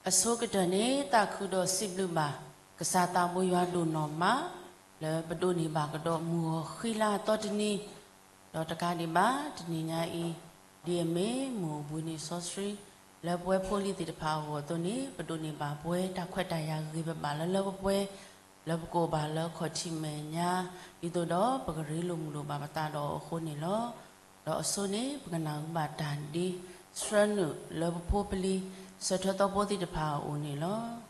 အဆိကတၢၢ်န့ၣ် သးခုဒီးစံးဘျုးဘၣ် ကစၢ်သးဘိယွၤဒိၣ်နီၢ်မး လၢပဒိးန့ၢ်ဘၣ်ကဒီးမုၢ်ဂီၤဃံလၤအသီတနံၤ, ဒီးတကးဒံးဘၣ် တနံၤညါအံၤ ဒ်အမ့ၢ်မုၢ်အိၣ်ဘှံးနံၤစီဆှံ လၢပဝဲဖိလံၤသ့ၣ်တဖၣ်အဂီၢ်အသိးန့ၣ် ပဒိးန့ၢ်ဘၣ်ပဝဲတၢ်ခွဲးတၢ်ယာ်ဂ့ၤဂ့ၤဘၣ်ဘၣ်လၢလၢပှဲၤပှဲၤ လၢပကအိၣ်ဘၣ်လၢခီၣ်ထံးမဲာ်ညါ ဒ်သိးဒီးပကရ့လိာ်မုာ်လိာ်ဘၣ်ပသးဒီးအဃိန့ၣ်လီၤ. ဒီးအဆိန့ၣ် ပကနၢ်ဟူဘၣ်တၢ်ဒ့ဆှၢနုာ်လၢပဖိပလံၤ ဆၢထၢၣ်သီဖိသ့ၣ်တဖၣ်အအိၣ်န့ၣ်လီၤ.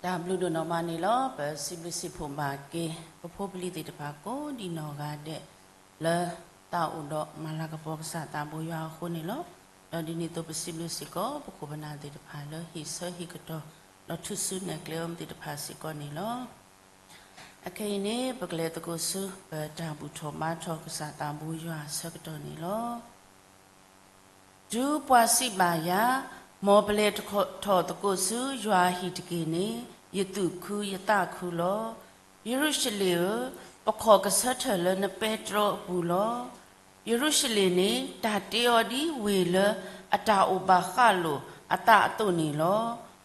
တၢ်ဘျုးဒိၣ်နီၢ်မးန့ၣ်လီၤ. ပစံးဘျုးစံးဖှိၣ်ဘၣ်က့ၤ ပဖိပလံၤသ့ၣ်တဖၣ်ကိးဒံးနီၢ်ဂၤဒဲး လၢတၢ်အိၣ်ဒီးမၤလၤကပီၤကစၢ်သးဘိယွၤအဃိန့ၣ်လီၤ. ဒီးဒ်န့ၣ်အသိးပစံးဘျုးစ့ၢ်ကီး ပခိၣ်ပနၢ်သ့ၣ်တဖၣ်လၢဟ့ၣ်ဆၢဟ့ၣ်ကတီၢ် ဒီးထုးစုနဲၣ်ကျဲအီၤမ့ၢ်သ့ၣ်တဖၣ်စ့ၢ်ကီးန့ၣ်လီၤ. အခဲအံၤန့ၣ် ပကလဲၤသကိးဆူ ပတၢ်ဘူၣ်ထီၣ်ဘါထီၣ်ကစၢ်သးဘိယွၤအဆၢကတီၢ်န့ၣ်လီၤ. တုၤပှၤစံးဘၣ်ယၤ, မ်ပလဲၤထီၣ်သကိးဆူယွၤအဟံၣ်တက့ၢ်န့ၣ်, ယသူၣ်ခုယသးခုလီၤ. ယရူၤၡလ့ၣ်ဧၢ, ပခီၣ်ကဆၢထၢၣ်လၢနပဲတြီအပူၤလီၤ. ယရူၤၡလ့ၣ်န့ၣ် တၢ်တ့အီၤဒ်ဝ့ၢ်လၢအတၢ်အိၣ်ဘၣ်ဃးလိာ်အသးအသိးန့ၣ်လီၤ.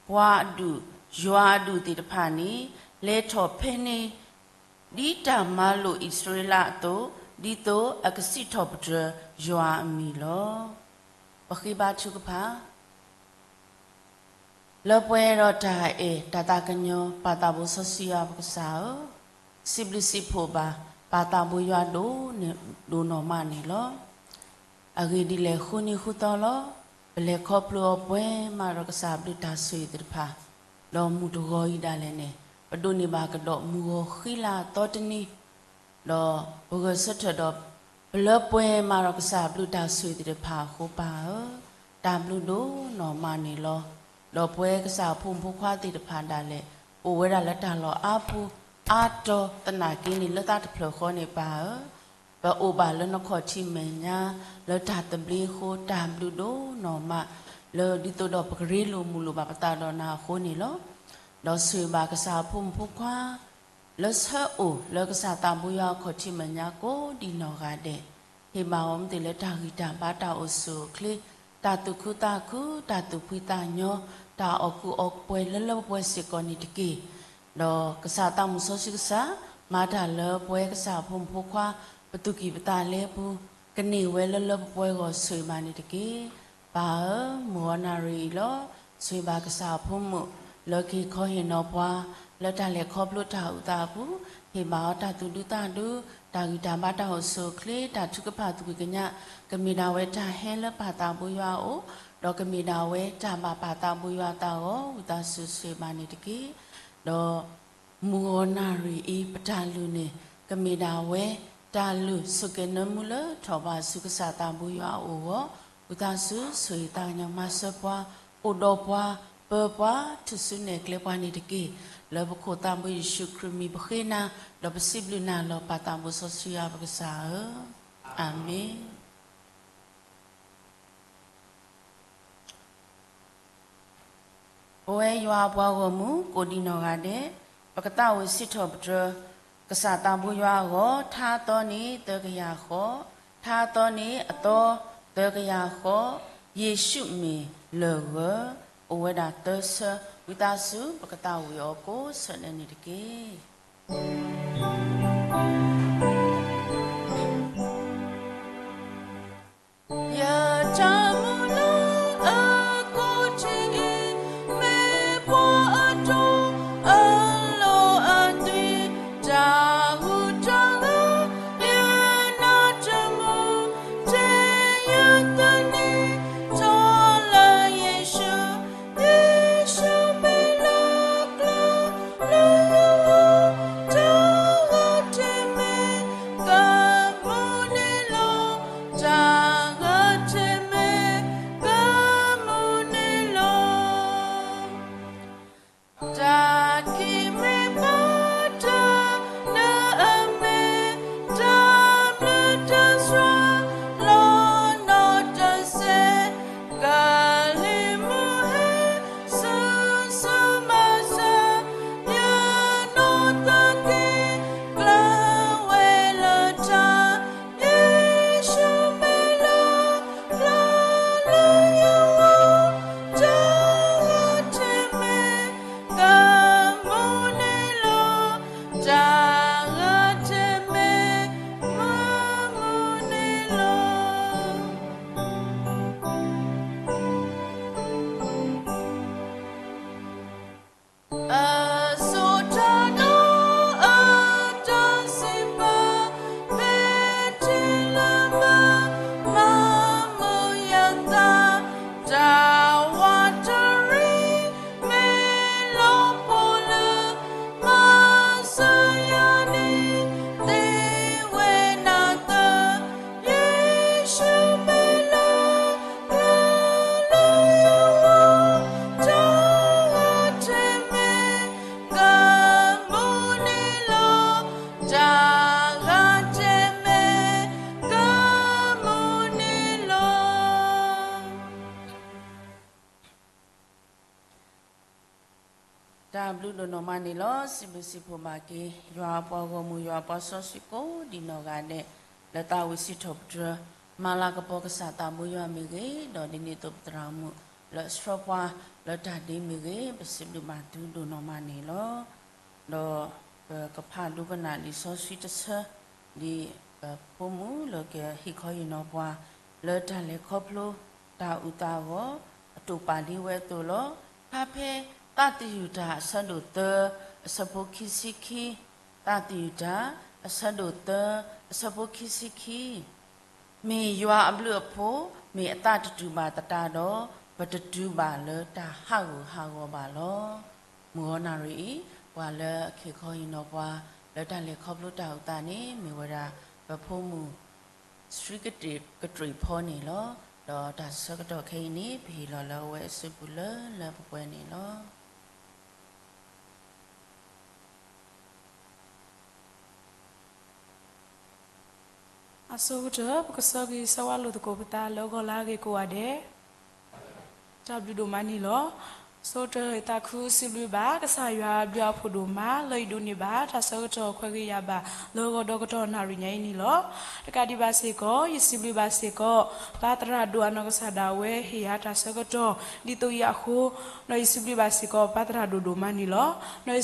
ပှၤအဒူၣ်, ယွၤအဒူၣ်သ့ၣ်တဖၣ်န့ၣ် လဲၤထီၣ်ဖဲန့ၣ် ဒ်တၢ်မၤလိာ်အံၣ်စရ့လးအသိး, ဒ်သိးအကစံးထီၣ်ပတြၢၤယွၤအမံၤလီၤ. ပဃ့ဘါထုကဖၣ်. လၢပှဲၤဒီးတၢ်အဲၣ်တၢ်သးကညီၤ ပၢ်သးဘိစီဆှံယွၤပကစၢ်ဧၢ, စံးဘျုးစံးဖှိၣ်ဘၣ် ပၢ်သးဘိယွၤဒိၣ်န့ၣ်ဒိၣ်နီၢ်မးန့ၣ်လီၤ. အဂ့ၢ်ဒ်လဲၣ်အဃိန့ၣ်ဃုသီလီၤ. ပလဲၤခီဖျိအီၤပှဲၤမးဒီးကစၢ်ဘျုးတၢ်ဆိၣ်ဂ့ၤသ့ၣ်တဖၣ်, ဒီးမုၢ်တဂီၤအံၤဒၣ်လဲာ်န့ၣ် ပဒိးန့ၢ်ဘၣ်ကဒီးမုၢ်ဂီၤဃံလၤအသီတနံၤ, ဒီးပဂဲၤဆၢထၢၣ်ဒီး ပလၢပှဲၤမးဒီးကစၢ်ဘျုးတၢ်ဆိၣ်ဂ့ၤသ့ၣ်တဖၣ်အဃိပၢ်ဧၢ, တၢ်ဘျုးဒိၣ်နီၢ်မးန့ၣ်လီၤ. ဒီးပဝဲကစၢ်အဖိမုၣ်ဖိခွါသ့ၣ်တဖၣ်ဒၣ်လဲာ် အိၣ်ဝဲဒၣ်လၢတၢ်လီၢ်အါပူၤအါတီၤသနာ်က့န့ၣ် လၢသးတဖျၢၣ်ဃီန့ၣ်ပၢ်ဧၢ, ပအိၣ်ဘၣ်လၢနခီၣ်ထံးမဲာ်ညါ လၢတၢ်သဘျ့အဃိ တၢ်ဘျုးဒိၣ်နီၢ်မး လၢဒ်သိးဒီးပကရ့လိာ်မုာ်လိာ်ဘၣ်ပသးဒီးနၤအဃိန့ၣ်လီၤ. ဒီးဆိၣ်ဂ့ၤဘၣ်ကစၢ်အဖိမုၣ်ဖိခွါ လၢဆၢအိၣ်လၢကစၢ်သးဘိယွၤအခီၣ်ထံးမဲာ်ညါကိးဒံးနီၢ်ဂၤဒဲး, ဟ့ၣ်ဘၣ်အီၤမ့ၢ်သ့ၣ်လၢတၢ်ဂံၢ်တၢ်ဘါတၢ်အိၣ်ဆူၣ်အိၣ်ချ့, တၢ်သူၣ်ခုသးခု, တၢ်သူၣ်ဖှံသးညီ, တၢ်အီၣ်ကူအီပှဲၤလၢလၢပှဲၤပှဲၤစ့ၢ်ကီးန့ၣ်တက့ၢ်. ဒီးကစၢ်သးမုၢ်စီဆှံကစၢ် မၤတၢ်လၢပဝဲကစၢ်အဖိမုၣ်ဖိခွါ ပသူၣ်ကံၢ်ပသးလဲပူၤ ကန့ၢ်ဝဲလၢလၢပှဲၤပှဲၤအဂီၢ်ဆိၣ်ဂ့ၤဘၣ်န့ၣ်တက့ၢ်. ပၢ်ဧၢ, မုၢ်ဂီၤနၣ်ရံၣ်အံၤလီၤ. ဆိၣ်ဂ့ၤဘၣ်ကစၢ်အဖိမုၣ် လၢကဟ့ၣ်ခီဟ့ၣ်နီၤပှၤ လၢတၢ်လဲၤခီဖျိတၢ်အုၣ်သးအပူၤ, ဟ့ၣ်ဘၣ်အီၤတၢ်သူၣ်ဒူသးဒူ, တၢ်ဂံၢ်တၢ်ဘါတၢ်အိၣ်ဆူၣ်အိၣ်ချ့, တၢ်ထုကဖၣ်သူၣ်က့ၤကညး, ကမ့ၢ်ဒၣ်ဝဲတၢ်ဟဲလၢပၢ်သးဘိယွၤအအိၣ်, ဒီးကမ့ၢ်ဒၣ်ဝဲတၢ်ဘၣ်ပၢ်သးဘိယွၤအသးအဂီၢ် ဝံသးစူၤဆိၣ်ဂ့ၤဘၣ်န့ၣ်တက့ၢ်. ဒီး မုၢ်ဂီၤနၣ်ရံၣ်အံၤ ပတၢ်လုၢ်န့ၣ် ကမ့ၢ်ဒၣ်ဝဲ တၢ်လုၢ်ဆိၣ်က့ၤနၢမူလၢထီၣ်ဘးဆူကစၢ်သးဘိယွၤအအိၣ်အဂီၢ်, ဝံသးစူၤဆိၣ်ဂ့ၤသးကညီၤမၤစၢၤပှၤ, အိၣ်ဒီးပှၤ, ပၢပှၤ, ထုးစုနဲၣ်ကျဲပှၤန့ၣ်တက့ၢ်. လၢပခိၣ်သးဘိယ့ၣ်ၡူးခရံာ်မံၤပဃ့နၤ, ဒီးပစံးဘျုးနၤလီၤ ပၢ်သးဘိစီဆှံယွၤပကစၢ်ဧၢ, အၤမ့ၣ်. ပဝဲယွၤအပှၤဂီၢ်မုၢ်ကိးဒံးနီၢ်ဂၤဒဲး, ပကသးဝံၣ်စံးထီၣ်ပတြၢၤ ကစၢ်သးဘိယွၤအဂီၢ်, ထါအသီန့ၣ်သၢကယၤဃီ, ထါအသီန့ၣ်အသီသၢကယၤဃီ, ယ့ၣ်ၡူးမ့ၢ်လၢၢ်ဂၢၢ်, အိၣ်ဝဲဒၣ်သၢဆၢ, ဝံသးစူၤ ပကသးဝံၣ်အီၤကိးဆၢန့ၣ်န့ၣ်တက့ၢ်. တၢ်ဘျုးဒိၣ်နီၢ်မးန့ၣ်လီၤ. စံးဘျုးစံးဖှိၣ်ဘၣ်က့ၤ ယွၤအပှၤဂီၢ်မုၢ် ယွၤအပှၤစီဆှံကိးဒံးနီၢ်ဂၤဒဲး လၢသးဝံၣ်စံးထီၣ်ပတြၢၤ မၤလၤကပီၤကစၢ်သးဘိယွၤမ့ၢ်ဂ့ၤ, ဒီးဒ်န့ၣ်အသိးပသရၣ်မုၣ်လၢအဆှၢပှၤလၢတၢ်ဒ့မ့ၢ်ဂ့ၤ, ပစံးဘျုးဘၣ်သုဒိၣ်နီၢ်မးန့ၣ်လီၤ. ဒီးပကဖးဒိကနၣ်လံာ်စီဆှံတဆၢ ဒ်ပဖိမုၣ်လၢကဟ့ၣ်ခီဟ့ၣ်နီၤပှၤ လၢတၢ်လဲၤခီဖျိတၢ်အုၣ်သးအဂီၢ် အတိာ်ပာ်ဒ့ဝဲအသိးလီၤ. ဖးဖဲသးသယုၢ်တၢ်အဆၢဒိၣ်သၢ အဆၢဖိခံဆံခံ, သးသယုၢ်တၢ် အဆၢဒိၣ်သၢ အဆၢဖိခံဆံခံ မ့ၢ်ယွၤအဘျုးအဖှိၣ် မ့ၢ်အသးတတုၤဘၣ်သတးဒီး ပတတုၤဘၣ်လၢတၢ်ဟးဂူာ်ဟးဂီၤဘၣ်လီၤ. မုၢ်ဂီၤနၣ်ရံၣ်အံၤ ပှၤလၢအဟ့ၣ်ခီဟ့ၣ်နီၤပှၤ လၢတၢ်လဲၤခီဖျိတၢ်အုၣ်သးန့ၣ် မ့ၢ်ဝဲဒၣ် ပဖိမုၣ် ဆှံကတ့ၢ်ကတြ့ၣ်ဖီန့ၣ်လီၤ. ဒီးတၢ်ဆၢကတီၢ်ခဲအံၤန့ၣ် ပဟ့ၣ်လီၤလၢအဝဲအစုပူၤလၢလၢပှဲၤပှဲၤန့ၣ်လီၤ. အဆိကတၢၢ် ပကဆၢဂ့ၤဆၢဝါလိာ်သကိးပသး လၢဂီၤလၢအဂ့ၤကိးဂၤဒဲး တၢ်ဘျုးဒိၣ်မးန့ၣ်လီၤ. ဆိကတၢၢ် ယသးခုစံးဘျုးဘၣ် ကစၢ်ယွၤအဘျုးအဖှိၣ်ဒိၣ်မး လၢယဒိးန့ၢ်ဘၣ် တၢ်ဆၢကတီၢ်ခွဲးဂ့ၤယာ်ဘၣ် လၢဂီၤဒီးကတီၢ်နၣ်ရံၣ်ညါအံၤန့ၣ်လီၤ. တကးဒံးဘၣ်စ့ၢ်ကီး ယစံးဘျုးဘၣ်စ့ၢ်ကီး ပၢ်သရၣ်ဒိၣ်အနီၢ်ကစၢ်ဒၣ်ဝဲဟ့ၣ်ယၤတၢ်ဆၢကတီၢ် ဒ်သိးအံၤအဃိ ဒီးယစံးဘျုးဘၣ်စ့ၢ်ကီး ပၢ်သရၣ်ဒိၣ်ဒိၣ်မးန့ၣ်လီၤ. ဒီးယ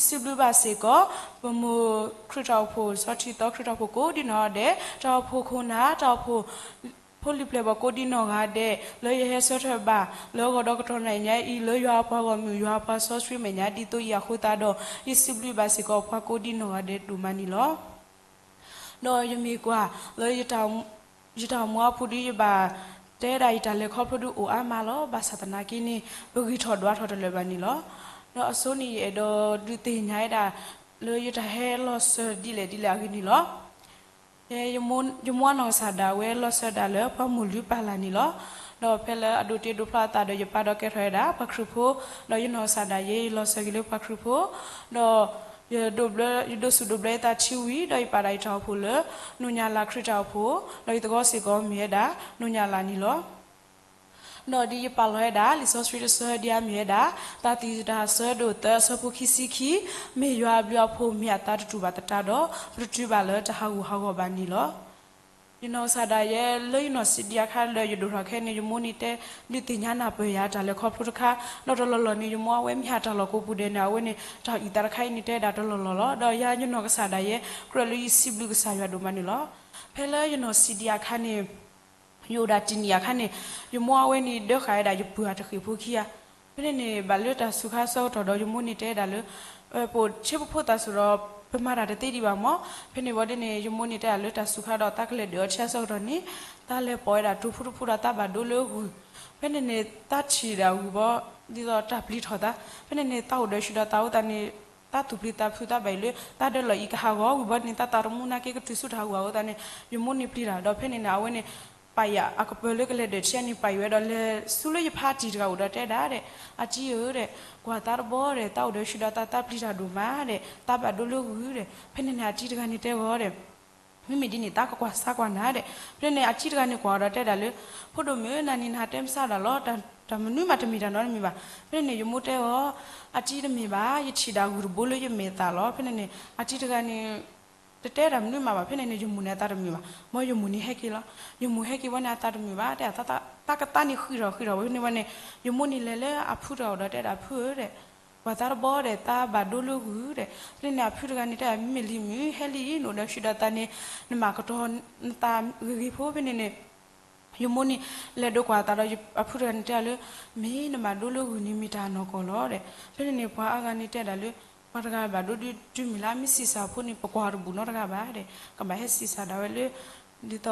စံးဘျုးဘၣ်စ့ၢ်ကီး ပမိၢ်ခရံာ်တၢ်အိၣ်ဖှိၣ် စီၤထံသီခရံာ်တၢ်အိၣ်ဖှိၣ်ကိးဒံနီၢ်ဂၤဒဲး, တၢ်အိၣ်ဖှိၣ်ခိၣ်နၢ်, တၢ်အိၣ်ဖှိၣ် ဖိလံၤပျဲၢ်ဘီၣ်ကိးဒံနီၢ်ဂၤဒဲး လၢယဟဲဆၢထၢၣ်ဘၣ် လၢဂီၤဒီးကတီၢ်နၣ်ရံၣ်ညါအံၤ လၢယွၤအပှၤဂီၢ်မုၢ် ယွၤအပှၤစီဆှံမဲာ်ညါ ဒ်သိးအံၤအဃိသတးဒီး ယစံးဘျုးဘၣ်စ့ၢ်ကီး ပှၤကိးဒံနီၢ်ဂၤဒဲးဒိၣ်မးန့ၣ်လီၤ. ဒီးယမ့ၢ်ကွၢ်လၢ ယတၢ်အိၣ်မူအပူၤဒီး ယဘၣ်တဲဒၣ်ယတၢ်လဲၤခီဖျိဒုးအိၣ်အါမးလီၤ. ဘၣ်ဆၣ်သနာ်က့န့ၣ် ပဂံၢ်ထီၣ်ဒွးထီၣ်တလၢာ်ဘၣ်န့ၣ်လီၤ. ဒီးအဆိန့ၣ် ယအဲၣ်ဒိးဒုးသ့ၣ်ညါဝဲဒၣ် လၢယတၢ်ဟဲလီၤစၢၤဒ်လဲၣ်ဒ်လဲၣ်အဂ့ၢ်န့ၣ်လီၤ. ယမိၢ်အနီၢ်ကစၢ်ဒၣ်ဝဲ လီၤစၢၤဒၣ်လၢပှၤမိၢ်လုၢ်ပၢ်လၢ်န့ၣ်လီၤ. ဒီးဖဲလၢအဒိးတ့ဒိးဖျီအသးဒီး ယပၢ်ဒီးကဲထီၣ်ဝဲဒၣ် ပှၤခရံာ်ဖိ, ဒီးယနီၢ်ကစၢ်ဒၣ်ယဲ ယလီၤစၢၤက့ၤလၢပှၤခရံာ်ဖိ, ဒီး ယဒိးဘျၢ ယဒိးစူၣ်ဒိးဘျၢယသးထံဝံၤ ဒီးယပာ်ဒၣ်ယတၢ်အိၣ်ဖှိၣ်လၢ နိၣ်ညၣ်လၢ်ခရံာ်တၢ်အိၣ်ဖှိၣ်, ဒီးယသကိးစ့ၢ်ကီးမ့ၢ်ဝဲဒၣ် နိၣ်ညၣ်လၢ်န့ၣ်လီၤ. ဒီးဒ်ယပာ်လီၤဝဲဒၣ် လံာ်စီဆှံတဆၢဒ်အမ့ၢ်ဝဲဒၣ် သးသယုၢ်တၢ်အဆၢဒိၣ်သၢအဆၢဖိခံဆံခံ, မ့ၢ်ယွၤအဘျုးအဖှိၣ်မ့ၢ်အသးတတူၢ်ဘၣ်သတးဒီး ပတတုၤဘၣ်လၢတၢ်ဟးဂူာ်ဟးဂီၤဘၣ်န့ၣ်လီၤ. ယနီၢ်ကစၢ်ဒၣ်ယဲ လၢယနီၢ်စံးဒံးအခါဒီးယဒိၣ်ထီၣ်ခဲအံၤန့ၣ် ယမိၢ်န့ၣ်တဲ ဒုးသ့ၣ်ညါနၢ်ပၢၢ်ယၤတၢ်လဲၤခီဖျိတခါ, ဒီးတလီၢ်လီၢ်န့ၣ် ယမိၢ်အဝဲမ့ၢ်ဟးတၢ်လီၢ်ကိးပူၤဒဲးန့ၣ် အဝဲန့ၣ် တၢ်အုၣ်သးတခါအံၤန့ၣ် တဲဒၣ်တလီၢ်လီၢ်လီၤ. ဒီးယၤယနီၢ်ကစၢ်ဒၣ်ယဲ ကြၢးလၢယစံးဘျုးကစၢ်ယွၤဒိၣ်မးန့ၣ်လီၤ. ဖဲလၢယနီၢ်စံးဒံးအခါန့ၣ် ယအိၣ်ဒၣ်တနံၣ်အခါန့ၣ် ယမိၢ်အဝဲန့ၣ် ဒၢဃာ်ဝဲဒၣ်ယပုၢ်အတဃ့ၢ်ဖိခံဂၤ, ဖဲန့ၣ်န့ၣ် ဘၣ်လၢတၢ်စူၤခါဆၢကတီၢ်ဒီး ယမိၢ်န့ၣ်တဲဒၣ်လၢ ပအိၣ်ဆ့ပဖိသးစူၤဒီး ပမၤတၢ်တသ့ဒံးဘၣ်မး, ဖဲန့ၣ်ဝံၤဒ်န့ၣ် ယမိၢ်န့ၣ်တဲဒၣ်လၢတၢ်စူၤခါဒီးသးကလဲၤဒုးအီထံအဆၢကတီၢ်န့ၣ် သးလဲၤပိာ်ဝဲဒၣ်တိၤဖုတဖုဒီးသးဘၣ်ဒိလၢဂုၢ်, ဖဲန့ၣ်န့ၣ် သးထံၣ်ဒၣ်ဂုၢ်ဘီ ဒ်သိးတၢ်ပျံၤထီၣ်သး, ဖဲန့ၣ်န့ၣ် သးအိၣ်ဒီးဆူၣ်ဒီးသးအိၣ်သးန့ၣ် သးသူၣ်ပျံၤသးဖုးသးဘၣ်အံၤလၢ သးဒၢလီၢ်အံၤကဟးဂီၤဝံၤဘီန့ၣ် သးသးတမူနာ်က့ကတုၤဆူတၢ်ဟးဂီၤအဃိသတးန့ၣ် ယမိၢ်န့ၣ်ပျံၤတၢ်ဒီး ဖဲန့ၣ်န့ၣ် အဝဲန့ၣ် ပာ်ယၤအကပၢၤလၢကလဲၤဒုးထံန့ၣ် ပာ်ယၤဝဲဒီးလဲၤဆူလၢယဖါတံၢ်တဂၤအိၣ်ဒီးတဲဒၣ်ဒီး အတံၤဧၢဒီး ကွၢ်သးတဘီဒီး သးအိၣ်ဒီးဆူၣ်ဒီးသး သးပျံၤတၢ်ဒိၣ်မးဒီး သးဘၣ်ဒိလၢဂုၢ်ဒီး ဖဲန့ၣ်န့ၣ် အတံၤတဂၤန့ၣ်တဲဂီၤဒီး မ့မ့ၢ်ဒ်န့ၣ် သးကကွၢ်ဆါကွၢ်နၤဒီး ဖဲန့ၣ်န့ၣ် အတံၤတဂၤန့ၣ်ကွၢ်ဒီးတဲဒၣ်လၢ ဖိဒိၣ်မုၣ် နၤန့ၣ်နဟးတဲမဆါဒၣ်လီၤ, တၢ်မနုၤမးတမ့ၢ်တၢ်နီတမံၤဘၣ်. ဖဲန့ၣ်န့ၣ် ယမိၢ်တဲအီၤ အတံၤတမ့ၢ်ဘၣ်, ယထံၣ်ဒၣ်ဂုၢ်တဘိလၢယမဲာ်သၣ်လီၤ. ဖဲန့ၣ်န့ၣ် အတံၤတဂၤန့ၣ် တတဲတၢ်မနုၤမးဘၣ်. ဖဲန့ၣ်န့ၣ် ယမိၢ်န့ၣ်အသးတမုာ်ဘၣ်, မ်ယမိၢ်န့ၣ်ဟဲက့ၤလီၤ. ယမိၢ်ဟဲက့ၤဝဲန့ၣ် အသးတမုာ်ဘၣ်, တဲသးကသးန့ၣ်ဃံးထီၣ်ဃံးထီၣ်ဝဲန့ၣ်ဝဲန့ၣ် ယမိၢ်န့ၣ်လဲၤလၢအဖုတဂၤအိၣ်ဒီးတဲဒၣ် ဖုဧၢဒီး ကွၢ်သးတဘီဒီး သးဘၣ်ဒိလၢဂုၢ်ဒီး ဖဲန့ၣ်န့ၣ် အဖုတဂၤန့ၣ်တဲ မ့မ့ၢ်လံမုၢ် ဟဲလံ နအိၣ်ဒီးဆူၣ်ဒီးသးန့ၣ် နမၤကတီၤနသးဂ့ၤဂ့ၤဖိ ဖဲန့ၣ်န့ၣ် ယမိၢ်န့ၣ် လဲၤဒိးကွၢ်သးဒီး အဖုတဂၤန့ၣ်တဲလၢ မ့ၢ်နဘၣ်ဒိလၢဂုၢ်န့ၣ်မ့ၢ်တၢ်နီၢ်ကီၢ်လီၤဒီး ဖဲန့ၣ်န့ၣ် ပှၤအါဂၤန့ၣ်တဲဒၣ်လၢ ပှၤတဂၤဘၣ်ဒိဒုးတုၤမ့ၢ်လၢ မ့ၢ်ဆံးစၢ်ဖိန့ၣ် ပကွၢ်တဘူၣ်နီတဂၤဘၣ်ဒီး ကဘၣ်ဟဲဆံးစၢ်ဒၣ်ဝဲလၢ ဒ်သိး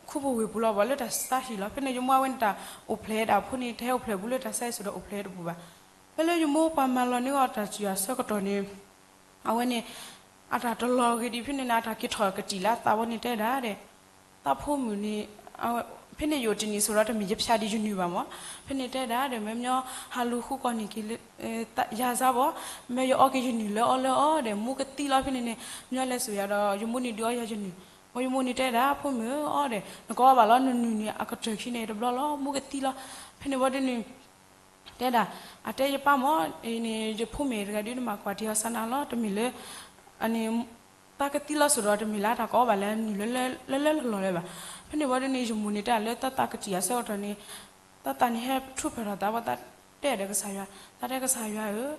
ခူပူၤဝ့ၢ်ပူၤလီၤ ပှၤလၢတၢ်ဆါဟံၣ်လီၤ. ဖဲန့ၣ် ယမိၢ်အဝဲန့ၣ်တၢ်အိၣ်ဖျဲၣ်ဒၣ်ဖိန့ၣ် တဟဲအိၣ်ဖျဲၣ်ဘူးလၢတၢ်ဆါဟံၣ်စ့ၢ်ဒီးအိၣ်ဖျဲၣ်တဘူၣ်ဘၣ်. ဖဲလၢယမိၢ်ပှၤမၤလီၤန့ၢ်အီၤတၢ်စံၣ်အဆၢကတီၢ်န့ၣ် အဝဲန့ၣ် အတၢ်တလီၤဂ့ၤဒံးဖဲန့ၣ်န့ၣ် အတၢ်က့ၤထီၣ်ကတံာ်လၢအသးဝဲန့ၣ်တဲဒၣ်ဒီး သးဖိမုၣ်န့ၣ် ဖဲန့ၣ်ယအိၣ်တနံၣ်ဆိးဒီးတမ့ၢ်ယဖၠးဒံးယနုၢ်ဘၣ်မး. ဖဲန့ၣ်တဲဒၣ်ဒီး မ့ၢ်မညီဟးလူၤဃုကီၢ်န့ၣ်က့ၤလၢ ယၤစၢ်ဘီ မ့ၢ်ယအီက့ၤယနုၢ်လၢအီလၢအီဒီး မူကသံလီၤ ဖဲန့ၣ်န့ၣ် မညီလဲၤစိာ်ယၤဒီး ယမိၢ်န့ၣ်ဒုးအီယၤယနုၢ်. မ်ယမိၢ်န့ၣ်တဲဒၣ် ဖိမုၣ်အီဒီး နကအီဘၣ်လီၤ နနုၢ်န့ၣ် အကတၢၢ်ခံန့ၣ်တဘျီလီၤ မူကသံလီၤ. ဖဲန့ၣ်ဝံၤဒ်န့ၣ် တဲဒၣ်, အတဲယပၢ်မၢ်, အန့ၣ် ယဖိမ့ၢ်တဂၤဒုး နမၤကွၢ်တ့ၢ်အီၤစၢ်နၤလီၤ, တမ့ၢ်လၢ အန့ၣ် တၢ်ကသံလီၤစိၤဒီး တမ့ၢ်လၢတၢ်ကအီၣ်ဘၣ်လၢနုၢ်လၢ လၢလၢလီၢ်လီၢ်လၢၤဘၣ်. ဖဲန့ၣ်ဝံၤဒ်န့ၣ် ယမိၢ်န့ၣ်တဲလၢတၢ်သးကတံာ်အဆၢကတီၢ်န့ၣ် တၢ်သးန့ၣ်ဟဲထူၣ်ဖျဲးထီၣ်သး ဘၣ်သးတဲဒီးကစၢ်ယွၤ, တၢ်တဲကစၢ်ယွၤဧၢ,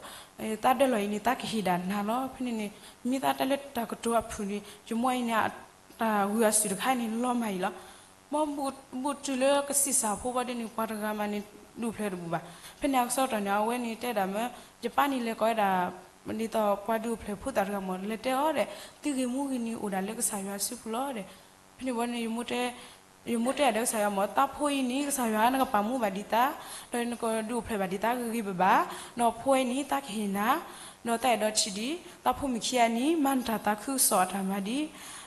တၢ်ဒၢလီၤအံၤန့ၣ် တၢ်ကဟ့ၣ်ဒၣ်နၤလီၤ. ဖဲန့ၣ်န့ၣ် မ့ၢ်တၢ်တဲလၢတၢ်ကတိၤအဖုၣ်န့ၣ် ယမိၢ်အံၤန့ၣ် တၢ်ဂုၤအစုၣ်တခါအံၤန့ၣ် လီၤမၢ်အံၤလီၤ. မ် ဘူးတုၤလၢကဆံးစၢ်ဖိဘၣ်ဒ်န့ၣ် ပှၤတဂၤမးန့ၣ် ဒုးအိၣ်ဖျဲၣ်တဘူၣ်ဘၣ်. ဖဲန့ၣ်အဆၢကတီၢ်န့ၣ် အဝဲန့ၣ်တဲဒၣ်မၢ်, ယပၢ်န့ၣ်လဲၤကိးဝဲဒၣ် ဒ်သိးပှၤဒုးအိၣ်ဖျဲၣ်ဖိသၣ်တဂၤမၢ် လဲၤတဲအီၤဒီး သုဂ့ၤမူဂ့ၤန့ၣ်အိၣ်ဒၣ်လၢကစၢ်ယွၤစုပူၤလီၤဒီး. ဖဲန့ၣ်ဝံၤန့ၣ် ယမိၢ်တဲဒၣ်ဒီးကစၢ်ယွၤမၢ်, တၢ်ဖိအံၤန့ၣ် ကစၢ်ယွၤနကပာ်မူဘၣ်ဒံးသး, ဒီးနကဒုးအိၣ်ဖျဲၣ်ဘၣ်ဒံးသးဂ့ၤဂ့ၤဘၣ်ဘၣ်, ဒီးဖိအံၤန့ၣ် တၢ်ကဟ့ၣ်နၤ, ဒီးတၢ်အဲၣ်ဒိးထံၣ်ဒံး တၢ်ဖိမုၣ်ခံဂၤန့ၣ် မၤနတၢ်သးခုကစီၣ်အတၢ်မၤဒံး.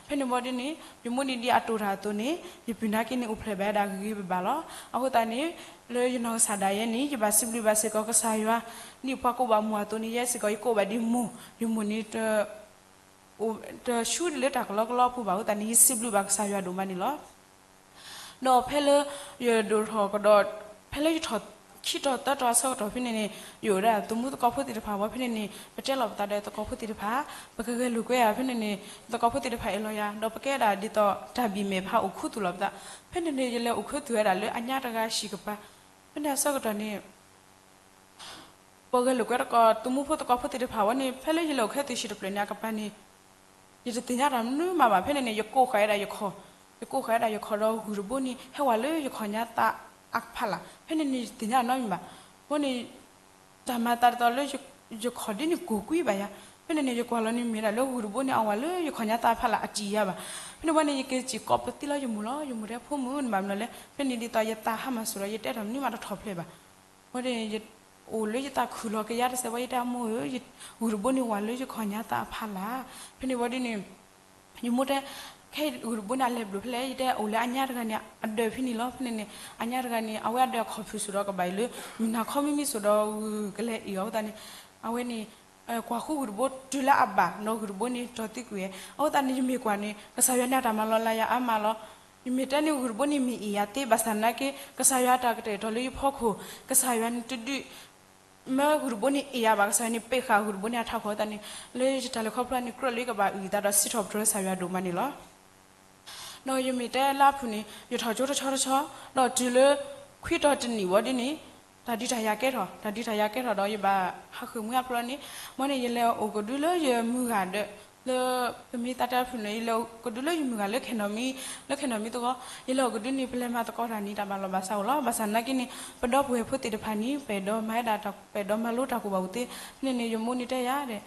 ဖဲန့ၣ်ဝံၤဒ်န့ၣ် ယမိၢ်န့ၣ်ဒ်အတိၢ်တၢ်အသိးန့ၣ် ယပုၢ်နာ်က့န့ၣ် အိၣ်ဖျဲၣ်ဘၣ်ဝဲဒၣ်ဂ့ၤဂ့ၤဘၣ်ဘၣ်လီၤ. အဃိသတးန့ၣ် လၢယနီၢ်ကစၢ်ဒၣ်ယဲန့ၣ် ယဘၣ်စံးဘျုးဘၣ်စ့ၢ်ကီးကစၢ်ယွၤ, ဒ်ပှၤကိးဘၣ်မိၢ်အသိးန့ၣ် ယဲစ့ၢ်ကီးယကိးဘၣ်ဒ်မိၢ်, ယမိၢ်န့ၣ် တဆူလၢတၢ်ကလီကလီအပူၤဘၣ်အဃိသတးန့ၣ် ယစံးဘျုးဘၣ်ကစၢ်ယွၤဒိၣ်မးန့ၣ်လီၤ. ဒီးဖဲလၢယဒိၣ်ထီၣ်ကဒီး, ဖဲလၢယထီၣ်ခံတီၤသၢတီၤအဆၢကတီၢ်ဖဲန့ၣ်န့ၣ် ယအိၣ်ဒၣ်သမူသကိးဖိသ့ၣ်တဖၣ်ဝံၤဖဲန့ၣ်န့ၣ် ပတဲလီၤပသးဒီးသကိးဖိသ့ၣ်တဖၣ်, ပကဂဲၤလိာ်ကွဲဧါ. ဖဲန့ၣ်န့ၣ် သကိးဖိသ့ၣ်တဖၣ်အဲၣ်လီၤယၤ, ဒီးပကဲဒၣ်ဒ်သိးတၢ်ဘံၣ်မဲာ်ဖးအိၣ်ခူသူၣ်လီၤပသး. ဖဲန့ၣ်န့ၣ် ယလဲၤအိၣ်ခူသူၣ်ဝဲဒၣ်လၢအညါတဂၤဟံၣ်ကပၤ. ဖဲန့ၣ်အဆၢကတီၢ်န့ၣ် ပဂဲၤလိာ်ကွဲသကိးသမူဖိသကိးဖိသ့ၣ်တဖၣ်ဝံၤန့ၣ် ဖဲလၢယလဲၤအိၣ်ခူသူၣ်ဟံၣ်တဖျၢၣ်န့ၣ် အကပၤန့ၣ် ယတသ့ၣ်ညါတၢ်မနုၤမးဘၣ်. ဖဲန့ၣ်န့ၣ် ယကိးဃာ်ဝဲဒၣ်ယခီၣ်, ယကိးဃာ်ဝဲဒၣ်ယခီၣ်ဒီးဂုၢ်တဘိန့ၣ် ဟဲဝဲလၢယခီၣ်ညါသးအဖီလာ်. ဖဲန့ၣ်န့ၣ် ယတသ့ၣ်ညါနီတမံၤဘၣ်. အဃိန့ၣ် တၢ်မၤသးဒ်သိးလၢ ယခီၣ်ဒ်န့ၣ်ကိၢ်ကွံာ်ဘၣ်ယၤ. ဖဲန့ၣ်န့ၣ် ယကွၢ်လီၤန့ၣ်မ့ၢ်ဒၣ်လၢဂုၢ်တဘိန့ၣ် အဝဲလၢယခီၣ်ညါသးအဖီလာ်အတံၢ်ယၤဘၣ်. ဖဲန့ၣ်ဝံၤန့ၣ် ယက့ၤစံးကိးပသံလီၤယမိၢ်လီၤ. ယမိၢ်တဲဖိမုၣ်န့ၣ်ဘၣ်မနုၤလဲၣ်. ဖဲန့ၣ်ဒ်သိးယသးဟါမၢ်စိၤဒီး ယတဲတၢ်မနုၤမးတထီၣ်ဖျဲးဘၣ်. အဃိန့ၣ် အိၣ်လၢယသးခုၣ်လီၤကယါတစဲးဝံၤ ယတဲအမိၢ်ဧၢ, ဂုၢ်တဘိန့ၣ်ဝဲလၢယခီၣ်ညါသးအဖီလာ်. ဖဲန့ၣ်ဝံၤဒ်န့ၣ် ယမိၢ်တဲ ခဲအံၤဂုၢ်တဘိန့ၣ် အလဲၤဘျိးဖဲလဲၣ်. ယတဲအိၣ်လၢအညါတဂၤန့ၣ် အဒၢးဖဲန့ၣ်လီၤ. ဖဲန့ၣ်န့ၣ် အညါတဂၤန့ၣ် အဝဲအဒၢးအခီၣ်ဖုၣ်စိၤဒီးကဘၣ်အံၤလၢ မုၢ်နၤခီမံမံစိၤဒီးဂုၢ်ကလဲၤအ့ၣ်အီၤအဃိသတးန့ၣ် အဝဲန့ၣ် ကွၢ်ဃုဂုၢ်တဘိတုၤလၢအဘၣ်ဒီးဂုၢ်တဘိန့ၣ် တီၤသံကွံာ်ဝဲ. အဃိသတးန့ၣ် ယမ့ၢ်ကွၢ်န့ၣ် ကစၢ်ယွၤန့ၣ်အတၢ်မၤလီၤလးယၤအါမးလီၤ. ယမ့ၢ်တဲန့ၣ်ဂုၢ်တဘိန့ၣ်မ့ၢ်အ့ၣ်ယၤသ့ ဘၣ်ဆၣ်သနာ်က့ ကစၢ်ယွၤအတၢ်ကတဲာ်ကတီၤလၢယဖီခိၣ် ကစၢ်ယွၤန့ၣ်တဒုး မၢဂုၢ်တဘိန့ၣ်အ့ၣ်ယၤဘၣ်. ကစၢ်ယွၤန့ၣ် ပ့းဃာ်ဂုၢ်တဘိန့ၣ်အထးခိၣ်အဃိသတးန့ၣ် လၢယတၢ်လဲၤခီဖျိန့ၣ် ကြၢးလၢယကဘၣ်အုၣ်အသးဒီးစံးထီၣ်ပတြၢၤကစၢ်ယွၤဒိၣ်မးန့ၣ်လီၤ. ဒီးယမ့ၢ်တဲလၢအဖုၣ်န့ၣ် ယထီၣ်ကၠိတဆီတဆီ ဒီးတုၤလၢ ခွံတီၤတနံၣ်ဝံၤဒ်န့ၣ် တၢ်ဒုးတၢ်ယၤကဲထီၣ်, တၢ်ဒုးတၢ်ယၤကဲထီၣ်ဒီးယဘၣ်ဟးဃုာ်မှံအဖျိန့ၣ် မ်န့ၣ်ယလဲၤအိၣ်ကဒုလၢယမုၢ်ဂၤဒီး လၢပမ့ၢ်သးတဲအဖုၣ်န့ၣ် ယလဲၤအိၣ်ကဒုလၢယမုၢ်ဂၤလၢခဲနီၣ်မံ, လၢခဲနီၣ်မံသဝီ ယလဲၤအိၣ်ကဒုန့ၣ် ပလဲၤမၤသကိးတၢ်န့ၣ် တၢ်ဘၣ်လီၢ်ဘၣ်စးအိၣ်လီၤ. ဘၣ်ဆၣ်သနာ်က့န့ၣ် ပဒီပုၢ်ဝဲၢ်ဖိသ့ၣ်တဖၣ်န့ၣ် ပအဲၣ်ဒိးမၤဝဲဒၣ် ပအဲၣ်ဒိးမၤလိတၢ်ကူၣ်ဘၣ်ကူၣ်သ့န့ၣ်န့ၣ် ယမိၢ်န့ၣ်တဲယၤဒီး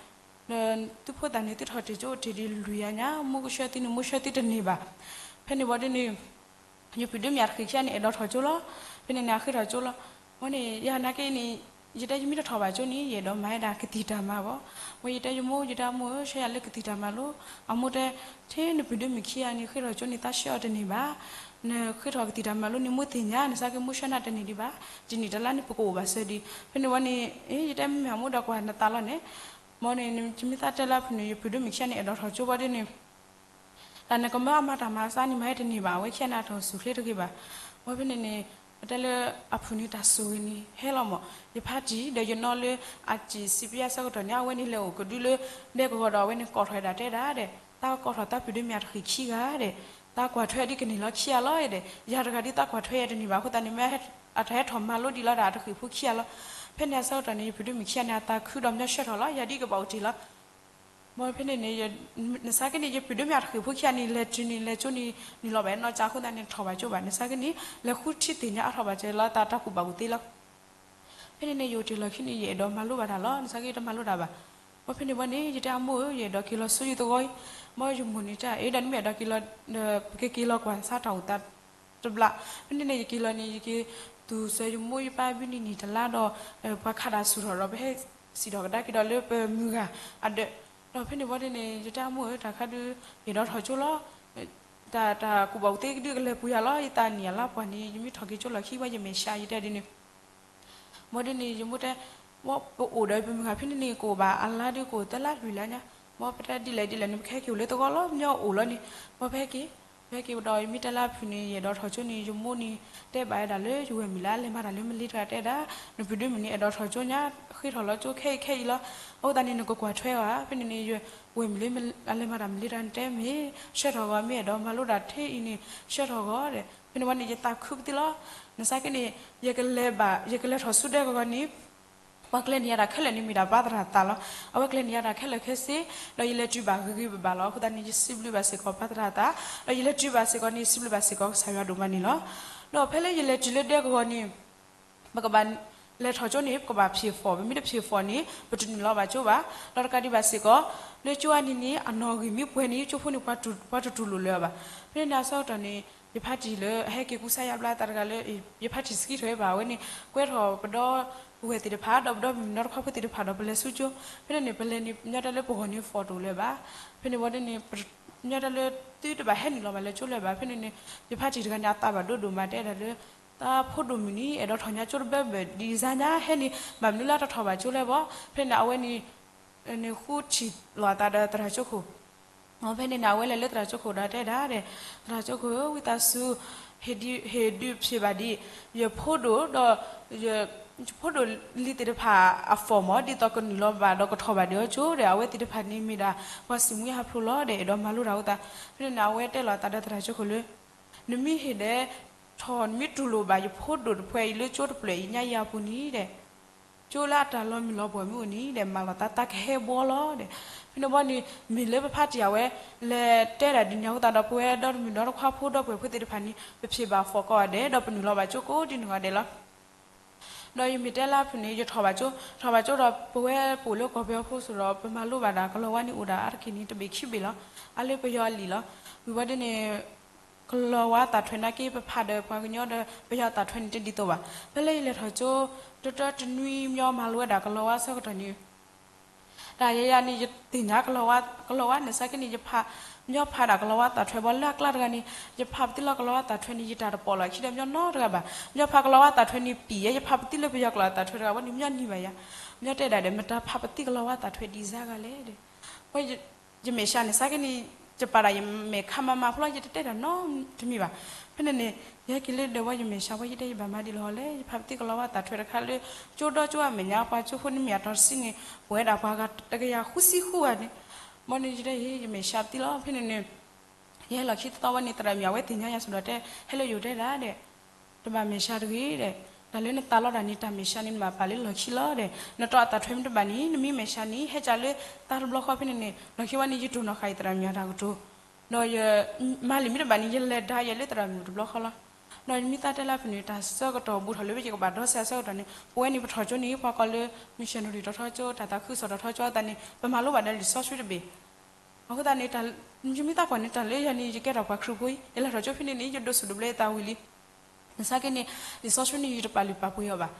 ဒီးသုဖိသၣ်န့ၣ် သုထီၣ်တ့ၢ်ကၠိအိၣ်တ့ၢ်ဒ်လွံၢ်အညါ မိၢ်ကဆှၢသုန့ၣ် မိၢ်ဆှၢသုတန့ၢ်ဘၣ်. ဖဲန့ၣ်ဝံၤဒ်န့ၣ် ယပုၢ်ဒ့မ့ၢ်အတဃံးခံဂၤန့ၣ် အဲၣ်ဒိးထီၣ်ကၠိလီၤ. ဖဲန့ၣ်န့ၣ် အဃ့ထီၣ်ကၠိလီၤ. ဝဲန့ၣ် ယၤနာ်က့န့ၣ် ယတဲယမ့ၢ်တထီၣ်ဘၣ်ကၠိန့ၣ် ယအဲၣ်ဒိးမၤဝဲဒၣ်ကသံၣ်တၢ်မၤဘၣ်. ဝဲယတဲယမိၢ် ယတဲအမိၢ်ဧၢ ဆှၢယၤလၢကသံၣ်တၢ်မၤလိ. အမိၢ်တဲ ထဲနပုၢ်ဒ့မ့ၢ်ခံဂၤန့ၣ် ဃ့ထီၣ်ကၠိန့ၣ် သးဆှၢအီၤတန့ၢ်ဘၣ်. နဃ့ထီၣ်ကသံၣ်တၢ်မၤလိန့ၣ် မိၢ်သ့ၣ်ညါ နစးက့မိၢ်ဆှၢနၤတန့ၢ်ဒံးဘၣ်. တနံၣ်တလါန့ၣ် ပကအိၣ်ဘၣ်စၢၤဒံး. ဖဲန့ၣ်ဝဲန့ၣ် ယတဲမ့ၢ်အမိၢ်ဒီးကွၢ်နသးလီၤန့ၣ် မ်န့ၣ် ယမ့ၢ်သးတဲလၢအဖုၣ်န့ၣ် ယပုၢ်ဒ့မ့ၢ်ခံဂၤန့ၣ် အဲၣ်ဒိးထီၣ်ကၠိဘၣ်ဒ်န့ၣ် တၢ်နကမၢအမၤတၢ်မၤအသးန့ၣ် မၤဟဲတန့ၢ်ဘၣ်. အဝဲခံဂၤန့ၣ် အတၢ်အိၣ်ဆူၣ်အိၣ်ချ့တဂ့ၤဘၣ်. ဝဲဖဲန့ၣ်န့ၣ် ပတဲလၢအဖုၣ်န့ၣ် တၢ်ဆိၣ်ဂ့ၤန့ၣ် ဟဲလီၤမး. ယဖါတံၢ်ဒီးယနီၢ်လၢ အစံးစံးပယါဆၢကတီၢ်န့ၣ် အဝဲန့ၣ်လဲၤအိၣ်ကဒုလၢ ဒဲကဝီၤဒီး အဝဲန့ၣ်ကိးထီၣ်ဝဲဒၣ်တဲဒၣ်ဒီး သးကိးထီၣ်သးပုၢ်ဒ့မ့ၢ်အတဃံးခံဂၤဒီး သးကွၢ်ထွဲဒ်ကန့ၢ်လီၤခံဂၤလီၤဒီး ယၤတဂၤဒ်သးကွၢ်ထွဲယၤတန့ၢ်ဘၣ်အဃိသတးန့ၣ် မ့ၢ်အတၢ်ဟဲထီၣ်မၤလိဒံးလီၤဒၣ် အတဃံးဖိခံဂၤလီၤ. ဖဲန့ၣ်အဆၢကတီၢ်န့ၣ် ယပုၢ်ဒ့မ့ၢ်ခံဂၤန့ၣ် အသးခုဒီးမညီဆှၢထီၣ်လီၤ ယၤဒ်ကဘၣ်အိၣ်တ့ၢ်လီၤ. မ်ဖဲန့ၣ်န့ၣ် နစးက့န့ၣ် ယပုၢ်ဒ့မ့ၢ်အတဃံးဖိခံဂၤန့ၣ် လဲၤတုၤန့ၣ် လဲၤကၠိန့ၣ် နုာ်လီၤဘၣ်နီၢ်ကၠါအဃိသတးန့ၣ် တထီၣ်ဘၣ်ကၠိဘၣ်. နစးက့န့ၣ် လဲၤဃုထံသ့ၣ်ညါအါထီၣ်ဘၣ်စၢၤလီၤ တၢ်တၢ်ကူၣ်ဘၣ်ကူၣ်သ့လီၤ. ဖဲန့ၣ်န့ၣ် ယအိၣ်တ့ၢ်လီၢ်ခံန့ၣ် ယအဲၣ်ဒိးမၤလိဘၣ်တၢ်လီၤ နစးက့တမၤလိတၢ်ဘၣ်. မ်ဖဲန့ၣ်ဝဲန့ၣ် ယတဲအမိၢ်ဧၢ ယအဲၣ်ဒိးက့ၤလီၤဆူယသဝီအံၤ. မ်ယမိၢ်န့ၣ်တဲ အ့ ဒီးနမ့ၢ်အဲၣ်ဒိးက့ၤလီၤဒီး ပကက့ၤလီၤကွၢ်စးတၢ်အိၣ်သးတဘျီ. ဖဲန့ၣ်န့ၣ် ယက့ၤလီၤန့ၣ် ယက့ၤသူၣ်စၢၤယမိၢ်ယပၢ်ဘုန့ၣ်နံၣ်တလါဒီး ပှၤခးတၢ်ဆူၣ်ထီၣ်ဒီး ပဟဲစံၣ်ထီၣ်ကဒါက့ၤဒီးလၢပမုၢ်ဂၤအဒၢး. ဒီးဖဲန့ၣ်ဝဲန့ၣ် ယတဲအမိၢ်ဧၢ တၢ်ခါဒုး ယအဲၣ်ဒိးထီၣ်ကၠိလီၤ တၢ်တၢ်ကူၣ်ဘၣ်ကူၣ်သ့ကဒုးကလဲၤပူၤယၤလီၤ ယသးနံၣ်အလါပှၤန့ၣ် ယမ့ၢ်ထီၣ်က့ၤကၠိလီၢ်ခံဝဲ ယမဲာ်ဆှး ယတဲဒ်န့ၣ်. မ်ဒ်န့ၣ် ယမိၢ်တဲ မ်ပအိၣ်ဒီးပမုၢ်ဂၤဖဲန့ၣ်န့ၣ် ကအိၣ်ဘၣ်အလါဒုးကအိၣ်သၢလါလွံၢ်လါညါ. မ်ပတဲဒ်လဲၣ်ဒ်လဲၣ်န့ၣ် ပကဟဲက့ၤအိၣ်လၢသဝီလီၤ ပညီအိၣ်လီၤန့ၣ်. မ်ပဟဲက့ၤ ယဟဲက့ၤဒီး ယမ့ၢ်တဲလၢအဖုၣ်န့ၣ် ယအဲၣ်ဒိးထီၣ်ကၠိန့ၣ် ယမိၢ်န့ၣ် တဲဘၣ်ဝဲဒၣ်လၢယဝဲၢ်မုၣ်လၢအလဲၤမၤတၢ်လၢမလ့ၤတဂၤ တဲဒၣ်, နပုၢ်ဒုမုၣ်န့ၣ် အဲၣ်ဒိးထီၣ်ကၠိညါ ဃ့ထီၣ်လီၤကၠိခဲအံၤခဲအံၤလီၤ. အဃိသတးန့ၣ် နကကွၢ်ထွဲအီၤဧါ. ဖဲန့ၣ်န့ၣ် ယဝဲၢ်မုၣ်လၢအလဲၤမၤတၢ်မလ့ၤတဂၤန့ၣ် တဲမ့ၢ် ဆှၢထီၣ်ဂီၤ, မ့ၢ်အဲၣ်ဒိးမၤလိတၢ်ထဲအံၤန့ၣ် ဆှၢထီၣ်ဂီၤ ဒီး ဖဲန့ၣ်ဝံၤန့ၣ် ယသးခုပသံလီၤ. နဆါက့န့ၣ် ယကလဲၤဘၣ် ယကလဲၤထီၣ်ဆူဒဲကဝီၤန့ၣ် ပှၤကျဲၤန့ၢ်ယၤတၢ်ခဲလၢာ်န့ၣ် မ့ၢ်ဒၣ်ပၢ်သရၣ်သးလီၤ. အဝဲကျဲၤန့ၢ်ယၤတၢ်ခဲလၢာ်ခဲဆ့, ဒီးယလဲၤတုၤဘၣ်ဂ့ၤဂ့ၤဘၣ်ဘၣ်လီၤ. အဃိသတးန့ၣ် ယစံးဘျုးဘၣ်စ့ၢ်ကီးပၢ်သရၣ်သး, ဒီးယလဲၤတုၤဘၣ်စ့ၢ်ကီးန့ၣ် စံးဘျုးဘၣ်စ့ၢ်ကီးကစၢ်ယွၤဒိၣ်မးန့ၣ်လီၤ. ဒီးဖဲလၢယလဲၤတုၤလၢဒဲကဝီၤန့ၣ် ပကဘၣ်လဲၤထီၣ်ကၠိန့ၣ် ပကဘၣ်ဖံး form, ပမ့ၢ်တဖံး form န့ၣ် ပတနုာ်လီၤဘၣ်ကၠိဘၣ်. ဒီးတကးဒံးဘၣ်စ့ၢ်ကီး လၢကၠိအါန့ၣ်န့ၣ် အနီၣ်ဂံၢ်မ့ၢ်ပှဲၤန့ၣ် ကၠိဖိန့ၣ် ပှၤတတူၢ်လိာ်လၢၤဘၣ်. ဖဲန့ၣ်န့ၣ် အဆၢကတီၢ်န့ၣ် ယဖါတံၢ်လၢအဟဲက့ၤကူစါယါဘျါသးတဂၤလၢ ယဖါတံၢ်စကံထီၣ်ဝဲဘၣ် အဝဲန့ၣ် ကွဲထီၣ်ပဒီပုၢ်ဝဲၢ်သ့ၣ်တဖၣ် ဒီးပဒီမုၣ်ကနီၤတခွါဖိသ့ၣ်တဖၣ်ဒီး ပလဲၤဆူကၠိ. ဖဲန့ၣ်န့ၣ် ပလဲၤန့ၣ် ပညီတၢ်လၢပဂီၢ်န့ၣ် form တအိၣ်လၢၤဘၣ်. ဖဲန့ၣ်ဝံၤန့ၣ် ပညီတၢ်လၢသုတဘၣ်ဟဲနုာ်လီၤဘၣ်လၢကၠိလၢၤဘၣ်. ဖဲန့ၣ်န့ၣ် ယဖါတံၢ်တဂၤန့ၣ် အသးဘၣ်ဒိဒိၣ်မး တဲဒၣ်လၢ တၢ်ဖိဒိၣ်မုၣ်န့ၣ် အဲၣ်ဒိးထီၣ်ညါကၠိတဘၢဘၢၣ် ဒ်စါညါဟဲန့ၣ် ဘၣ်မနုၤလၢတထီၣ်ဘၣ်ကၠိလဲၣ်ဘၣ်. ဖဲန့ၣ် အဝဲန့ၣ် န့ၣ်ဃူထံၣ်လိာ်အသးဒီးသရၣ်ကၠိခိၣ်. ဖဲန့ၣ်န့ၣ် အဝဲလဲၤလၢသရၣ်ကၠိခိၣ်ဒီးတဲဒၣ်ဒီး သရၣ်ကၠိခိၣ်ဧၢ, ဝံသးစူၤ ဟ့ၣ်ဒုးဖံးဘၣ်ဒံး ယဖိဒိၣ်ဒီး ယဖိဒိၣ်လံၤသ့ၣ်တဖၣ်အ form မ့ၢ် ဒ်သိးကနုာ်လီၤဘၣ်ဒီးကထီၣ်ဘၣ်ဒံးအီၤကၠိဒီး အဝဲသ့ၣ်တဖၣ်န့ၣ်မ့ၢ်ဒၣ် ပှၤစံၣ်မှံဟးဖျိးလီၤဒီး အဲၣ်ဒိးမၤလိတၢ်အဃိသတး. ဖဲန့ၣ်န့ၣ် အဝဲတဲလိာ်အသးဒီးသရၣ်ကၠိခိၣ်လၢ နမ့ၢ်ဟ့ၣ်ဒဲးထီၣ် နမ့ၢ်တူၢ်လိာ်ဘၣ်ယဖိဒိၣ်တဖုအံၤလၢကၠိတဖျၢၣ်အံၤညါယၤအပူၤန့ၣ်ဒီး ကၠိလၢအတၢ်လီၤမုၢ်လီၤပှီၢ်မ့ၢ်အိၣ်န့ၣ်ဒီး မၤလီၤသးတၢ်ကဟဲဘှီလီၤဒီး. ဖဲန့ၣ်ဘီန့ၣ် မ့ၢ်လၢပဖါတံၢ်အဝဲ လဲၤတဲဒၣ်ဒ်န့ၣ်အဃိသတးဒီး ပဝဲဒီမုၣ်ဒီတခွါဖိဒီပုၢ်ဝဲၢ်ဖိသ့ၣ်တဖၣ်န့ၣ် ပဖံးဘၣ် form ကိးဂၤဒဲး ဒီးပနုာ်လီၤဘၣ်ကၠိကိးဒ်န့ၣ်ဂီၤဒဲးလီၤ. ဒီးယမ့ၢ်တဲလၢအဖုၣ်န့ၣ် ယထီၣ်ဘၣ်ကၠိ, ထီၣ်ဘၣ်ကၠိဒီး ပဝဲပအိၣ်လၢကီၢ်ပယီၤဖိစ့ၢ်ဒီး ပမၤလိဘၣ်ဒၣ်ကလီၤဝါန့ၣ်အိၣ်ဒၣ်အါတက့ၢ်န့ၣ် တဘ့ၣ်ခံဘ့ၣ်လီၤ. အါလၢပယီၤအလံာ်လီၤ. ဝံၤဘီဒ်န့ၣ် ကလီၤဝါသးထွဲနာ်က့ ပဖးဒီးပှၤကညီဒီး ပယီၤသးထွဲန့ၣ်တဒ်သိးဘၣ်. ဖဲလၢယလဲၤထီၣ်ကၠိ တတၢတနွံ မညီမၤလိဝဲဒၣ်ကလီၤဝါအဆၢကတီၢ်န့ၣ် တၢ်ယၤယၤန့ၣ် ယသ့ၣ်ညါကလီၤဝါ, ကလီၤဝါန့ၣ် စးက့န့ၣ် ယဖး, မညီဖးဒၣ်ကလီၤဝါသးထွဲဘီလၢအကျါတဂၤန့ၣ် ယဖးပသံလီၤကလီၤဝါသးထွဲန့ၣ် ယတၢ်တပိာ်လီၤခံဒီးမညီနီတဂၤဘၣ်. မညီဖးကလီၤဝါသးထွဲန့ၣ်ပံာ်ယဲ ယဖးပသံလၢပယီၤကလီၤဝါသးထွဲတဂၤဘီန့ၣ် မညီနံၤဘၣ်ယၤ. မညီတဲဒၣ်ဒီး မတၤဖးပသံကလီၤဝါသးထွဲဒ်စါဂၤလဲၣ်ဒီး ယမဲာ်ဆှးန့ၣ် စးက့န့ၣ် ယပာ်ဒၣ်ယမဲာ်ခါမၤမၤဖိလီၤ ယတတဲတၢ်နီတမံၤဘၣ်. ဖဲန့ၣ်န့ၣ် ယဟဲက့ၤလၢဒၢးဝဲ ယမဲာ်ဆှးဝဲ ယတဲယဘၣ်မၤဒ်လဲၣ်လဲၣ် ယဖးပသံကလီၤဝါသးထွဲတခါလၢ ကၠိဒီကၠိအမဲာ်ညါ ပှၤကၠိဖိန့ၣ်မ့ၢ်အတီၤတဆံန့ၣ် ပဝဲဒၣ်ပှၤဂၤတကယၤဃုဆံဃုဂၤန့ၣ် ဘီန့ၣ်ယတဲ ယမဲာ်ဆှးပသံလီၤ. ဖဲန့ၣ်န့ၣ် ယဟဲလီၤခံသီဝဲန့ၣ် သရၣ်မုၣ်အဝဲသ့ၣ်ညါယၤစ့ၢ်ဒီးတဲ ဟဲလၢယအိၣ်တဲဒၣ်ဒီး တဘၣ်မဲာ်ဆှးတဂ့ၤဒီး တၢ်လၢနသးလီတၢ်န့ၣ် တၢ်မဲာ်ဆှးန့ၣ် နဘၣ်ပာ်လၢလီၢ်ခံလီၤဒီး နတီအသးထွဲမ့ၢ်တဘၣ်န့ၣ် နမ့ၢ်မဲာ်ဆှးန့ၣ် ဟဲကၢ်လၢတၢ်တဘျီဃီဖဲန့ၣ်န့ၣ် လီၢ်ခံဝဲန့ၣ် ယတိၢ်နီၣ်ဃာ်အံၤသရၣ်မုၣ်အတၢ်ကတိၤ ဒီးယမၤလံာ်မ့ၢ်တဘၣ်န့ၣ် ယလဲၤဒါယဲလၢသရၣ်မုၣ်တဘျီဃီလီၤ. ဒီးယမ့ၢ်သးတဲလၢအဖုၣ်န့ၣ် တၢ်ဆၢကတီၢ်ဘူးထီၣ်လၢဝဲယကဘၣ်ဒီးစဲးအဆၢကတီၢ်န့ၣ် ပဝဲန့ၣ်ပထီၣ်ကၠိန့ၣ် ပှၤကိးလၢ missionary တီၤထီကၠိ တၢ်သးခုကစီၣ်တီၤထီကၠိအသးန့ၣ် ပမၤလိဘၣ်ဒီးလံာ်စီဆှံတဘ့ၣ် အဃိသတးန့ၣ် ယမ့ၢ်သးကွၢ်န့ၣ် တၢ်လၢယၤန့ၣ် ယကဲထီၣ်ပှၤခရံာ်ဖိအံၤ ယလဲၤထီၣ်ကၠိဖဲန့ၣ်န့ၣ် ယဒိးစူၣ်ဒိးဘျၢယသးဝံၤလံ နဆါက့န့ၣ် လံာ်စီဆှံန့ၣ် ယတပာ်လုၢ်ပာ်ပှ့ၤအီၤဘၣ်.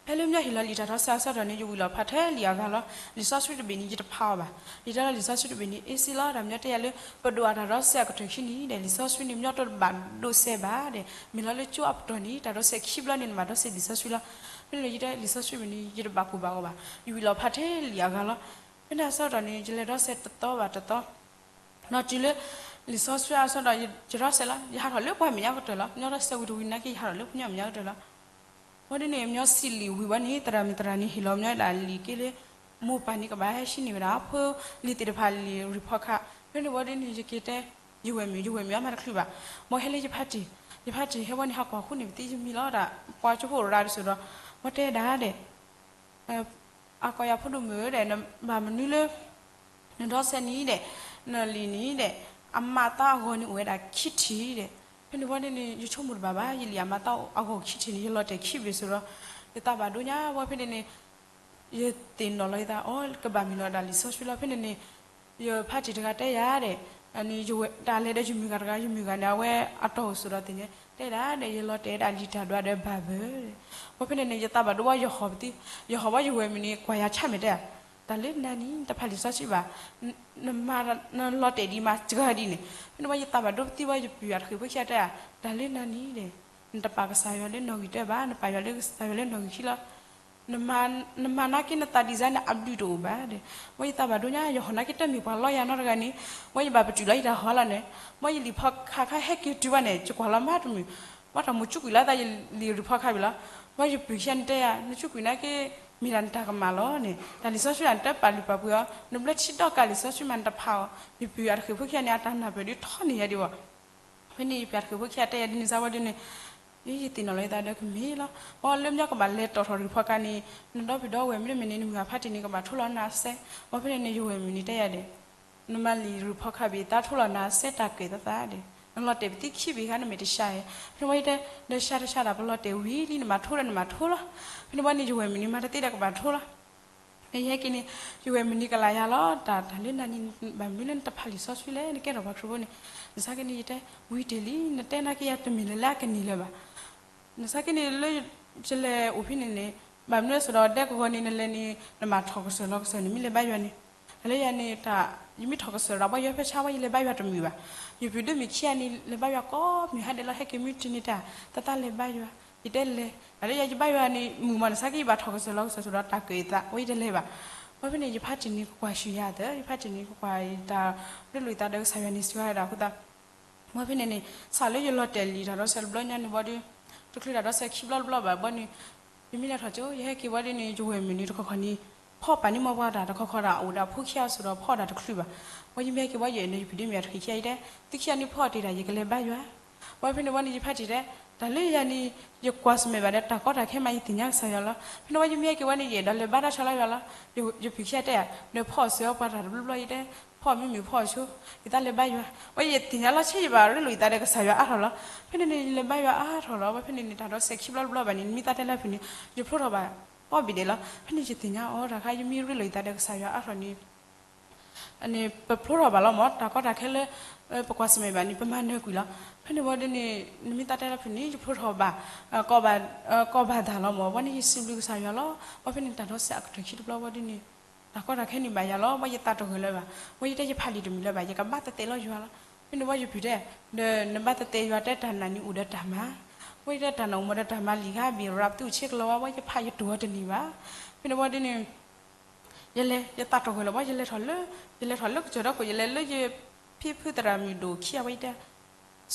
ဖဲလၢမညီဟ့ၣ်လီၤလံာ်တၢ်ဒီးစဲးအဆၢကတီၢ်န့ၣ် ယဝံၤလီၤဖးထဲလံာ်အဂၤလီၤ. လံာ်စီဆှံတဘ့ၣ်န့ၣ် ယတဖးအီၤဘၣ်. ယတဲလၢလံာ်စီဆှံတဘ့ၣ်န့ၣ် အ့စ့လီၤ ဒီးမညီတဲယၤလၢ ပဒိၣ်အတၢ်ဒီးစဲးအကတၢၢ်ခံန့ၣ်ဒီး လံာ်စီဆှံန့ၣ် မညီတဘၣ်ဒိးစဲးဘၣ်ဒီး မ့ၢ်လီၤလၢကၠိအပတီၢ်န့ၣ် တၢ်ဒီးစဲးခံဘျီန့ၣ် နဘၣ်ဒီးစဲးလံာ်စီဆှံလီၤ. ဖဲန့ၣ်လၢယတဲလံာ်စီဆှံတဘ့ၣ်န့ၣ် ယတဘၣ်ကိၢ်ဘၣ်ဂီၤဘၣ်. ယဝံၤလီၤဖးထဲလံာ်အဂၤလီၤ. ဖဲန့ၣ်အဆၢကတီၢ်န့ၣ် ယလဲၤဒီးစဲးတသီဘၣ်တသီ နီၢ်တုၤလၢ လံာ်စီဆှံအဆၢဒီး ယဒီးစဲးလီၤ ယဟးထီၣ်လၢပှၤမဲာ်ညါကတၢၢ်လီၤ. မညီဒီးစဲးဝံၤတဝံၤနာ်က့ ယဟးထီၣ်လၢပှၤကညီမဲာ်ညါကတၢၢ်လီၤ. ဘီဒ်န့ၣ် မညီစံးလံာ်ဝံၤဘီန့ၣ် သရၣ်မုၣ်သရၣ်န့ၣ် ဟ့ၣ်လီၤမညီဒၣ်လံာ်က့လၢ မိၢ်ပၢ်န့ၣ်ကဘၣ်ဟဲဟံးန့ၢ်ဝဲဒၣ်ဖိလံၤသ့ၣ်တဖၣ်လံာ် report card ဖဲန့ၣ်ဘီဒ်န့ၣ် ယက့ၤတဲ ယဝဲၢ်မုၣ် ယဝဲၢ်မုၣ်အမၤတချုးဘၣ်. ဘီဟဲလၢယဖါတံၢ် ယဖါတံၢ်ဟဲဘီန့ၣ် ဟးကွၢ်ဃုန့ၢ်ပသံယမံၤလီၤဒၣ် ပှၤကၠိဖိအိၣ်ရၤဒ်သိးဒီး ဘီတဲဒၣ်ဒီး အကိးယၤဖိဒိၣ်မုၣ်ဧၢဒီး နဘၣ်မနုၤလၢ နဒီးစဲးန့ၣ်ဒီး နလံာ်န့ၣ်ဒီး အမၤသးအဂီၢ်န့ၣ်အိၣ်ဝဲဒၣ်ခံထံၣ်ဒီး ဖဲန့ၣ်ဘီန့ၣ်န့ၣ် ယဆိကမိၣ်တဘၣ်ဘၣ် ယလံာ်အမၤသးအဂီၢ်ခံထံၣ်န့ၣ် ယလီၤတဲာ်ခံဘ့ၣ်စ့ၢ်ဒီး ယသးဘၣ်ဒိညါဘီဖဲန့ၣ်န့ၣ် ယသ့ၣ်နီၣ်လီၤယသး အိ ကဘၣ်မ့ၢ်လီၤဒၣ်လံာ်စီဆှံလီၤ ဖဲန့ၣ်န့ၣ် ယဖါတံၢ်တဂၤတဲယၤဒီး တၢ်လဲၤဒီးယမုၢ်ဂၤတဂၤ ယမုၢ်ဂၤန့ၣ် အဝဲအတီၢ်အိၣ်စ့ၢ်ဒီးသ့ၣ်ညါ တဲဒၣ်ဒီး ယလီၤတဲာ်ဝဲဒၣ်လံာ်တၢ်ဒွးဒီးဘၣ်ဘၢၣ်ဒီး ဘီဖဲန့ၣ်န့ၣ် ယသးဘၣ်ဒိဘီယဟီၣ်ပသံ ယဟီၣ်ဘီယဝဲၢ်မုၣ်န့ၣ် ကွၢ်ယၤဆၣ်မဲာ်တဲ တၢ်လၢနၤန့ၣ် တဖးလံာ်စီဆှံဘၣ် နမၤ နလီၤတဲာ်ဒံးမၤစှၤဒ်န့ၣ် ဖဲန့ၣ်ဘီယသးဘၣ်ဒိပသံဘီယပုၢ်ယၤတဃ့ၢ်ဖိခံဂၤတဲ တၢ်လၢနၤန့ၣ်ဒီး နတပာ်ကစၢ်ယွၤလၢနီၣ်ဂံၢ်တၢဘၣ် နပာ်ယွၤလၢကစၢ်ယွၤလၢနီၣ်ဂံၢ်ခံလီၤ နမၤနာ်က့နသးဒ်စါန့ၣ် အဘျုးတအိၣ်ဘၣ်ဒီး, ဝဲယသးဘၣ်ဒိညါ ယဟီၣ်နာ်က့တမ့ၢ်ပှၤလီယၤနီတဂၤန့ၣ်, ဝဲယဘၣ်ပတုာ်လီၤယတၢ်ဟီလီၤန့ၣ်, ဝဲယလံာ်ဖီခါခါဟဲက့ၤတုၤဘၣ်န့ၣ် ယကွၢ်လီၤမးတမုာ်, ဝဲတၢ်မိၣ်ကၠူကွံာ်လီၤသးယလံာ်ရံၢ်ဖီခါဘၣ်လီၤ. ဝဲယပုၢ်ခံဂၤန့ၣ်တဲယၤ နကၠူကွံာ်နာ်က့ မ့ၢ်ဒၣ်နတၢ်ကမၣ်လီၤန့ၣ် တၢ်လံာ်စီဆှံဒၣ်နတပာ်လုၢ်ပာ်ပှ့ၤအီၤ နဘျၢထံဒီကၢ်လံာ်စီဆှံမးနတဖးအီၤ, ယပုၢ်အတဃ့ၢ်ဖိခံဂၤန့ၣ် အတၢ်နၢ်ပၢၢ်ဒုးထီန့ၢ်ယၤဒံးဘၣ် ဖဲန့ၣ် ယပုၢ်အတဃ့ၢ်ဖိခံဂၤတဲယၤဒ်န့ၣ်စါဝဲဒ်န့ၣ်, ယသ့ၣ်နီၣ်လီၤယသးဒီးကမ့ၢ်လီၤ. ပှၤလၢမညီကဘၣ်လဲၤတီၣ်ထီၣ်ရံၢ်ဖီခါန့ၣ် နဒီပုၢ်ဒီဝဲၢ်မနုၤမနုၤန့ၣ် နမုၢ်ဂၤဖါတံၢ်န့ၣ် ကဘၣ်ထိလီၤနၤအစဲး, ဝဲဖဲန့ၣ်န့ၣ် ယဝဲၢ်မုၣ်န့ၣ်တဲယၤဒီး နမၤလံာ်ရံၢ်ဖီခါဘၣ် တၢ်ထိလီၤနၤအစဲးတၢ်ကဲၣ်သးသးဒီး နလီၤတဲာ်ပသံခံဘ့ၣ်ခါ နမ့ၢ်တဆါဧါ. ဖဲန့ၣ်ဝဲယတဲ ဒီးဆါတဆါဒၣ် ပလီၤတဲာ်ဝံၤလံ နမၤထိဒီးနမၤထိလီၤ. ဖဲန့ၣ်ဝဲန့ၣ် ယဝဲၢ်မုၣ်န့ၣ် မၤတသ့ဒီးကဘၣ်ထိလီၤ. ဖဲယဟဲက့ၤန့ၣ် ယဝဲၢ်မုၣ်န့ၣ်ကလၤယၤလီၤ တၢ် တၢ်လၢနၤန့ၣ် ဘၣ်မနုၤလၢနတဖးလံာ်စီဆှံလဲၣ် နကဲထီၣ်ပှၤခရံာ်ဖိန့ၣ်, နစါက့န့ၣ် ယတဲ ဝံၤတ့ၢ်လံ နတဲနာ်က့ယၤတမ့ၢ်လၢၤလၢအကန့ၢ်လၢၤဘၣ်. နစါက့န့ၣ်လၢ ယလဲၤအိၣ်ဖဲန့ၣ်န့ၣ် ဘၣ်မနုၤစ့ၢ်ဒီးဒဲကဝီၤန့ၣ် နလဲၤန့ၣ် နမၤထီၣ်ကစၢၢ်လီၤကစၢၢ်န့ၣ် မ့ၢ်လဲၤဘါယွၤန့ၣ်, တၢ်လၢယၤန့ၣ် တၢ် ယမ့ၢ်ထီၣ်ကစၢၢ်ဒီး ဘၣ်ယွၤဖဲဆါ ဘၣ်ယလဲၤဘါယွၤတမုာ်ဘၣ်. ယပုၢ်ဒီမုၣ်ခံဂၤန့ၣ် လဲၤဘါယွၤကိးမုၢ်ဟါဒဲးလီၤ ဟဲက့ၤမုၢ်တနံၤတၢ် တၢ်တၢ်လဲၤဘါယွၤ, ယတဲလဲၤ တၢ်လၢယၤယဘါယွၤန့ၣ် မုာ်မး နစါက့ယဘၣ်ထီၣ်ကစၢၢ်လီၤကစၢၢ်ဆိဒီးတၢ်ကဲၣ်သး ဝဲယတလဲၤဘၣ်. ဝဲဖဲန့ၣ် ယဖါတံၢ်န့ၣ်ကကွၢ်ဆူၣ်ယၤသၢ ယဖါတံၢ်န့ၣ်ကကွၢ်တၢ်ရ့လိာ်သးဒီးကစၢ်ယွၤန့ၣ် စှၤဝဲဒၣ်အဃိသတး ဝဲဖဲန့ၣ်န့ၣ် စးလၢယလီၤတဲာ်လံာ်တၢ်ဒီးစဲးတဘျီညါန့ၣ်ဘီဒီး တချုးတၢ်ဒီးစဲးခံဘျီတဘျီဘၣ်ဘီန့ၣ် ယမ့ၢ်လဲၤထီၣ်ကၠိ ယဟဲက့ၤဘီဒ်န့ၣ် ယဝဲၢ်မုၣ်န့ၣ်တခီခီန့ၣ် ဖီၣ်ပာ်န့ၢ်မီၢ်ပှၤတၢ်တခီခီဒၣ် အိၣ်ဒီးဖိခံဂၤအစိၤဒီးဖီၣ်တၢ်တချုးဘၣ်. ဝဲယမ့ၢ်ဟဲက့ၤဘီယအဲၣ်ဒီးယပုၢ်ဒီမုၣ်အတဃ့ၢ်ခံဂၤအံၤတဲ သုခံဂၤန့ၣ်ဖီၣ်တ့ၢ်တၢ် ယကလဲၤဘါယွၤ. ဝဲဖဲန့ၣ်ဝဲန့ၣ် ယဖါတံၢ်တဲ တၢ်လၢယၤန့ၣ် ယကွၢ်ဆၢၣ်မဲာ်ဘၣ်ဒီးတၢ်ကီတၢ်ခဲမး ယသ့ၣ်ညါကစၢ်ယွၤလီၤ. ဖဲန့ၣ်ဝဲယမ့ၢ်ဟဲက့ၤဝဲန့ၣ် ယအဲၣ်ဒိးလဲၤဘါတၢ်ဆၢလၢယွၤလီၤ. ယပုၢ်ခံဂၤတဲ ဒီးဖီၣ်စၢၤအီၤပှၤတၢ်တဘျီဘျီ ယတဲ ဖီၣ်မ့ၢ်မုာ်ဖီၣ်ဆိ ယတၢ်လဲၤဘါယွၤ. ဝဲယသ့ၣ်ညါလီၤဆ့ယဘၣ်ရ့လိာ်ယသးဒီးကစၢ်ယွၤအါထီၣ်လီၤ. ဖဲန့ၣ်န့ၣ် ယလဲၤဘါယွၤအါထီၣ်လီၤ. ဝဲဖဲန့ၣ်န့ၣ် တၢ်ဒီးစဲးခံဘျီတဘျီဘၣ်န့ၣ် နမ့ၢ်သးတဲလၢဖုၣ်န့ၣ် ယဖျိထီၣ်ဘၣ် ကိးဘ့ၣ်ဒဲးလီၤ. ဖဲန့ၣ်ယသ့ၣ်ညါအီၤတၢ်ခါ ယမ့ၢ်ရ့လိာ်ယသးဒီးကစၢ်ယွၤအါထီၣ်န့ၣ် န့ၣ် ပဖျိထီၣ်ဘၣ်လီၤမး တၢ်ကီတၢ်ခဲလၢ ပကွၢ်ဆၢၣ်မဲာ်ဘၣ်န့ၣ် ပမၤနၢၤကွံာ်လီၤ. ဖဲန့ၣ်ဝဲဒ်န့ၣ် နမ့ၢ်သးတဲလၢဖုၣ်န့ၣ် ယဖျိထီၣ်ဘၣ် ကိးဘၣ်သးလီၤမး. ဝဲန့ၣ်ယစံးဘျုးကစၢ်ယွၤလီၤ. ဝဲဖဲန့ၣ်တၢ်ဒီးစဲးအကတၢၢ်ခံတဘျီဝဲဒ်န့ၣ် တၢ်ကီတၢ်ခဲန့ၣ်ဘၣ်ယၤလီၤ. ဝဲယသးတဂၢၢ်လၢၤဘၣ်. ဝဲယတဲယဖးလံာ်တမုာ်လၢၤဘၣ် ယကဘၣ်သဲးသဲးလီၤယွၤလီၤ. ဖဲန့ၣ်ဝဲယပုၢ်တဲ ဒီးနဘၣ်သဲးသဲးယွၤတဲတၢ်နာ်န့ၣ်အိၣ်ဒီးတၢ်မၤ ဝဲယတဲတၢ်နာ်အိၣ်မးဒီးတၢ်မၤလံာ်ဂၤဘ့ၣ်ရၤပသူၣ်ဆ့ကလီၤဝဲ ဝဲယဖးယတိၢ်အီၤတန့ၢ်ဘၣ်. ဖဲန့ၣ်ဝဲဒ်န့ၣ် ယလဲၤ ယသးတဂၢၢ်လၢၤဘၣ် ယလဲၤထီၣ်လၢ ယလဲၤထီၣ်လၢကစၢၢ်ဒီခိၣ် ယလဲၤလၢယဖံဖုသရၣ်မုၣ်ဒိၣ်ခံဂၤဝဲ ယတဲ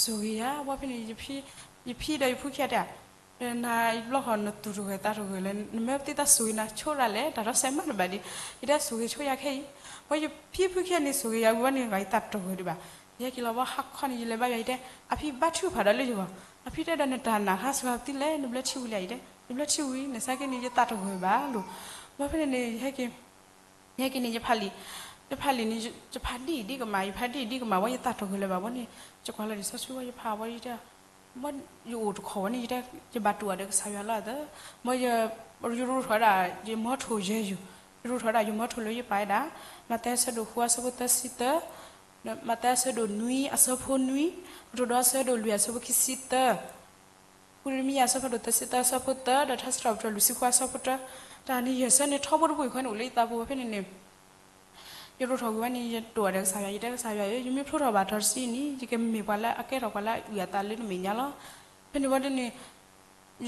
ဆိၣ်ဂ့ၤယၤ ဝဲဖဲန့ၣ် ယဖံဒီးယဖုခံဂၤတဲ နၤဘျီဃီနသူၣ်တဂၢၢ်သးတဂၢၢ်လၢ နမၢပသံသးဆိၣ်ဂ့ၤနၤဆိရၤလဲၣ် တၢ်ဒီးစဲးမးတဘၣ်ဒံး ယတဲဆိၣ်ဂ့ၤဆိယၤခဲအံၤ ဝဲယဖံဖုခံဂၤန့ၣ် ဆိၣ်ဂ့ၤယၤဝံၤဝဲန့ၣ် ယသးတဂၢၢ်ဒံးဘၣ်. ယဟဲက့ၤလီၤဘၣ်ဟါခီန့ၣ် ယလဲၤဘါယွၤ ယတဲ အဖံဘါထုကဖၣ်ဒီးလၢယဂီၢ် အဖံတဲဒီးနတၢ်နာ်ဃါစှၤပသံလဲၣ် နဘျၢထံဝံၤလံ ယတဲ ယဘျၢထံဝံၤ နစါက့န့ၣ် ယသးတဂၢၢ်ဘၣ်လိၤ. ဝဲဖဲန့ၣ်န့ၣ် ယဟဲက့ၤ ယဟဲက့ၤန့ၣ် ယဖးလံာ် ယဖးလံာ်န့ၣ် ယဖးဒ်အံၤဒ်ကမၣ် ယဖးဒ်အံၤဒ်ကမၣ် ဝဲယသးတဂၢၢ်လၢၤဘၣ်ဝဲန့ၣ် ယကွၢ်လီၤလံာ်စီဆှံဝဲ ယဖးဝဲယတဲ ဘၣ်ယအိၣ်တခီဝဲန့ၣ် ယတဲ ယဘၣ်တူၢ်အီၤဒီးကစၢ်ယွၤလီၤသၢ ဘၣ်ယ ယရိးထီၣ်ဝဲဒၣ် ယမီထိၣ်ယဲၢ်ယုၢ် ယရိးထီၣ်ဝဲဒၣ်ယမီထိၣ်လၢယပာ်ဝဲဒၣ် မးသဲအဆၢဒိၣ်ဃုအဆၢဖိသၢဆံသၢ မးသဲအဆၢဒိၣ်နွံအဆၢဖိနွံ ကတိၤဒိအဆၢဒိၣ်လွံၢ်အဆၢဖိခံဆံသၢ ဝံယံရမံယၤအဆၢဖးဒိၣ်သၢဆံသၢအဆၢဖိသၢ ဒီးထါစံးထီၣ်ပတြၢၤလွံၢ်ဆံဃုအဆၢဖိတၢ တၢ်န့ၣ်ယဲၢ်ဆၢန့ၣ် ထီဘိတဘိယူၢ်ဃီန့ၣ်အိၣ်လၢယသးပူၤဝဲဖဲန့ၣ်န့ၣ် ယရိးထီၣ်ဝံၤဝဲန့ၣ် ယတိၢ်အီၤဒီးကစၢ်ယွၤ ယတဲကစၢ်ယွၤဧၢ ယမ့ၢ်ဖျိထီၣ်ဘၣ်ထီၣ်တဆံအံၤန့ၣ် ယကမ့ၢ်ပှၤလၢအကဲထီၣ်ပှၤလၢအအုၣ်အသးလၢနမဲာ်ညါလီၤ. ဖဲန့ၣ်ဝဲဒ်န့ၣ်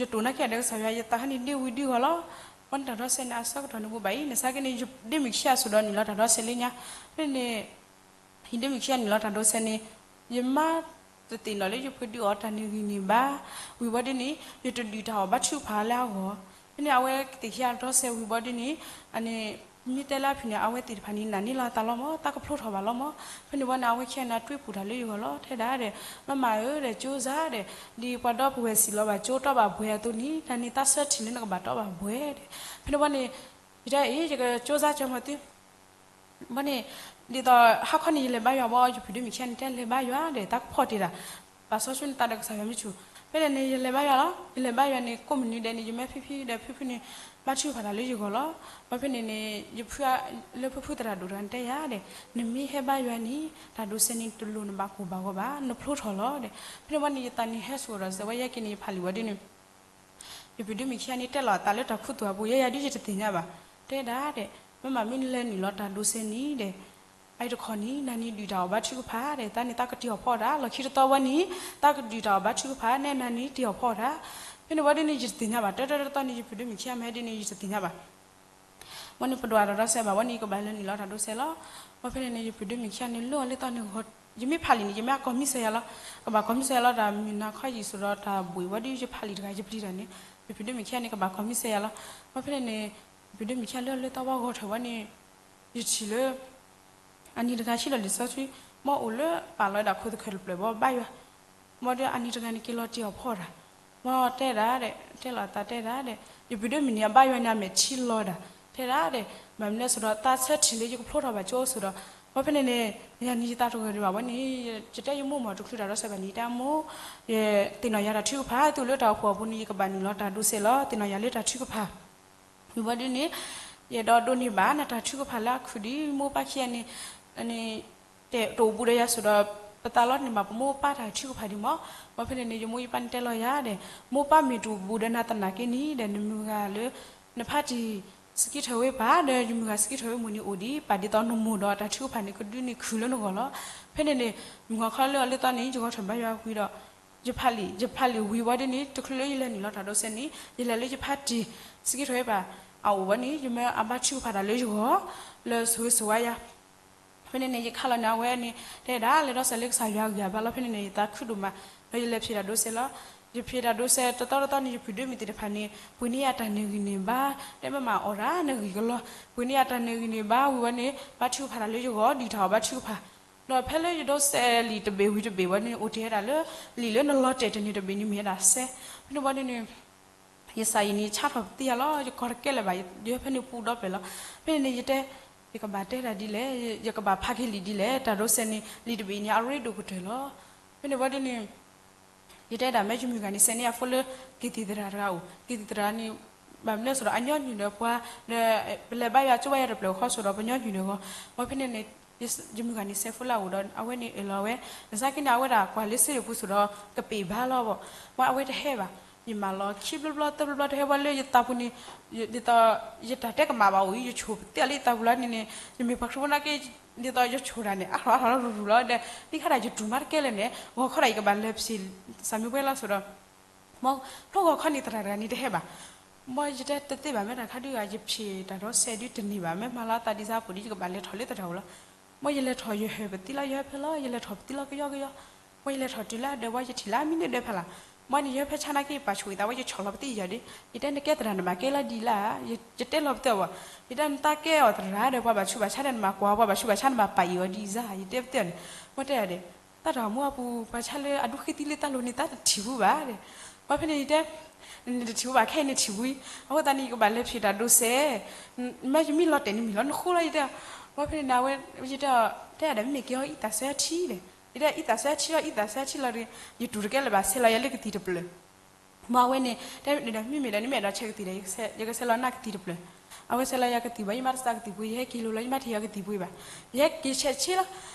ယတိၢ်နာ်က့ၤဒီးကစၢ်ယွၤ ယသးခါန့ၣ်ဒ့ဝံၤဒ့ဂီၤလီၤ. ဝဲန့ၣ်တၢ်ဒီးစဲးန့ၣ် အဆၢကတီၢ်န့ၣ်ဘိးဘၣ်အံၤ နစါက့န့ၣ် ယဒ့မုၣ်ခံဂၤစိာ်ဒီးနုာ်လီၤတၢ်ဒီးစဲးလၢညါ ဖဲန့ၣ် ယဒ့မုၣ်ခံဂၤနုာ်လီၤတၢ်ဒီးစဲးန့ၣ် ယမါတသ့ၣ်နီၣ်လၢယဖုဒုးအီၣ်တၢ်န့ၣ်ဂံၢ်န့ၣ်ဘၣ်. ဝံၤဝဲဒ်န့ၣ် ယတဒုးတၢ်အီၣ်ဘါထုကဖၣ်လၢအဂီၢ်. ဖဲန့ၣ် အဝဲသ့ၣ်ခံဂၤဒီးစဲးဝံၤဘၣ်ဒ်န့ၣ် အန့ၣ် မ့ၢ်တဲလၢအဖုၣ်န့ၣ် အဝဲသ့ၣ်တဖၣ်န့ၣ် နာ်န့ၢ်လီၤအသးလီၤမး တၢ်ကဖျိထီၣ်ဘၣ်လီၤမး. ဖဲန့ၣ်ဝဲန့ၣ် အဝဲခံဂၤန့ၣ် တွံၢ်ပူၤတၢ်လၢယဂီၢ်လီၤ ထဲဒၣ်ဒီး မ့ၢ်မၤဧၢဒီး ကၠိစါဒီး ဒ်ပှၤဒီပုၢ်ဝဲၢ်စံၣ်လီၤဘၣ်ကၠိတီဘၣ်ဘှဲအသိးန့ၣ် တၢ်န့ၣ်တၢ်ဆၢထံၣ်လၢနကဘၣ်တီဘၣ်ဘှဲဒီး ဖဲန့ၣ်ဝဲန့ၣ် ယတဲအံၤ ယကကၠိစါကၢမၤသု ဘၣ်န့ၣ် ဒ်သိးဟါခီန့ၣ် ယလဲၤဘါယွၤဘၣ် ယဖုၣ်ဒီမုၣ်ခံဂၤန့ၣ် တဲလဲၤဘါယွၤဒီး တၢ်ကဖီၣ်တ့ၢ်တၢ် ပာ်စီဆှံနသးဒီးကစၢ်ယွၤမုၢ်ဆူၣ်. ဖဲန့ၣ်န့ၣ် ယလဲၤဘါယွၤလီၤ. ယလဲၤဘါယွၤန့ၣ် ကိးမုၢ်နံၤဒဲးန့ၣ် ယမ့ၢ်ဖံဖံဒီးဖုဖုန့ၣ် ဘါထုကဖၣ်တၢ်လၢယဂီၢ်လီၤ. ဘၣ်ဖဲန့ၣ်န့ၣ် ယဖုလၢဖုဖုသရၣ်ဒိၣ်တဂၤန့ၣ်တဲယၤဒီး နမ့ၢ်ဟဲဘါယွၤန့ၣ် တၢ်ဒိးစဲးန့ၣ် တလိၣ်နဘၣ်ကိၢ်ဘၣ်ဂီၤဘၣ် နဖျိထီၣ်လီၤဒီး ဖဲန့ၣ်ဝဲန့ၣ် ယသးန့ၣ်ဟဲစိာ်ဒီးစဲးဝဲယဲက့ၤန့ၣ် ယဖးလံာ်ဝဲဒ်န့ၣ် ယဖုၣ်ဒီမုၣ်ခံဂၤန့ၣ် တဲလီၤအသးလၢတၢ်ခူသူၣ်အပူၤ ယဲယၤဒုးယတသ့ၣ်ညါဘၣ်. တဲဒၣ်ဒီး မ့ၢ်မးမ့ၢ်နလဲၤနုာ်လီၤတၢ်ဒိးစဲးန့ၣ်ဒီး အအံၤတခီန့ၣ် နၤန့ၣ်ဒုးတၢ်အီၣ်ဘါထုကဖၣ်ဒီး တၢ်န့ၣ်တၢ်ကတ့ၢ်အီၣ်ဖီတၢ် လီၢ်ခံတတီဝဲန့ၣ် တၢ်ကဒုးတၢ်အီၣ်ဘါထုကဖၣ် နဲနၤန့ၣ်တ့ၢ်အီၣ်ဖီတၢ် ဖဲန့ၣ်ဝံၤဒ်န့ၣ် ယတသ့ၣ်ညါဘၣ်, တၢ်တၢ်တတီန့ၣ် ယပုၢ်ဒိၣ်မုၣ်ခံဂၤမ့ၢ်ဟဲဒ်န့ၣ် ယတသ့ၣ်ညါဘၣ်. ဝံၤန့ၣ် ပဒွးတၢ်ဒီးစဲးဘၣ်ဝံၤန့ၣ် ယကဘၣ်လဲၤနုာ်လီၤတၢ်ဒိးစဲးလီၤ. ဝံၤဖဲန့ၣ်န့ၣ် ယပုၢ်ဒိၣ်မုၣ်ခံဂၤန့ၣ် လၢအီၤလၢသီန့ၣ်ဂီၤ, ယမ့ၢ်ဖးလံာ်န့ၣ် ယမ့ၢ်ကိးမံၤစၢၤယၤလီၤ. ကဘၣ်ကိးမံၤစၢၤယၤလီၤ တၢ်မုၢ်နၤခီယံာ်စိၤဒီးတၢ်ဘှံးဝံၤဒီး ယဖးလံာ်တဂၤ ယပျံၤတၢ်န့ၣ် ယပုၢ်ဒိၣ်မုၣ်ခံဂၤန့ၣ် ကဘၣ်ကိးမံၤစၢၤယၤလီၤ. ဝံၤဖဲန့ၣ်န့ၣ် ယပုၢ်ဒိၣ်မုၣ်ခံဂၤလၢအီၤလၢသီဝံၤဂီၤထီၣ်ဝံၤန့ၣ် ယထံၣ်လၢ အနံၤတဂၤဆံးလီၤလံာ်စီဆှံ, မ်အိၣ်လၢပာ်လီၤဝဲဒၣ်ခိၣ်သခၢၣ်တဖျၢၣ်ဘီဘၣ်ယွၤ, မ်ဒီးအနံၤတဂၤန့ၣ် က့ၤလီၤတ့ၢ်အီၤဖီတၢ်, မ်တဲဒၣ်ဒီး တဲလီၤအသးတဲဒၣ်ဒီး ယပုၢ်ဒိၣ်မုၣ်န့ၣ် အဘၣ်ယွၤန့ၣ် အမဲာ်ထံလီၤဒၣ်, တဲဒၣ်ဒီး ဘၣ်မနုၤလဲၣ်စိၤဒီး သးဆၢထံၣ်လၢယကဖျိထီၣ်ဘၣ်ကၠိစိၤဒီး, ဝံၤဖဲန့ၣ်န့ၣ် ယၤန့ၣ်ယသးတဂၢၢ်ဒံးဘၣ်ဝဲန့ၣ်, ယတဲယမိၢ်မ့ၢ်တချုးတၢ်ဒိးစဲးဘၣ်န့ၣ် တဲမိၢ်, ယသ့ၣ်နီၣ်ယၤတၢ်ထုကဖၣ် သုအိၣ်လၢတၢ်အိၣ်ဖှိၣ်အပူၤန့ၣ် ယကဘၣ်နုာ်လီၤတၢ်ဒိးစဲးလီၤ သ့ၣ်နီၣ်ယၤလၢတၢ်ထုကဖၣ် ဝံၤဘီဒ်န့ၣ် ယအဲၣ်ဒိးဒိးန့ၢ်ဘၣ်နတၢ်ထုကဖၣ်လၢအခုၣ်ဒံး မိၢ်ပၢ်ခံဂၤန့ၣ် တအိၣ်ဘူးဒီးယၤစိၤဒီး ပသးလီန့ၢ်ဘၣ်ပမိၢ်ပၢ်တၢ်ထုကဖၣ်ဒံးမး, ဝံၤဖဲန့ၣ်န့ၣ် ယမိၢ်ယပၢ်န့ၣ်တဲလီၤယၤဒီး မိၢ်ပၢ်မ့ၢ်တအိၣ်ဘူးဒီးနၤသနာ်က့န့ၣ်ဒီး နမုၢ်ဂၤလၢ နဖါတံၢ် စကံထၢၣ်ဝဲပၢ်ဒီး ယမုၢ်ဂၤစကံထၢၣ်ဝဲမိၢ်န့ၣ်အိၣ်ဒံး ပာ်ဒ်သိးနမိၢ်ဒီးတၢ်ထုကဖၣ်န့ၣ် ကဒုးန့ၢ်ခုၣ်လၢနဂီၢ်လီၤ. ဖဲန့ၣ်န့ၣ် မုၢ်ဂီၤခီလၢအီၤလၢသီန့ၣ် ယဂီၤထၢၣ်ဘါယွၤဝံၤဒီး ယဖးလံာ် ယဖးလံာ်ဝံၤဝံၤဒ်န့ၣ် တချုးလၢယလဲၤနုာ်လီၤတၢ်ဒိးစဲးန့ၣ် ယလဲၤလၢယဖါတံၢ် စကံထၢၣ်ဝဲပၢ် အအိၣ်ဝဲန့ၣ် ယမ့ၢ်အဘါထုကဖၣ်တၢ်လၢယဂီၢ် လၢဆိၣ်ဂ့ၤဆိၣ်ဝါယၤ ဖဲန့ၣ်န့ၣ် ယခးလီၤန့ၢ်အဝဲန့ၣ် တဲဒၣ်လဲၤဒိးစဲးလၢကစၢ်ယွၤအဂံၢ်အဘါလီၤ. ဖဲန့ၣ်န့ၣ် ယသးခုဒိၣ်မး ဒီးယလဲၤဖံးတၢ်ဒိးစဲးလီၤ. ယဖံးတၢ်ဒိးစဲးတသီတသီန့ၣ် ယပုၢ်ဒိၣ်မုၣ်သ့ၣ်တဖၣ်န့ၣ် ပှ့ၤန့ၢ်ယၤတၢ်နၢၤဂံၢ်နၢၤဘါ တဲမ့ၢ်မၤအီၣ်တၢ်နၢၤဂံၢ်ကလီၤ ပှ့ၤန့ၢ်ယၤတၢ်နၢၤဂံၢ်နၢၤဘါဝံၤဝဲန့ၣ် ဘါထုကဖၣ်တၢ်လၢယဂီၢ် ဒ်တၢ်အီၣ်ဘါထုကဖၣ် ဒီးဖဲလၢယဒိးစဲးလံာ်တဘ့ၣ်ဝံၤတဘ့ၣ်ဝဲန့ၣ် အိၣ်တ့ၢ်ဝဲဒၣ်လၢ လံာ်လၢနလီၤတဲာ်တန့ၢ်တဘ့ၣ်န့ၣ်မ့ၢ်ဝဲဒၣ်စဲး ဖဲန့ၣ်ဝံၤန့ၣ် ယစၢ်အံၤန့ၣ် ဆါထီၣ်ပသံယၤလီၤ. ယကီၢ်တကဲလၢၤဘၣ် ယဟၢဖၢန့ၣ်ပူဒီဖျၢၣ်လီၤ. ဖဲန့ၣ်န့ၣ် ယတဲ ယကဘၣ်တဲတၢ်ဒ်လဲၣ်, ယကဘၣ်ဖးက့ၤလံာ်ဒ်လဲၣ်, တၢ်ဒိးစဲးန့ၣ် လံာ်တဘ့ၣ်အံၤန့ၣ် အရ့ဒိၣ်ကတၢၢ်လီၤ. ဖဲန့ၣ်ဝံၤဒ်န့ၣ် ယတဲဒၣ်မ့ၢ်ယမုၢ်ဂၤန့ၣ် စဲးန့ၢ်အဖိလၢ က့ၤသံၣ်သရၣ်တဂၤအိၣ်, က့ၤသံၣ်သရၣ်န့ၣ် ဘၣ်မနုၤလဲၣ်စိၤဒီး အညီနုၢ်ဒီးပှၤ ဒီး ပလဲၤဘါယွၤကၠိဘါယွၤတဖျၢၣ်ဃီစိၤဒီး ပညီနုၢ်ဒီးဂီၢ်, ဝံၤဖဲန့ၣ်န့ၣ် ယမုၢ်ဂၤန့ၣ် စဲးဖိလၢအအိၣ်ဒီး အဝဲန့ၣ်အၢၣ်လီၤဝဲ, နစးက့န့ၣ် အဝဲဒၣ်ကွၢ်လၢစ့ၢ်တပူၤစိၤဒီး ကပ့ၤဘါလီၤဘၣ်, ဝံၤအဝဲတဟဲဘၣ်, ယမၤလီၤခံဘျီဘျီသၢဘျီဘျီတဟဲ ဝံၤလၢယသးပူၤန့ၣ် ဒ်သိး ယတၢ်တဲကမၣ်ဘၣ်အိၣ်အံၤ ယဆိၣ်ပသံအီၤလၢယသးပူၤလီၤန့ၣ်န့ၣ် ယမ့ၢ်ပှၤခရံာ်ဖိနာ်က့ ဒ်သိးယဆိၣ်တၢ်န့ၣ် အါထီၣ်အါထီၣ်လီၤရူၤရူၤလီၤဒီး ဒ်ခါဒၣ်ယတူၢ်မးတကဲလၢာ်န့ၣ် ဂီၤခီဒၣ်ယကဘၣ်လဲၤဖံး စၢ်မုၢ်ပှဲၤလီၤစိၤဒီး မ်ဖျိဂီၤခီန့ၣ်သရၣ်တဂၤန့ၣ်တဟဲဘၣ်, မ်ယတဲတသ့ဘၣ် မ့ၢ်တၢ်ခါဒုးဂၤ ယဖံးတၢ်ဒိးစဲးဒုးတန့ၢ်ဘၣ် မ့ၢ်မၤလီၤအသးဒ်စးပူၤဒီး ယကဘၣ်လဲၤထီၣ်လၢသရၣ်အိၣ်လီၤ. မ်ယလဲၤထီၣ်ယဟၢၣ်ပသံလီၤ ယဟၢဖၢလီၤ ယလဲၤထီၣ်ပသံလီၤကယီကယီ, မ်ယလဲၤထီၣ်တုၤလၢအဒၢးဝံၤ ယထံၣ်လၢအမံန့ၢ်ဒၢးဖးလၢ်, မ်န့ၣ်ယဟၢဖၢဆါနာ်က့ ယပာ်ဆိၣ်ဂ့ၤသးဝဲ ယဆီၣ်လီၤပသံယၤဒီး ယတဲနကဲသရၣ်နဘၣ်ကဲလီၤဒ်လဲၣ်, ယတဲလီၤပသံအီၤဘၣ်, ယတဲနတၢ်ကဲအီၤသရၣ်ဒီး ပှၤဘၣ်ဆူးဘၣ်ဆါဒီးနဘၣ်ကွၢ် ပှၤဘၣ်ဆူးဘၣ်ဆါနဘၣ်ပာ်အီၤဒ်စး ယတဲပသံအီၤန့ၣ်, မ်တဲယၤဒီး တၢ်တၢ်မူအပူၤ ပှၤဆါလၢအဒူဃ့သံလၢတၢ်လိၤန့ၣ် တၢ်တထံၣ်ဘူးဘၣ်ဒီး, မ်ဖဲန့ၣ်ယတဲ နတထံၣ်ဘူးဘၣ် ခဲအံၤနထံၣ်ဘူးအံၤ, အဃိသတးန့ၣ် ယကဘၣ်လဲၤဖံးတၢ်ဒိးစဲး, မ့ၢ်ယမ့ၢ်လီၤတဲာ်န့ၣ်မ့ၢ်လီၤနဃိလီၤ ယတဲ, မ်ဖဲန့ၣ်န့ၣ် အဝဲ ယတဲ တဲဒၣ် မ့မ့ၢ်က့ၤအီၤအံသၣ်စၢထံဒီး, ယတဲအံသၣ်စၢထံလီၤ အံသၣ်စၢထံလီၤဒီး ယတူၢ်တကဲလၢၤဘၣ် ဆဲးလီၤယၤလၢကသံၣ်တဖျၢၣ် မ်အဝဲန့ၣ် တဲဒၣ် မ့မ့ၢ်ဒီး နမ့ၢ်အဲၣ်ဒိးဆဲးကသံၣ်ဒီး ယကဆဲးလီၤနၤကသံၣ်တဖျၢၣ်, အဝဲဆဲးလီၤယၤကသံၣ်ဘၣ် ယမါတစးကသံၣ်ပှ့ၤ ယဟဲက့ၤလိၤလီၤ ယမါတဟ့ၣ်ယၤကသံၣ်ပှ့ၤဘၣ်, ယဟဲက့ၤဆဲးဆ့လီၤ,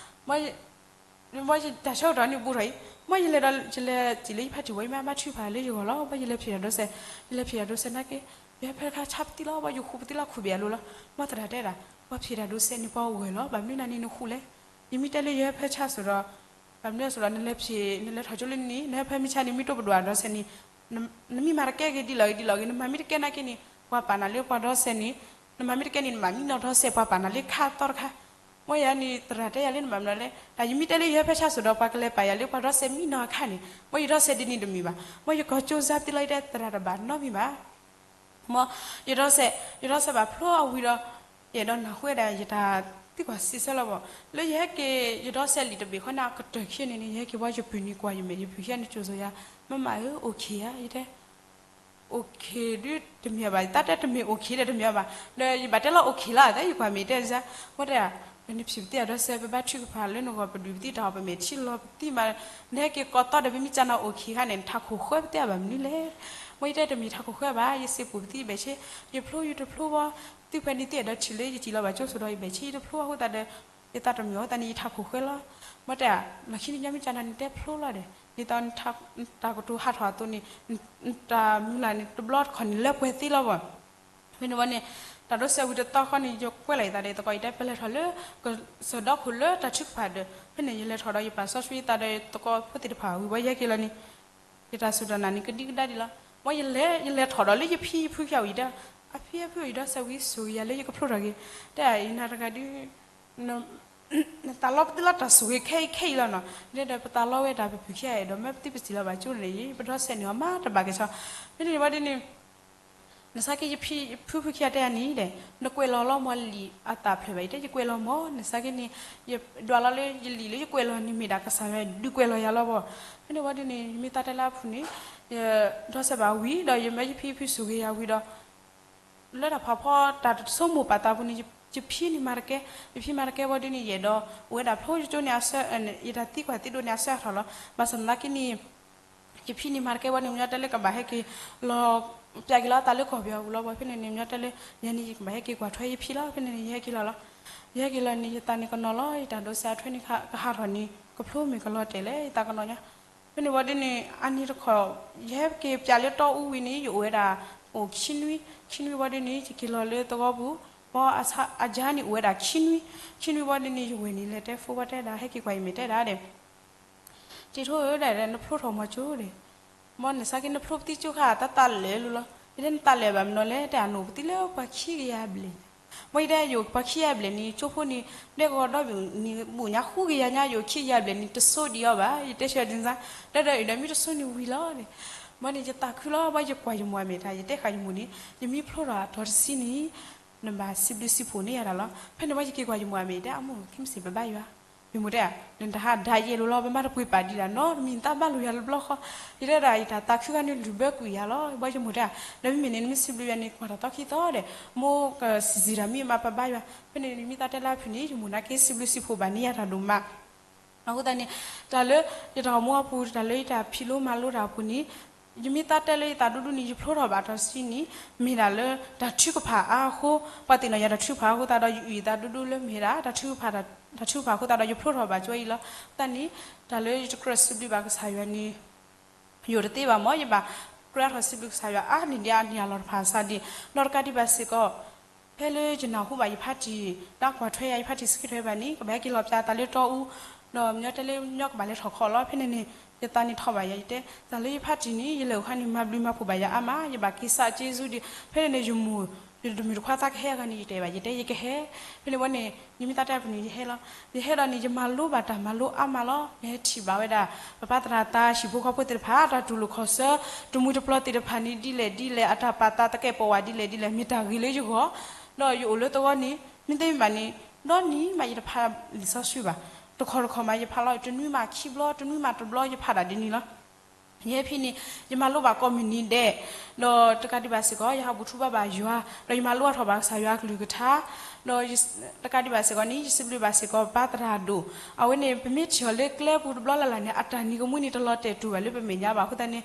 မ်တၢ်ဆၢကတီၢ်န့ၣ်ဘူးထီၣ်အံၤ, မ်ယလဲၤဒီး ယလဲၤစံၣ်လၢယဖါတံၢ်ဝဲ ယမါဘါထုကဖၣ်လၢယဂီၢ်လီၤ, မ်ယလဲၤဖံးတၢ်ဒိးစဲး, ယလဲၤဖံးတၢ်ဒိးစဲးနာ်က့, ယဟၢဖၢခါဆါပသံလီၤ ဘၣ်ယဃူပသံလီၤခူၣ်ဘ့ၣ်အလိၤလီၤ, မ်သရၣ်တဲဒၣ် ပှၤဖံးတၢ်ဒိးစဲးန့ၣ် ပှၤဂၢၢ်လီၤ ဘၣ်မနုၤနၤန့ၣ်နဃူလဲၣ်, ယမ့ၢ်တဲလၢယဟၢဖၢဆါစိၤဒီး ဘၣ်မနုၤစိၤဒီး နလဲၤဖံး နလဲၤထီၣ်ကၠိလၢန့ၣ် နဟၢဖၢမ့ၢ်ဆါန့ၣ် မ့ၢ်တိၢ်ပဒွးဒိးစဲးန့ၣ်, နမ့ၢ်မၤတကဲဂ့ၤဒ်လီၤဂ့ၤဒ်လီၤဂ့ၤ နမၤမ့ၢ်တကဲနာ်က့န့ၣ် ပှၤပာ်နၤလၢပှၤဒိးစဲးန့ၣ်, နမၤမ့ၢ်တကဲန့ၣ် နမၤမံနီၤဒိးစဲး ပှၤပာ်နၤလၢခါသီတခါ, မ်ယၤန့ၣ် သရၣ်တဲယၤလၢနဘၣ်မနုၤလဲၣ်, တၢ်ယမ့ၢ်တဲလၢယဟၢဖၢဆါစိၤဒီး ပှၤကလဲၤပာ်ယၤလၢပှၤဒိးစဲးမံနီၤအခါန့ၣ် မ်ယဒိးစဲးဒ်န့ၣ်တမ့ၢ်ဘၣ်, မ်ယကီၢ်ကၠိစါပသံလီၤ ယတဲသရၣ်တဘၣ်နီတမံၤဘၣ် မ်ယဒိးစဲး ယဒိးစဲးဘၣ်ဖျိအဝံၤဒီး ယအဲၣ်ဒိးနၢ်ဟူဝဲဒၣ်ယတၢ်သံကွၢ်စံးဆၢလီၤဘၣ်, လၢယဟဲက့ၤ ယဒိးစဲးလံာ်တဘ့ၣ်ဃီန့ၣ် အကတၢၢ်ခံန့ၣ်န့ၣ် ယဟဲက့ၤဘၣ်ယပုၢ်န့ၣ်ကွၢ်ယမဲာ် ယပုၢ်ခံဂၤန့ၣ် ကၠိၤစိၤယၤ, မမဧၢ အိၣ်ခ့ဧါ ယတဲ, အိၣ်ခ့ဒုးတမ့ၢ်ဘၣ် တၢ်တဲတမ့ၢ်အိၣ်ခ့ဒီးတမ့ၢ်ဘၣ်, ဒီးယဘၣ်တဲလီၤအိၣ်ခ့လီၤ သဲယကွၢ်မဲာ်တဲစါ, မ်တဲ ပနဖံးပသံအဒိးစဲး ပဘါထုကဖၣ်လၢနဂီၢ် ပဒုးပသံတၢ်အီၣ်ပမဲာ်ထံလီၤပသံမး, နဟဲက့ၤကိးသီဒီး ပမ့ၢ်ကနၣ်အိၣ်ခ့ခါန့ၣ် နထးခိၣ်ဃၢပသံအဘၣ်မနုၤလဲၣ်, မ်ယတဲတမ့ၢ်ထးခိၣ်ဃၢဘၣ် ယစံးပူၤပသံယဘၣ်ဆ့, ယဖျိယတဖျိဘၣ်, သုဖဲန့ၣ်သ့ၣ်ဒီးထံၣ်လၢယစံၣ်လီၤဘၣ်ကၠိစိၤဒီး ယဘၣ်ဆ့ယတဖျိအဃိသတးဒီး ယသးတမုာ်အဃိသတးန့ၣ် ယထးခိၣ်ဃၢလီၤ, မ်တဲ လီၢ်ခံန့ၣ် ညါမ့ၢ်ကနၣ်န့ၣ်တဲဖျိလီၤဒီး ဒ်သိး တၢ်ကတိၤဟးထီၣ်အသိးန့ၣ် တၢ်မုၢ်လၢ်န့ၣ် တဘျီတခီၣ်န့ၣ် လၢပှဲၤသ့လီၤဘၣ်, ဖဲန့ၣ်ဝံၤန့ၣ် တၢ်ဒိးစဲးဝံၤတသီဃီန့ၣ် ယကွဲးလီၤယသးဒီးယသကိး ယတဲပလဲၤထီၣ်လၢ ကစၢၢ်ဒီခိၣ်လၢတၢ်ထုကဖၣ်ဒီး ဖဲန့ၣ် ယလဲၤထီၣ်ဒီးယပာ်စီဆှံယသးဒီးယသကိးဖိသ့ၣ်တဖၣ်ဝံၤဝဲယဟဲက့ၤလီၤန့ၣ် ယတၢ်စူၢ်တၢ်နာ်န့ၣ် ကဒံကဒါဒံးလီၤ. မ်ယလဲၤ ယလဲၤထီၣ်ဒီးလၢယဖံယဖုခံဂၤအံၤဒီး, အဖံအဖုအံၤဒီး စဲးဝံဆိၣ်ဂ့ၤယၤလၢယကဖျိထီၣ်က့ၤ, တဲအံၤနၤတဂၤဒုး နသးလီပသံလီၤတၢ်ဆိၣ်ဂ့ၤခဲအံၤခဲအံၤလီၤနီၤ, ဒီးပသးလီဝဲဒၣ်ပပုၢ်ခံဂၤအဲၣ်ဒိးမၢပသံပစံးလီၤဘၣ်ကၠိန့ၣ်အံၤ ပဒီစဲးန့ၣ်အီၤမးတဘၣ်ကဲဆီ, ဖဲန့ၣ်ဝံၤဒ်န့ၣ် နဆါက့ယဖံဖုခံဂၤတဲအါန့ၣ်ဒီး နကွဲးလီၤလီၤမ့ၢ်လံာ်အသးဖျၢၣ်ဘၣ်အံၤ တဲယကွဲးလီၤမ့ၢ် နဆါက့န့ၣ် ယဒွးလီၤလၢယလံာ်လၢယကွဲးလီၤန့ၣ်မ့ၢ်ဒၣ်ကစၢ်ယွၤဒုးကွဲးလီၤယၤလီၤဘၣ်. ဖဲန့ၣ်ဝံၤဒ်န့ၣ် ယမ့ၢ်သးတဲလၢအဖုန့ၣ် ဒီးစဲးဘၣ်ဝံၤဒီး ယမၢယဖံယဖုဆိၣ်ဂ့ၤယၤဝံၤဒီး လၢတၢ်ဖးဖီတၢ်တဆိကမိၣ်ပာ်သးပူၤန့ၣ် ယဖံန့ၣ်မၤတကဲ, ယဖံမၤတကဲဝံၤဒ်န့ၣ် ယအဲၣ်ဒိးအိၣ်ဝဲဒၣ်ဖျိယကၠိန့ၣ်အဆၢ, ယတၢ်သံကွၢ်သံဒိးန့ၣ်အဆၢအထီၣ်လီၤ. ဘၣ်ဆၣ်သနာ်က့န့ၣ် ယဖံန့ၣ်မၤတကဲဝံၤန့ၣ် မညီတဲလၢကဘၣ်ဟဲက့ၤလီၤ ပၠးက့ၤလီၤအသးလၢကီၢ်ပယီၤပူၤလီၤ. ဘၣ်ဖဲန့ၣ်န့ၣ် မညီတဲလၢ ယၤန့ၣ်ယကဘၣ်ဟဲက့ၤကွၢ်ထွဲယဖံလီၤ. ဖဲန့ၣ်န့ၣ် ယဟဲက့ၤလီၤလီၤ. ယဟဲက့ၤလီၤန့ၣ် ယသးန့ၣ်ကနီၤလီၤ ယတၢ်ဒိးစဲးအထွဲန့ၣ်ကဟးထီၣ်န့ၣ် ကဖျိမ့ၢ်ကလီၤတဲာ်လဲၣ် ယသးကနီၤညါ. ဖဲန့ၣ်ဝံၤဒ်န့ၣ် အါန့ၢ်တခီ ယဟဲက့ၤပၠးလၢတီအူဝံၤန့ၣ် ယအိၣ်ဝဲဒၣ် အိၣ်ခံနွံ, ခံနွံဝံၤဒ်န့ၣ် ယက့ၤလီၤလၢသဝီပူၤ, ဘၣ်အစါအကၠါန့ၣ်အိၣ်ဝဲဒၣ်ခံနွံ, ခံနွံဝံၤဒ်န့ၣ် ယဝဲၢ်န့ၣ် လဲၤတဲဖိဘၣ်တဲဒၣ် ဟဲက့ၤကွၢ်အံၤမ့ၢ်တဲဒၣ်ဒီး က့ၤထိဧၢဒီး နဖျိထီၣ်မီၤကၠိဒီး, မ်နဆါက့နဖျိပသံကၠိခါ တၢ်သးလဲၤလိၤလီၤ. ယတဲနသးလဲၤဘၣ်မနုၤလဲၣ် တဲအနိၣ်ပသံလၢပှၤခံကယၤဘျဲၣ်, မ်ယတဲယအိၣ်ပှၤခံကယၤဘျဲၣ်န့ၣ် ကၠိဖိန့ၣ် ဒဲကဝီၤဒီဘ့ၣ်န့ၣ် ဘူးညါဃုကယၤညါ ယအိၣ်ခံကယၤဘျဲၣ်န့ၣ် တဆိဒံးအီၤဘၣ် ယတဲဆၢဒ်န့ၣ်, ဒီးဒီးအံၤဒီးမ့ၢ်တဆိန့ၣ်ဝံၤလီၤဒီး, မ်န့ၣ်ယသးခုလီၤ ဘၣ်ယကွၢ်ယမိၢ်အမဲာ်တၢ် ယတဲဃာ်ယမိၢ်န့ၣ် ယမ့ၢ်ဖျိထီၣ်အတီၤတဆံန့ၣ် နဘၣ်စံးဘျုးစံးဖှိၣ်န့ၢ်ယၤတၢ်လီၤ. ဖဲန့ၣ်ဝံၤယက့ၤကွၢ်ယမိၢ်အမဲာ် ယတဲအမိၢ် ခဲမုၢ်ဆ့ၣ်ပဘါယွၤ, ယမိၢ်တဲ နတဟးဒၣ်ယဲလိၤလီၤ ပမၤတပှ့ၤပာ်ဒံးဒၣ်နီတမံၤ နတၢ်ဘၣ်လိာ်ယွၤလၢဘျီဃီ, ယတဲဒၣ်ယတၢ်သးခုဂၤန့ၣ်လုၢ်ဘၢကွံာ်ယၤလီၤ. ဘၣ်ယမိၢ်တဲ ဒီးမ့မ့ၢ်န့ၣ် နမ့ၢ်စံးဘျုးယွၤန့ၣ် ကွၢ်တၢ်သီခံသီဒီး မိၢ်ကစံးစံးတၢ်မ့ၢ်မၤပဘါယွၤ, ဖဲန့ၣ်မ့ၢ်သးတဲလၢအဖုန့ၣ် ယမိၢ်နာ်က့စံးဘျုးစံးဖှိၣ်ဘၣ်န့ၢ်ယၤတၢ်ဒိၣ်မး အဃိသတးန့ၣ် တၢ်လၢ ယတၢ်အိၣ်မူအပူၤ တၢ်လၢယတၢ်ဖံးလိမၤလိတၢ်အပူၤန့ၣ် ယမ့ၢ်သးတဲလၢယသးဒူဒူန့ၣ် ယဖျိထီၣ်ဘၣ်တၢ်တဆံန့ၣ် မ့ၢ်ဒၣ်လၢတၢ်ထုကဖၣ်အါအဃိ, ပှၤသ့ၣ်နီၣ်ယၤတၢ်ထုကဖၣ်အဃိသတးဒီး ယအုၣ်ယသးဒူဒူလၢမ့ၢ်ဒၣ် တၢ်ထုကဖၣ်, တၢ်ထုကဖၣ်အဃိသတးဒီး ယဖျိထီၣ်ဘၣ်ကၠိအံၤလီၤ. သတးန့ၣ် တၢ်လၢယတကြၢးစံးဘျုးဘၣ်ကစၢ်ယွၤန့ၣ် ယအိၣ်တသ့ဘၣ်မ့ၢ် ယဘၣ်ကြၢးထီၣ်စံးဘျုးကစၢ်ယွၤအါန့ၢ်ဒံးအါန့ၢ်အလီၢ်တဖၣ်အစးဒံး ဒီးတကးဒံးဘၣ်စ့ၢ်ကီး ဖဲလၢယနၢ်ဟူဘၣ်ယဖါတံၢ် ဒီးကွၢ်ထွဲယၤ ယဖါတံၢ်စံးက့ၤထွဲဘၣ်န့ၣ် ကဘၣ်ဟဲက့ၤလီၤပၠးသးလၢတီအူ, ဒီးမညီတဲလၢညီကဘၣ်လဲၤထီၣ်ခီလီၤ. ဖဲန့ၣ်န့ၣ် ယသးန့ၣ်ထီၣ်ဘၣ်ယၤ ယတဲ တၢ်လၢယဖါတံၢ်န့ၣ် ယလဲၤအိၣ်ခါန့ၣ် မၤဘျုးမၤဖှိၣ်ဘၣ်ယၤအါမး ယဘၣ်က့ၤစးက့ၤဆူဒံး ဖဲန့ၣ်န့ၣ် ယမိၢ် ယတမုၢ်တခွါသးကဟဲဂၤန့ၣ် ယတဲဘၣ် ယတဲယကဟဲ, ဖဲန့ၣ်ဝံၤန့ၣ် ယမ့ၢ်သးတဲအပူၤန့ၣ် ယဟဲလီၤ. ယဟဲဒီးန့ၣ် ယမၤလိဘၣ်တၢ်မၤလိအါမးလီၤ. ယဟဲထံၣ်ဘၣ်ဝဲဒၣ် ပပၢ်သရၣ်သး ဟံၣ်ဖိဃီဖိသ့ၣ်တဖၣ် တၢ်တူၢ်လိာ်ခီၣ်ဆၢ တမှံၤတပျီၤသ့ၣ်တဖၣ်န့ၣ် ဒ်လဲၣ်ဒ်လဲၣ် အတၢ်ပာ်သးသကဲးပဝးဒ်လဲၣ်ဒ်လဲၣ် မ့ၢ်တၢ်ဂ့ၤလၢယဂီၢ်, ဒီးယအိၣ်လၢသဝီန့ၣ် မ့ၢ်သ့မ့ၢ်ဘၣ်န့ၣ် ဒီနံၤမးယတဖးလံာ်စီဆှံဘၣ်, တခီတခီမး ယဖးလီၤ တနွံမးခံဘျီ တနွံမးတဘျီ ယဖးဒၣ်ဒ်န့ၣ်လီၤ. ယဟဲဖဲန့ၣ် ယမၤလိဘၣ်ကိးမုၢ်နံၤဒဲး, ဒီးတကးဒံးဘၣ်စ့ၢ်ကီး ယဟးဘူၣ်ထူဘါဘၣ်ယွၤ, ဒီးယမၤလိအါထီၣ်ဘၣ်ကစၢ်ယွၤအကလုၢ်ကထါ, ဒီးတကးဒံးဘၣ်စ့ၢ်ကီးန့ၣ် ယစံးဘျုးဘၣ်စ့ၢ်ကီးပၢ်သရၣ်ဒိၣ်, အဝဲန့ၣ် ပမ့ၢ်ထံၣ်အီၤလၢကျဲပူၤတဘျီလၢ်လၢ်န့ၣ် အတၢ်နံၤကမှံန့ၣ် တလီၤတဲာ်တူာ်ဘၣ်လၢပမဲာ်ညါဘၣ်အဃိသတးန့ၣ်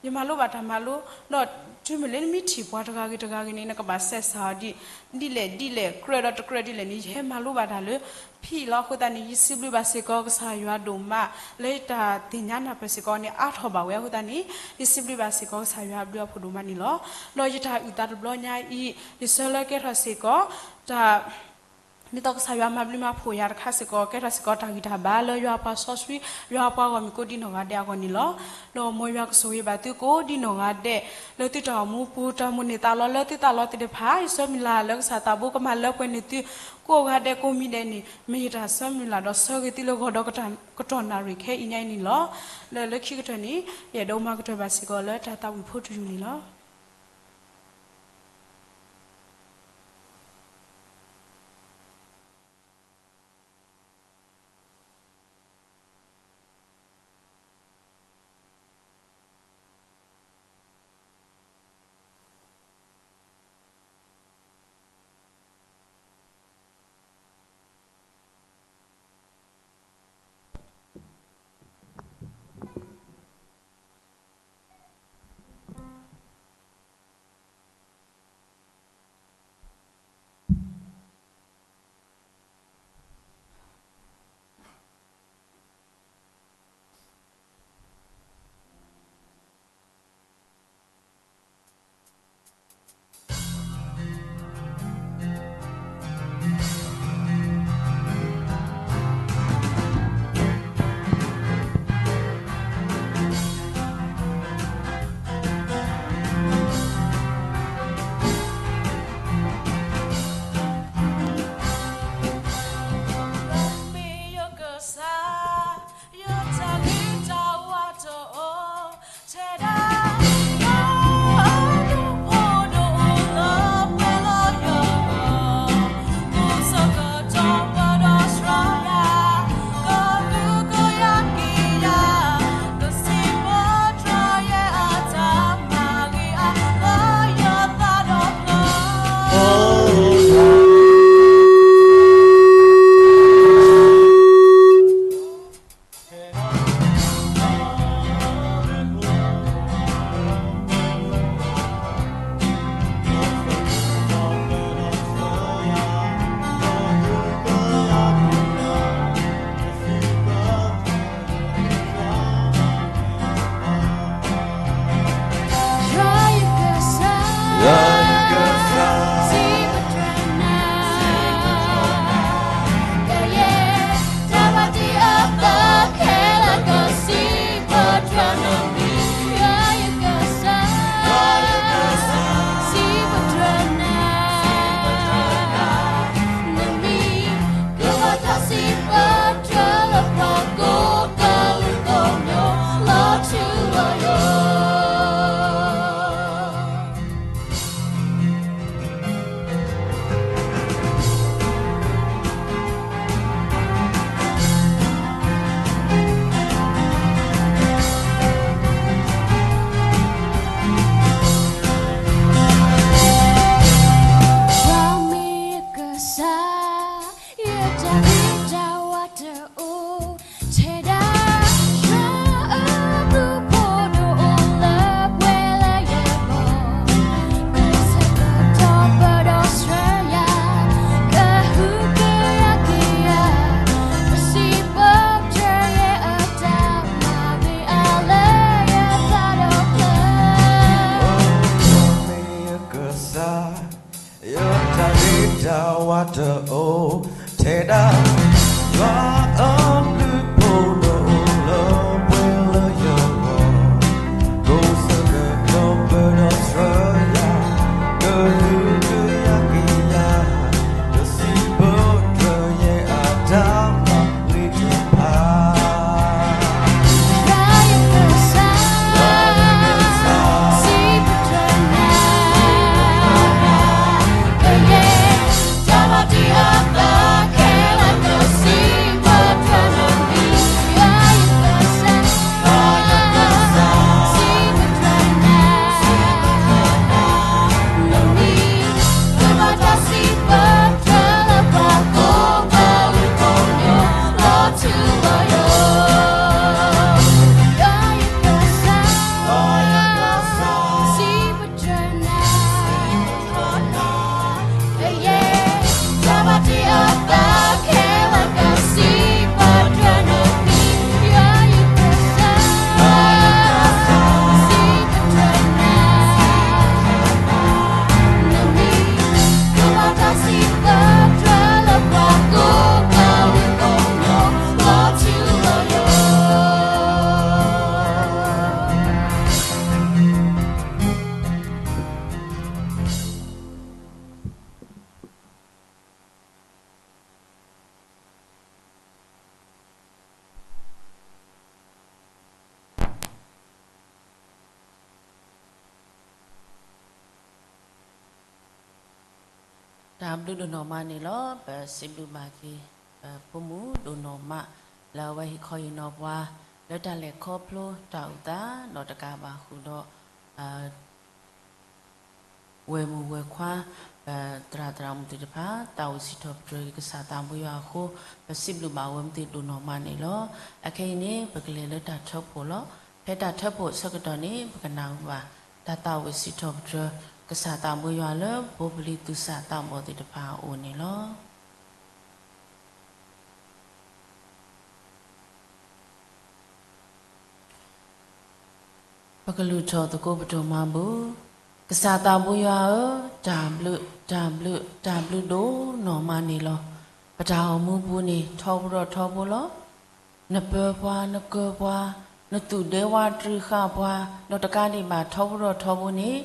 ယမၤလိဘၣ်တၢ်မၤလိ, ဒီးတုၤမ့ၢ်လၢနမ့ၢ်ထံၣ်ပှၤတဂၤဂ့ၤတဂၤဂ့ၤန့ၣ် နကဘၣ်စဲးစးအီၤဒ် ဒ်လဲၣ်ဒ်လဲၣ် ကြၢးဒီးတကြၢးဒ်လဲၣ်န့ၣ် ယဟဲမၤလိဘၣ်တၢ်လၢ ဖဲအံၤလီၤ. အဃိသတးန့ၣ် ယစံးဘျုးဘၣ်စ့ၢ်ကီးကစၢ်ယွၤဒိၣ်မး လၢယတၢ်သ့ၣ်ညါနၢ်ပၢၢ်စ့ၢ်ကီးန့ၣ် အါထီၣ်ဘၣ်ဝဲအဃိသတးန့ၣ် ယစံးဘျုးဘၣ်စ့ၢ်ကီးကစၢ်ယွၤအဘျုးအဖှိၣ်ဒိၣ်မးန့ၣ်လီၤ. ဒီးယတၢ်အုၣ်သးတဘျီညါအံၤ ယဆၢလၢကဲထီၣ်စ့ၢ်ကီး တၢ် ဒ်သိးကစၢ်ယွၤမၤဘျုးမၤဖှိၣ်ယၤတခါစ့ၢ်ကီး ကဲထီၣ်စ့ၢ်ကီးတၢ်ဂံၢ်တၢ်ဘါလၢယွၤအပှၤစီဆှံ ယွၤအပှၤဂီၢ်မုၢ်ကိးဒ်နီၢ်ဂၤဒဲးအဂီၢ်န့ၣ်လီၤ. ဒီးမ်ယွၤကဆိၣ်ဂ့ၤဘၣ်သုကိးဒ်နီၢ်ဂၤဒဲး လၢသုတၢ်အိၣ်မူပူၤ တၢ်မိၣ်န့ၢ်သးလီလၢသုသးလီသ့ၣ်တဖၣ် ယဆၢမုၢ်လၢ်လၢကစၢ်သးဘိကမၤလၢပှဲၤန့ၢ်သု ကိးဂၤဒဲးကိးမံၤဒဲးန့ၣ် မ့ၢ်ယတၢ်ဆၢမုၢ်လၢ်ဒီးဆၢဂ့ၤသုလၢဂီၤဒီးကတီၢ်နၣ်ရံၣ်ခဲအံၤညါအံၤန့ၣ်လီၤ. ဒီးလၢခံကတၢၢ်န့ၣ် ယအဲၣ်ဒိးမၤကတၢၢ်ဘၣ်စ့ၢ်ကီးလၢတၢ်သးဝံၣ်ဖိတယုၢ်န့ၣ်လီၤ. ဝါတအိၣ်ထဲဒၣ်, ယွၤအဘျုးဖိဒိၣ်လၢပှဲၤလၢယဂီၢ်, ကိးဆၢကတီၢ်ပၢဒီးဆှၢယၤ, ကဟုကယာ်က့ၤယၤ, တစံးဘၢတြၢၤယဲအတၢ်မၤလံတဖၣ်. တၢ်ဘျုးဒိၣ်နီၢ်မးန့ၣ်လီၤ. ပစံးဘျုးဘၣ်က့ၤ ပဖိမုၣ်ဒိၣ်နီၢ်မး လၢအဝဲဟ့ၣ်ခီဟ့ၣ်နီၤပှၤ လၢတၢ်လဲၤခီဖျိတၢ်အိၣ်သး ဒီးတကးဘၣ်ဃုာ်ဒီး ဝဲၢ်မုၣ်ဝဲၢ်ခွါ ပသရၣ်သရၣ်မုၣ်သ့ၣ်တဖၣ် သးအိၣ်စံးထီၣ်ပတြၢၤက့ၤကစၢ်သးဘိယွၤအဃိ ပစံးဘျုးဘၣ်ဝဲမ့ၢ်သ့ၣ်ဒိၣ်နီၢ်မးန့ၣ်လီၤ. အခဲအံၤန့ၣ် ပကလဲၤလၢတၢ်ထၢဖှိၣ်လီၤ. ဖဲတၢ်ထၢဖှိၣ်အဆၢကတီၢ်န့ၣ် ပကနၢ်ဟူဘၣ် တၢ်သးအိၣ်စံးထီၣ်ပတြၢၤ ကစၢ်သးဘိယွၤလၢ ဘိပလံသူၣ်စၢ်သးဘီၣ်သ့ၣ်တဖၣ်အအိၣ်န့ၣ်လီၤ. ပကလုၢ်ထီၣ်သကိးပဒိၣ်မၤဘူၣ်, ကစၢ်သးဘိယွၤဧၢ, တၢ်ဘျုး, တၢ်ဘျုး, တၢ်ဘျုးဒိၣ်နီၢ်မးန့ၣ်လီၤ. ပတၢ်အိၣ်မူပူၤန့ၣ် ထီဘိထီဘိလီၤ. နပၢၤပှၤ, နကၢၤပှၤ, နသူၣ်ဒဲဝါတြံဃာ်ပှၤ, ဒီးတကးဒံးဘၣ်ထီဘိထီဘိန့ၣ်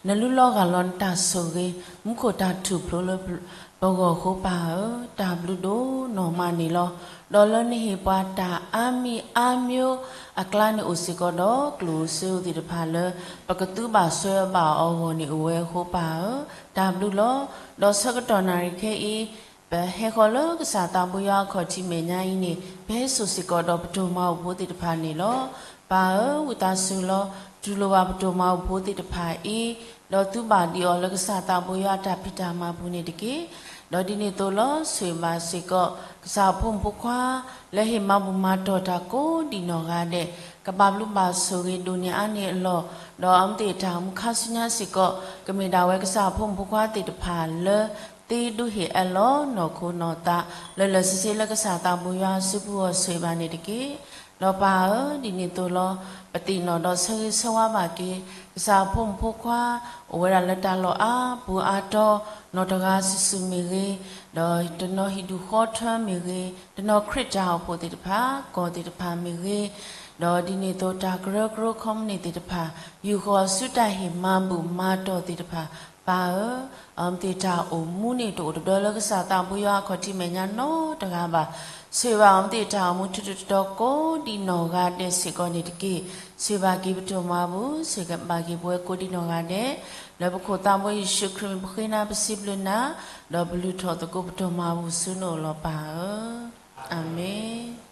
နလုၢ်လီၤဂၢ်လီၤနတၢ်ဆိၣ်ဂ့ၤ, မူခိၣ်တၢ်ထူၣ်ဖျိလၢ ပဂီၢ်ဃိပၢ်ဧၢ, တၢ်ဘျုးဒိၣ်နီၢ်မးန့ၣ်လီၤ. ဒီးလၢနဟ့ၣ်ပှၤတၢ်အါမံၤအါမျိုးအကျါန့ၣ်အိၣ်စ့ၢ်ကီးဒီး ကျိၣ်ဧိၤစ့ဧိၤသ့ၣ်တဖၣ်လၢ ပကသူဘၣ်စွဲဘၣ်အီၤအဂီၢ်န့ၣ်အိၣ်ဝဲအဃိပၢ်ဧၢ, တၢ်ဘျုးလီၤ. ဒီးဆၢကတီၢ်နၣ်ရံၣ်ခဲအံၤ ပဟဲဃီၤလၢကစၢ်သးဘိယွၤအခီၣ်ထံးမဲာ်ညါအံၤန့ၣ် ပဟဲစိာ်စ့ၢ်ကီးဒီးပဒိၣ်မၤဘူၣ်ဖိသ့ၣ်တဖၣ်န့ၣ်လီၤ. ပၢ်ဧၢ, ဝံသးစူၤလီၤ. တူၢ်လိာ်ဘၣ်ပဒိၣ်မၤဘူၣ်ဖိသ့ၣ်တဖၣ်အံၤ, ဒီးသူဘၣ်ဒံးအီၤလၢကစၢ်သးဘိယွၤအတၢ်ဖံးတၢ်မၤပူၤန့ၣ်တက့ၢ်. ဒီးဒ်န့ၣ်အသိးလီၤ. ဆိၣ်ဂ့ၤဘၣ်စ့ၢ်ကီး ကစၢ်အဖိမုၣ်ဖိခွါ လၢဟ့ၣ်မၤဘူၣ်မၤတီၢ်တၢ်ကိးဒံးနီၢ်ဂၤဒဲး, ကဘၣ်ဘျုးဘၣ်ဆိၣ်ဂ့ၤဒိၣ်န့ၢ်အါန့ၢ်အလီၢ်, ဒီးအဝဲသ့ၣ်တၢ်အိၣ်မူခါဆူညါစ့ၢ်ကီး ကမ့ၢ်ဒၣ်ဝဲကစၢ်အဖိမုၣ်ဖိခွါသ့ၣ်တဖၣ်လၢ သ့ဒိၣ်ဟ့ၣ်အၢၣ်လီၤနီၢ်ခိနီၢ်သး လၢလၢာ်ဆ့ဆ့လၢကစၢ်သးဘိယွၤအစုပူၤအဂီၢ် ဆိၣ်ဂ့ၤဘၣ်န့ၣ်တက့ၢ်. ဒီးပၢ်ဧၢ, ဒ်န့ၣ်အသိးလီၤ. ပသ့ၣ်နီၣ်ဒီးဆၢဂ့ၤဆၢဝါဘၣ်က့ၤ ကစၢ်အဖိမုၣ်ဖိခွါ အိၣ်ဝဲဒၣ်လၢတၢ်လီၢ်အါပူၤအါတီၤ, နီၢ်တဂၤစုာ်စုာ်မ့ၢ်ဂ့ၤ, ဒီးတနီၤဟံၣ်ဒူၣ်ဃီထၢမ့ၢ်ဂ့ၤ, တနီၤခရံာ်တၢ်အိၣ်ဖှိၣ်သ့ၣ်တဖၣ် ကီၢ်သ့ၣ်တဖၣ်မ့ၢ်ဂ့ၤ, ဒီးဒ်န့ၣ်အသိးတၢ်ကရၢကရိခီမန့ၢ်သ့ၣ်တဖၣ် ယူၢ်ဃီၤဆူတၢ်ဟ့ၣ်မၤဘူၣ်မၤတီၢ်သ့ၣ်တဖၣ်, ပၢ်ဧၢ, အဝဲသ့ၣ်တၢ်အိၣ်မူန့ၣ် တအိၣ်တဒၢလၢကစၢ်သးဘိယွၤအခီၣ်ထံးမဲာ်ညါနီတဂၤဘၣ်. ဆိၣ်ဂ့ၤဘၣ်အဝဲသ့ၣ်တၢ်အိၣ်မူထူးထူးတီၤတီၤကိးဒံးနီၢ်ဂၤဒဲးစ့ၢ်ကီးန့ၣ်တက့ၢ်. ဆိၣ်ဂ့ၤဘၣ်က့ၤပဒိၣ်မၤဘူၣ်, ဆိၣ်ဂ့ၤဘၣ်က့ၤပဝဲကိးဒံးနီၢ်ဂၤဒဲး, လၢပခိၣ်သးဘိယ့ၣ်ၡူးခရံာ်မံၤပဃ့နၤပစံးဘျုးနၤ, ဒီးပလုၢ်ထီၣ်သကိးပဒိၣ်မၤဘူၣ်ဆူနအိၣ်လီၤပၢ်ဧၢ, အၤမ့ၣ်.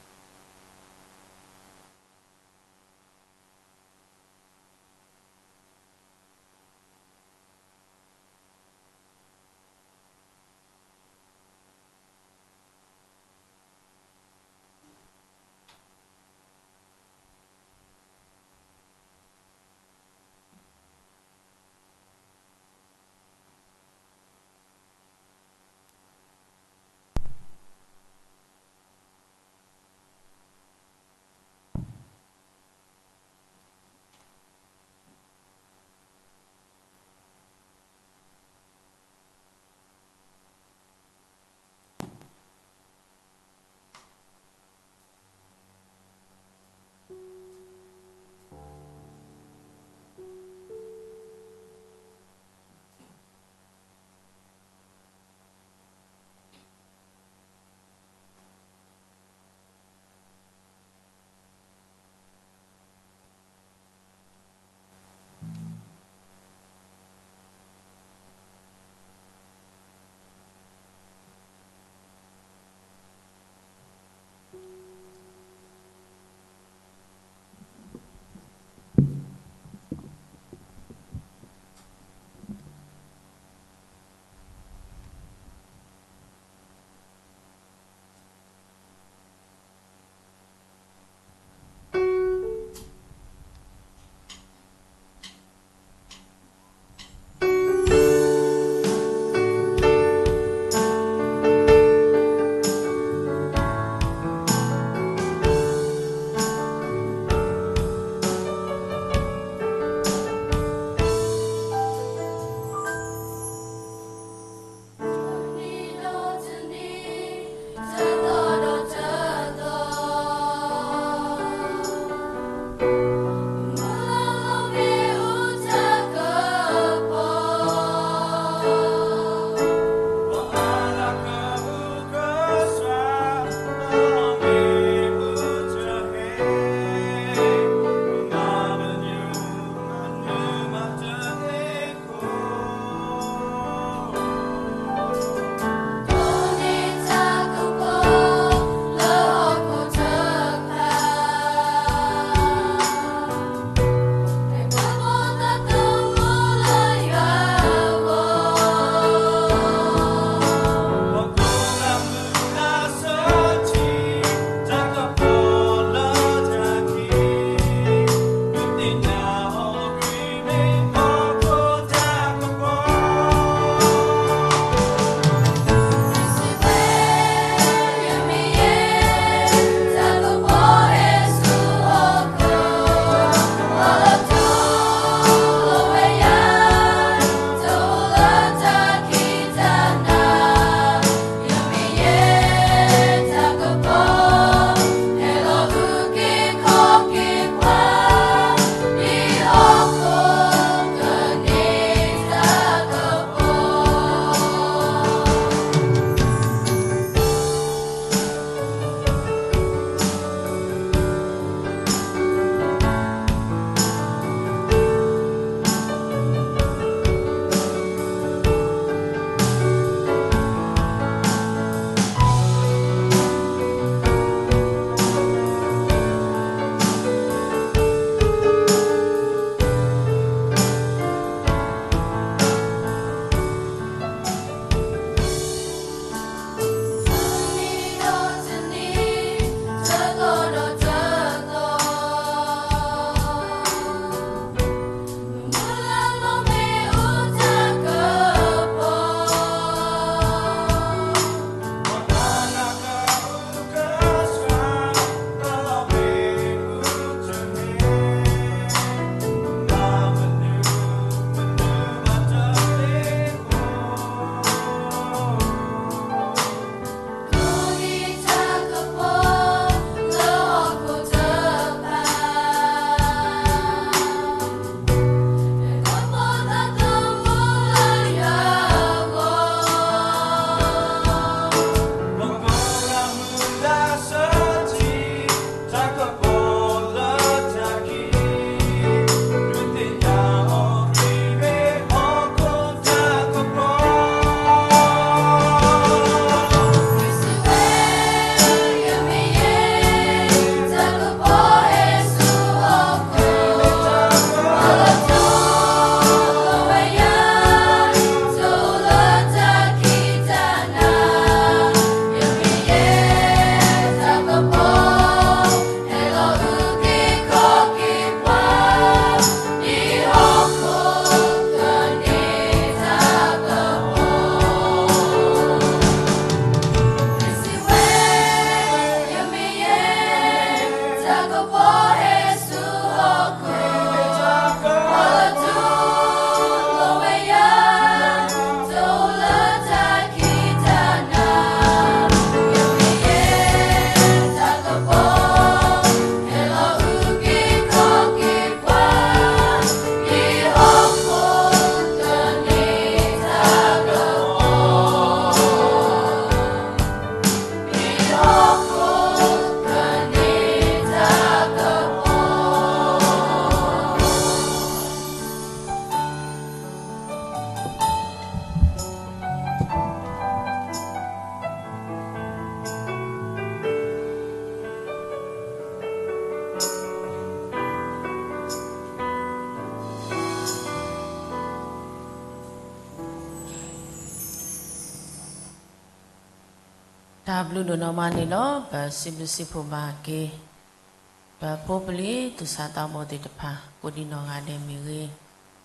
တၢ်ဘျုးဒိၣ်နီၢ်မးန့ၣ်လီၤ. ပစံးဘျုးစံးဖှိၣ်ဘၣ်က့ၤ ပဖိပလံၤသူၣ်စၢ်သးဘီၣ်သ့ၣ်တဖၣ် ကိးဒံးနီၢ်ဂၤဒဲးမ့ၢ်ဂ့ၤ,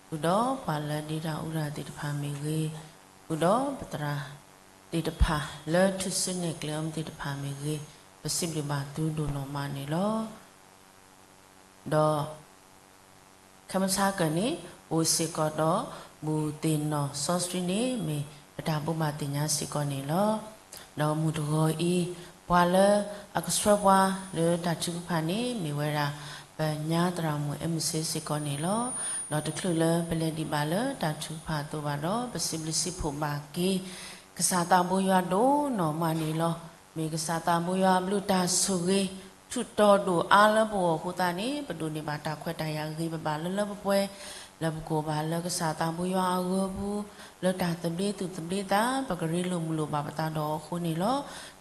ဃုာ်ဒီးပှၤလၢဒ့တၢ်အူတၢ်သ့ၣ်တဖၣ်မ့ၢ်ဂ့ၤ, ဃုာ်ဒီးပသရၣ်သ့ၣ်တဖၣ်လၢထူၣ်စုနဲၣ်ကျဲအီၤမ့ၢ်သ့ၣ်တဖၣ်မ့ၢ်ဂ့ၤ, ပစံးဘျုးဘၣ်သုဒိၣ်နီၢ်မးန့ၣ်လီၤ. ဒီး ခဲမုၢ်ဆါကၢၢ်န့ၣ် အိၣ်စ့ၢ်ကီးဒီး ဘူၣ်သ့ၣ်နီၣ်စီဆှံန့ၣ် မ့ၢ်ပတၢ်ဘိးဘၣ်သ့ၣ်ညါစ့ၢ်ကီးန့ၣ်လီၤ. ဒီးမုၢ်တဂီၤအံၤ ပှၤလၢအကဆှၢပှၤလၢတၢ်ထုကဖၣ်န့ၣ် မ့ၢ်ဝဲဒၣ် ပညါသရၣ်မုၣ်အဲမုၢ်စ့စ့ၢ်ကီးန့ၣ်လီၤ. ဒီးတချုးလၢပလဲၤဒံးဘၣ်လၢတၢ်ထုကဖၣ်အသိးဘၣ်ဒီး ပစံးဘျုးစံးဖှိၣ်ဘၣ်က့ၤ ကစၢ်သးဘိယွၤဒိၣ်နီၢ်မးန့ၣ်လီၤ. မ့ၢ်ကစၢ်သးဘိယွၤအဘျုးတၢ်ဆိၣ်ဂ့ၤ ဆူၣ်တီၤဒိၣ်အါလၢပဂီၢ်အဃိသတးန့ၣ် ပဒိးန့ၢ်ဘၣ်တၢ်ခွဲးတၢ်ယာ်ဂ့ၤ ပဘၣ်လၢလၢပှဲၤပှဲၤ လၢပကိးဘၣ်လၢကစၢ်သးဘိယွၤအဂၢၤပူၤ လၢတၢ်သဘျ့သူၣ်သဘျ့သး ပကရ့လိာ်မုာ်လိာ်ဘၣ်ပသးဒီးအဃိန့ၣ်လီ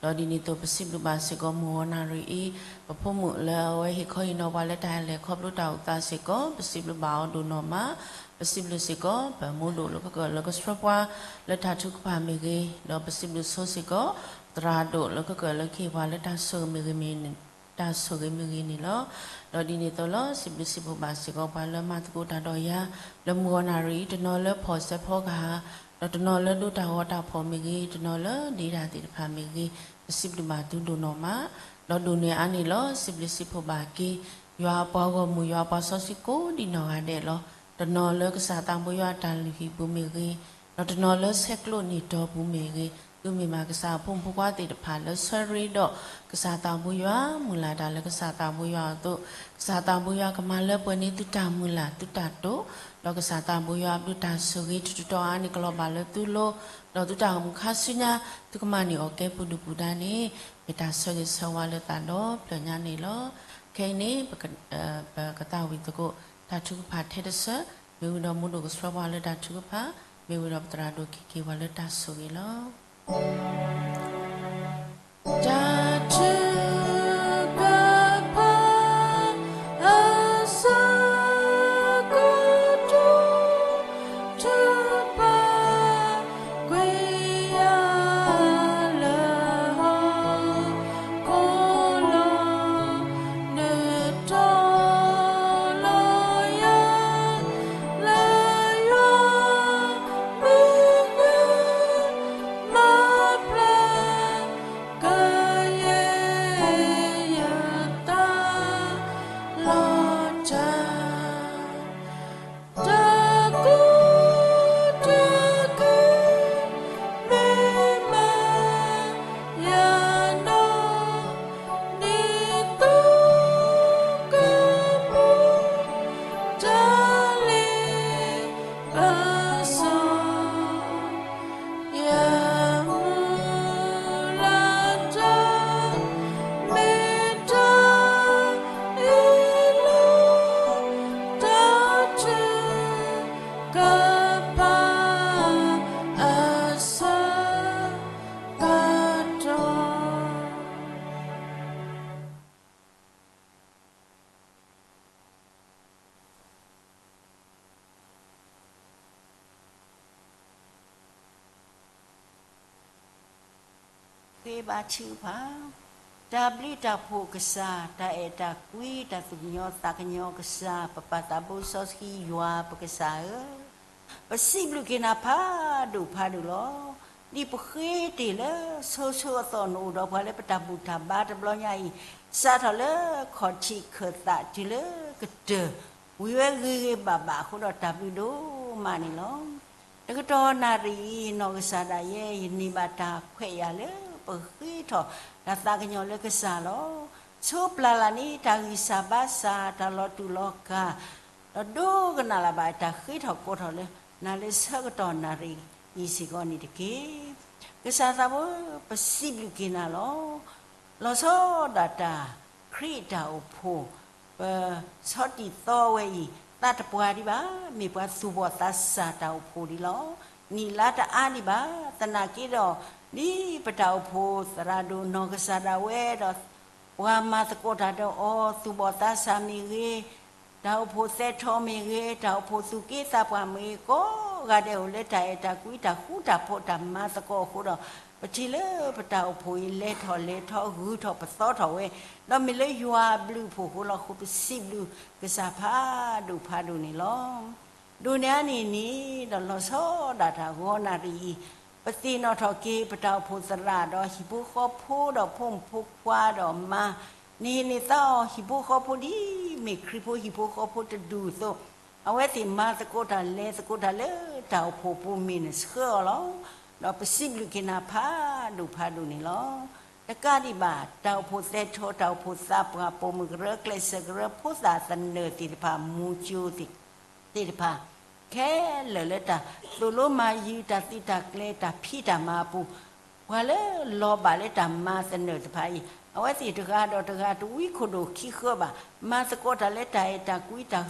ၤ. ဒီးဒ်န့ၣ်အသိး ပစံးဘျုးဘၣ်စ့ၢ်ကီးမုၢ်ဂီၤနၣ်ရံၣ်အံၤ ပဖိမုၣ်လၢအဝဲဟ့ၣ်ခီဟ့ၣ်နီၤပှၤလၢတၢ်လဲၤခီဖျိတၢ်အိၣ်သးစ့ၢ်ကီး ပစံးဘျုးဘၣ်အီၤဒိၣ်နီၢ်မး, ပစံးဘျုးစ့ၢ်ကီး ပမိၢ်ဒိၣ်လၢကကၢၢ်လၢကဆှၢပှၤ လၢတၢ်ထုကဖၣ်မ့ၢ်ဂ့ၤ, ဒီးပစံးဘျုးဆိစ့ၢ်ကီး သရၣ်ဒိၣ်လၢကကၢၢ်လၢကဟ့ၣ်ပှၤလၢတၢ်ဆိၣ်ဂ့ၤမ့ၢ်ဂ့ၤ တၢ်ဆိၣ်ဂ့ၤမ့ၢ်ဂ့ၤန့ၣ်လီၤ. ဒီးဒ်န့ၣ်အသိးလီၤ စံးဘျုးစံးဖှိၣ်ဘၣ်စ့ၢ်ကီးပှၤလၢမၤသကိးတၢ်ဒီးယၤ လၢမုၢ်ဂီၤနၣ်ရံၣ်အံၤ တနီၤလၢဖီၣ်စဲးဖီကဟၣ်, ဒီးတနီၤလၢဒိတၢ်ဂီၤတၢ်ဖီၣ်မ့ၢ်ဂ့ၤ, တနီၤလၢဒ့တၢ်သ့ၣ်တဖၣ်မ့ၢ်ဂ့ၤ, ပစံးဘျုးဘၣ်သုဒိၣ်နီၢ်မး, ဒီးဒိၣ်န့ၢ်အါန့ၣ်လီၤ စံးဘျုးစံးဖှိၣ်ဘၣ်က့ၤ ယွၤအပှၤဂီၢ်မုၢ် ယွၤအပှၤစီဆှံကိးဒံးနီၢ်ဂၤဒဲးလီၤ. တနီၤလၢကစၢ်သးဘိယွၤအတၢ်လုၢ်ဟံၣ်ပူၤမ့ၢ်ဂ့ၤ, ဒီးတနီၤလၢဆဲးကျိးနံၣ်တီပူၤမ့ၢ်ဂ့ၤ, သုမ့ၢ်ဘၣ်ကစၢ်အဖိမုၣ်ဖိခွါသ့ၣ်တဖၣ်လၢဆၢရ့ဒီးကစၢ်သးဘိယွၤ မုၢ်လၢ်တၢ်လၢကစၢ်သးဘိယွၤအသိး, ကစၢ်သးဘိယွၤကမၤလၢပှဲၤန့ၢ်သုတၢ်မုၢ်လၢ်သုတၢ်တိာ်, ဒီးကစၢ်သးဘိယွၤအဘျုးတၢ်ဆိၣ်ဂ့ၤ ထူးထူးတီၤတီၤအါန့ၣ် ကလီၤဘၣ်လၢသုလိၤ, ဒီးသုတၢ်အိၣ်မူခါဆူညါ သုကမၤန့ၢ်အီၣ်ကဲပူၤဒုၣ်ပူၤဒါန့ၣ် မ့ၢ်တၢ်ဆၢဂ့ၤဆၢဝါလၢသးဒီဖျၢၣ်ညါန့ၣ်လီၤ. ခဲအံၤန့ၣ် ပကသးဝံၣ်သကိး တၢ်ထုကဖၣ်ထဲတဆၢ, မ့ၢ်ဝံၤဒီးမိၢ်ဒိၣ်ကဆှၢပှၤလၢတၢ်ထုကဖၣ်, မ့ၢ်ဝံၤဒီးပသရၣ်ဒိၣ်ကဟ့ၣ်က့ၤပှၤလၢတၢ်ဆိၣ်ဂ့ၤလီၤ. တၢ်ထုကဖၣ် အဆၢကတီၢ် ထုကဖၣ် ကွံာ်ယၤလၢဟီၣ်ခိၣ်လီၤ, နုာ်ထီၣ်လီၤယၤ လၢယွၤမုၢ်ဂၢၢ် မၤပျၢၤ ကယဲၢ်ယသး လီၤတၢ် တၢ်ကူၣ်တၢ်က့ၤ မ့ၢ်မၤယၤနီၢ် ဒ်သိးကမူ တၢ်လ့ပစီ ယမုၢ်လၢ်တၢ် မ့ၢ်တၢ်အ့ၣ်လိာ် တၢ်ထုကဖၣ် အဆၢကတီၢ် ဃ့ဘါထုကဖၣ်, တၢ်ဘျုးတၢ်ဖှိၣ်ကစၢ်, တၢ်အဲၣ်တၢ်ကွံ တၢ်သူၣ်ကညီၤသးကညီၤကစၢ်, ပပၢ်သးဘိစီဆှံယွၤပကစၢ်ဧၢ, ပစံးဘျုးက့ၤနၤဖးဒိၣ်ဖးဒိၣ်လီၤ. ဒ်ပဃ့တ့ၢ်လၢဆိဆိအသီၣ် နအိၣ်ဒီးပှၤလၢပတၢ်ဘူၣ်တၢ်ဘါတဘျီညါအံၤ, စးထီၣ်လၢခီၣ်ထံးခၢၣ်သးတုၤလၢကတၢၢ် ဝံၤဝဲဂ့ၤဂ့ၤဘၣ်ဘၣ်အဃိဒီး တၢ်ဘျုးဒိၣ်မးန့ၣ်လီၤ. တကတီၢ်နၣ်ရံၣ်အံၤ နီၢ်ကစၢ်ဒၣ်ယဲ ယန့ၢ်ဘၣ်တၢ်ခွဲးယာ်လၢ ပဃ့ထီၣ်တၢ်သးကညီၤလၢကစၢ်လီၤ. ဆိပျၢ်လၢ်န့ၣ် တၢ်ဂံၢ်စၢ်ဘါစၢ် တၢ်လီၤတူာ်လီၤကာ် ဒီးဒိကနၣ်လၢၤဘၣ်တၢ်ဃ့ထီၣ်ကိးထီၣ်လၢ နၤလၢဆၢကတီၢ်နၣ်ရံၣ်အံၤစ့ၢ်ကီးန့ၣ်တက့ၢ်. ကစၢ်သးဘိ ပစံးဘျုးက့ၤနၤလီၤ. လီၤဆီဒၣ်တၢ် ခရံာ်အတၢ်အိၣ်ဖှိၣ် ပဆီတံၢ်သီဝဲအံၤ သးတပှၢ်ဒံးဘၣ်, မ့ၢ်ပှၤသူၣ်ဘီၣ်သးစၢ်တၢ်အိၣ်ဖှိၣ်ဒံးလီၤ. နံၣ်လါတအါဒံးဘၣ်, သနာ်က့ဒီး ဒ်ပတၢ်အိၣ်ဖှိၣ်သရၣ်ဒိၣ်နီၢ်ကစၢ်ဒၣ်ဝဲဒီး ပှၤမၤသကိးတၢ်ဒီးအီၤ သူၣ်ဘီၣ်သးစၢ်မ့ၢ်ဂ့ၤ, တၢ်အိၣ်ဖှိၣ်သဲထီၣ်မ့ၢ်ဂ့ၤ, တၢ်အိၣ်ဖှိၣ်သူၣ်က့သးပှၢ်မ့ၢ်ဂ့ၤ, ကိးဂၤဒဲးအိၣ်လၢတၢ်အဲၣ်တၢ်ကွံ တၢ်ဃူတၢ်ဖိးတၢ်မၤသကိးအဃိဒီး ပထံၣ်လၢပတၢ်အိၣ်ဖှိၣ်အံၤ လဲၤထီၣ်လဲၤထီ ဂုၤထီၣ်ပသီထီၣ်ဝဲ, ဒီးမ့ၢ်လၢယွၤအဘျုးအဖှိၣ်အဃိလီၤ. အဃိပစံးဘျုးကစၢ်ဖးဒိၣ်ဖးဒိၣ်န့ၣ်လီၤ. ဒိးန့ၢ်အါန့ၢ်န့ၣ် ဒီးလီၤဆီဒၣ်တၢ်ဂီၤနၣ်ရံၣ်အံၤ, ပသ့ၣ်နီၣ်ထီၣ်က့ၤ ပတၢ်အိၣ်ဖှိၣ်သရၣ်ဒီးဟံၣ်ဖိဃီဖိဒီးဖိမုၣ်ဖိခွါဒီးမါ, နဟ့ၣ်န့ၢ်သါအီၤဟံၣ်ဖိဃီဖိဒ်မ့ၢ်ခရံာ်ဖိဟံၣ်ဖိဃီဖိတဒူၣ်အသိး, အဝဲသ့ၣ်မၤသကိးတၢ်လဲၤသကိးတၢ်လၢတၢ်အိၣ်ဖှိၣ်အပူၤ မ့ၢ်နဆှၢအီၤလီၤ. ဒီးပစံးဘျုးက့ၤနၤဖးဒိၣ်ဖးဒိၣ်န့ၣ်လီၤ. တကးဒံးဘၣ် တၢ်အိၣ်ဖှိၣ်သဲထီၣ် တၢ်အိၣ်ဖှိၣ်သးပှၢ် ပိာ်မုၣ်ကရၢ ကျဲးစၢးကရၢ ဖိသၣ်သနၢၣ်သ့ၣ်တဖၣ် မူကၠိသ့ၣ် သ့ၣ်တဖၣ်, ခဲလၢာ်လၢတၢ်သိၣ်လိမၤယုၤ တၢ်သုးတၢ်ကျဲၤ တၢ်ဖံးတၢ်မၤအပူၤ, ပှၤလၢလီၤဘၣ်လၢတၢ်မၤသနၢၣ်တဖၣ်အံၤ, အဝဲသ့ၣ်တဂၤဒီးတဂၤတဝံခိၣ်ဒိၣ်ခံဃၢဘၣ်, မၤသကိးတၢ်လၢတၢ်အဲၣ်တၢ်ကွံ တၢ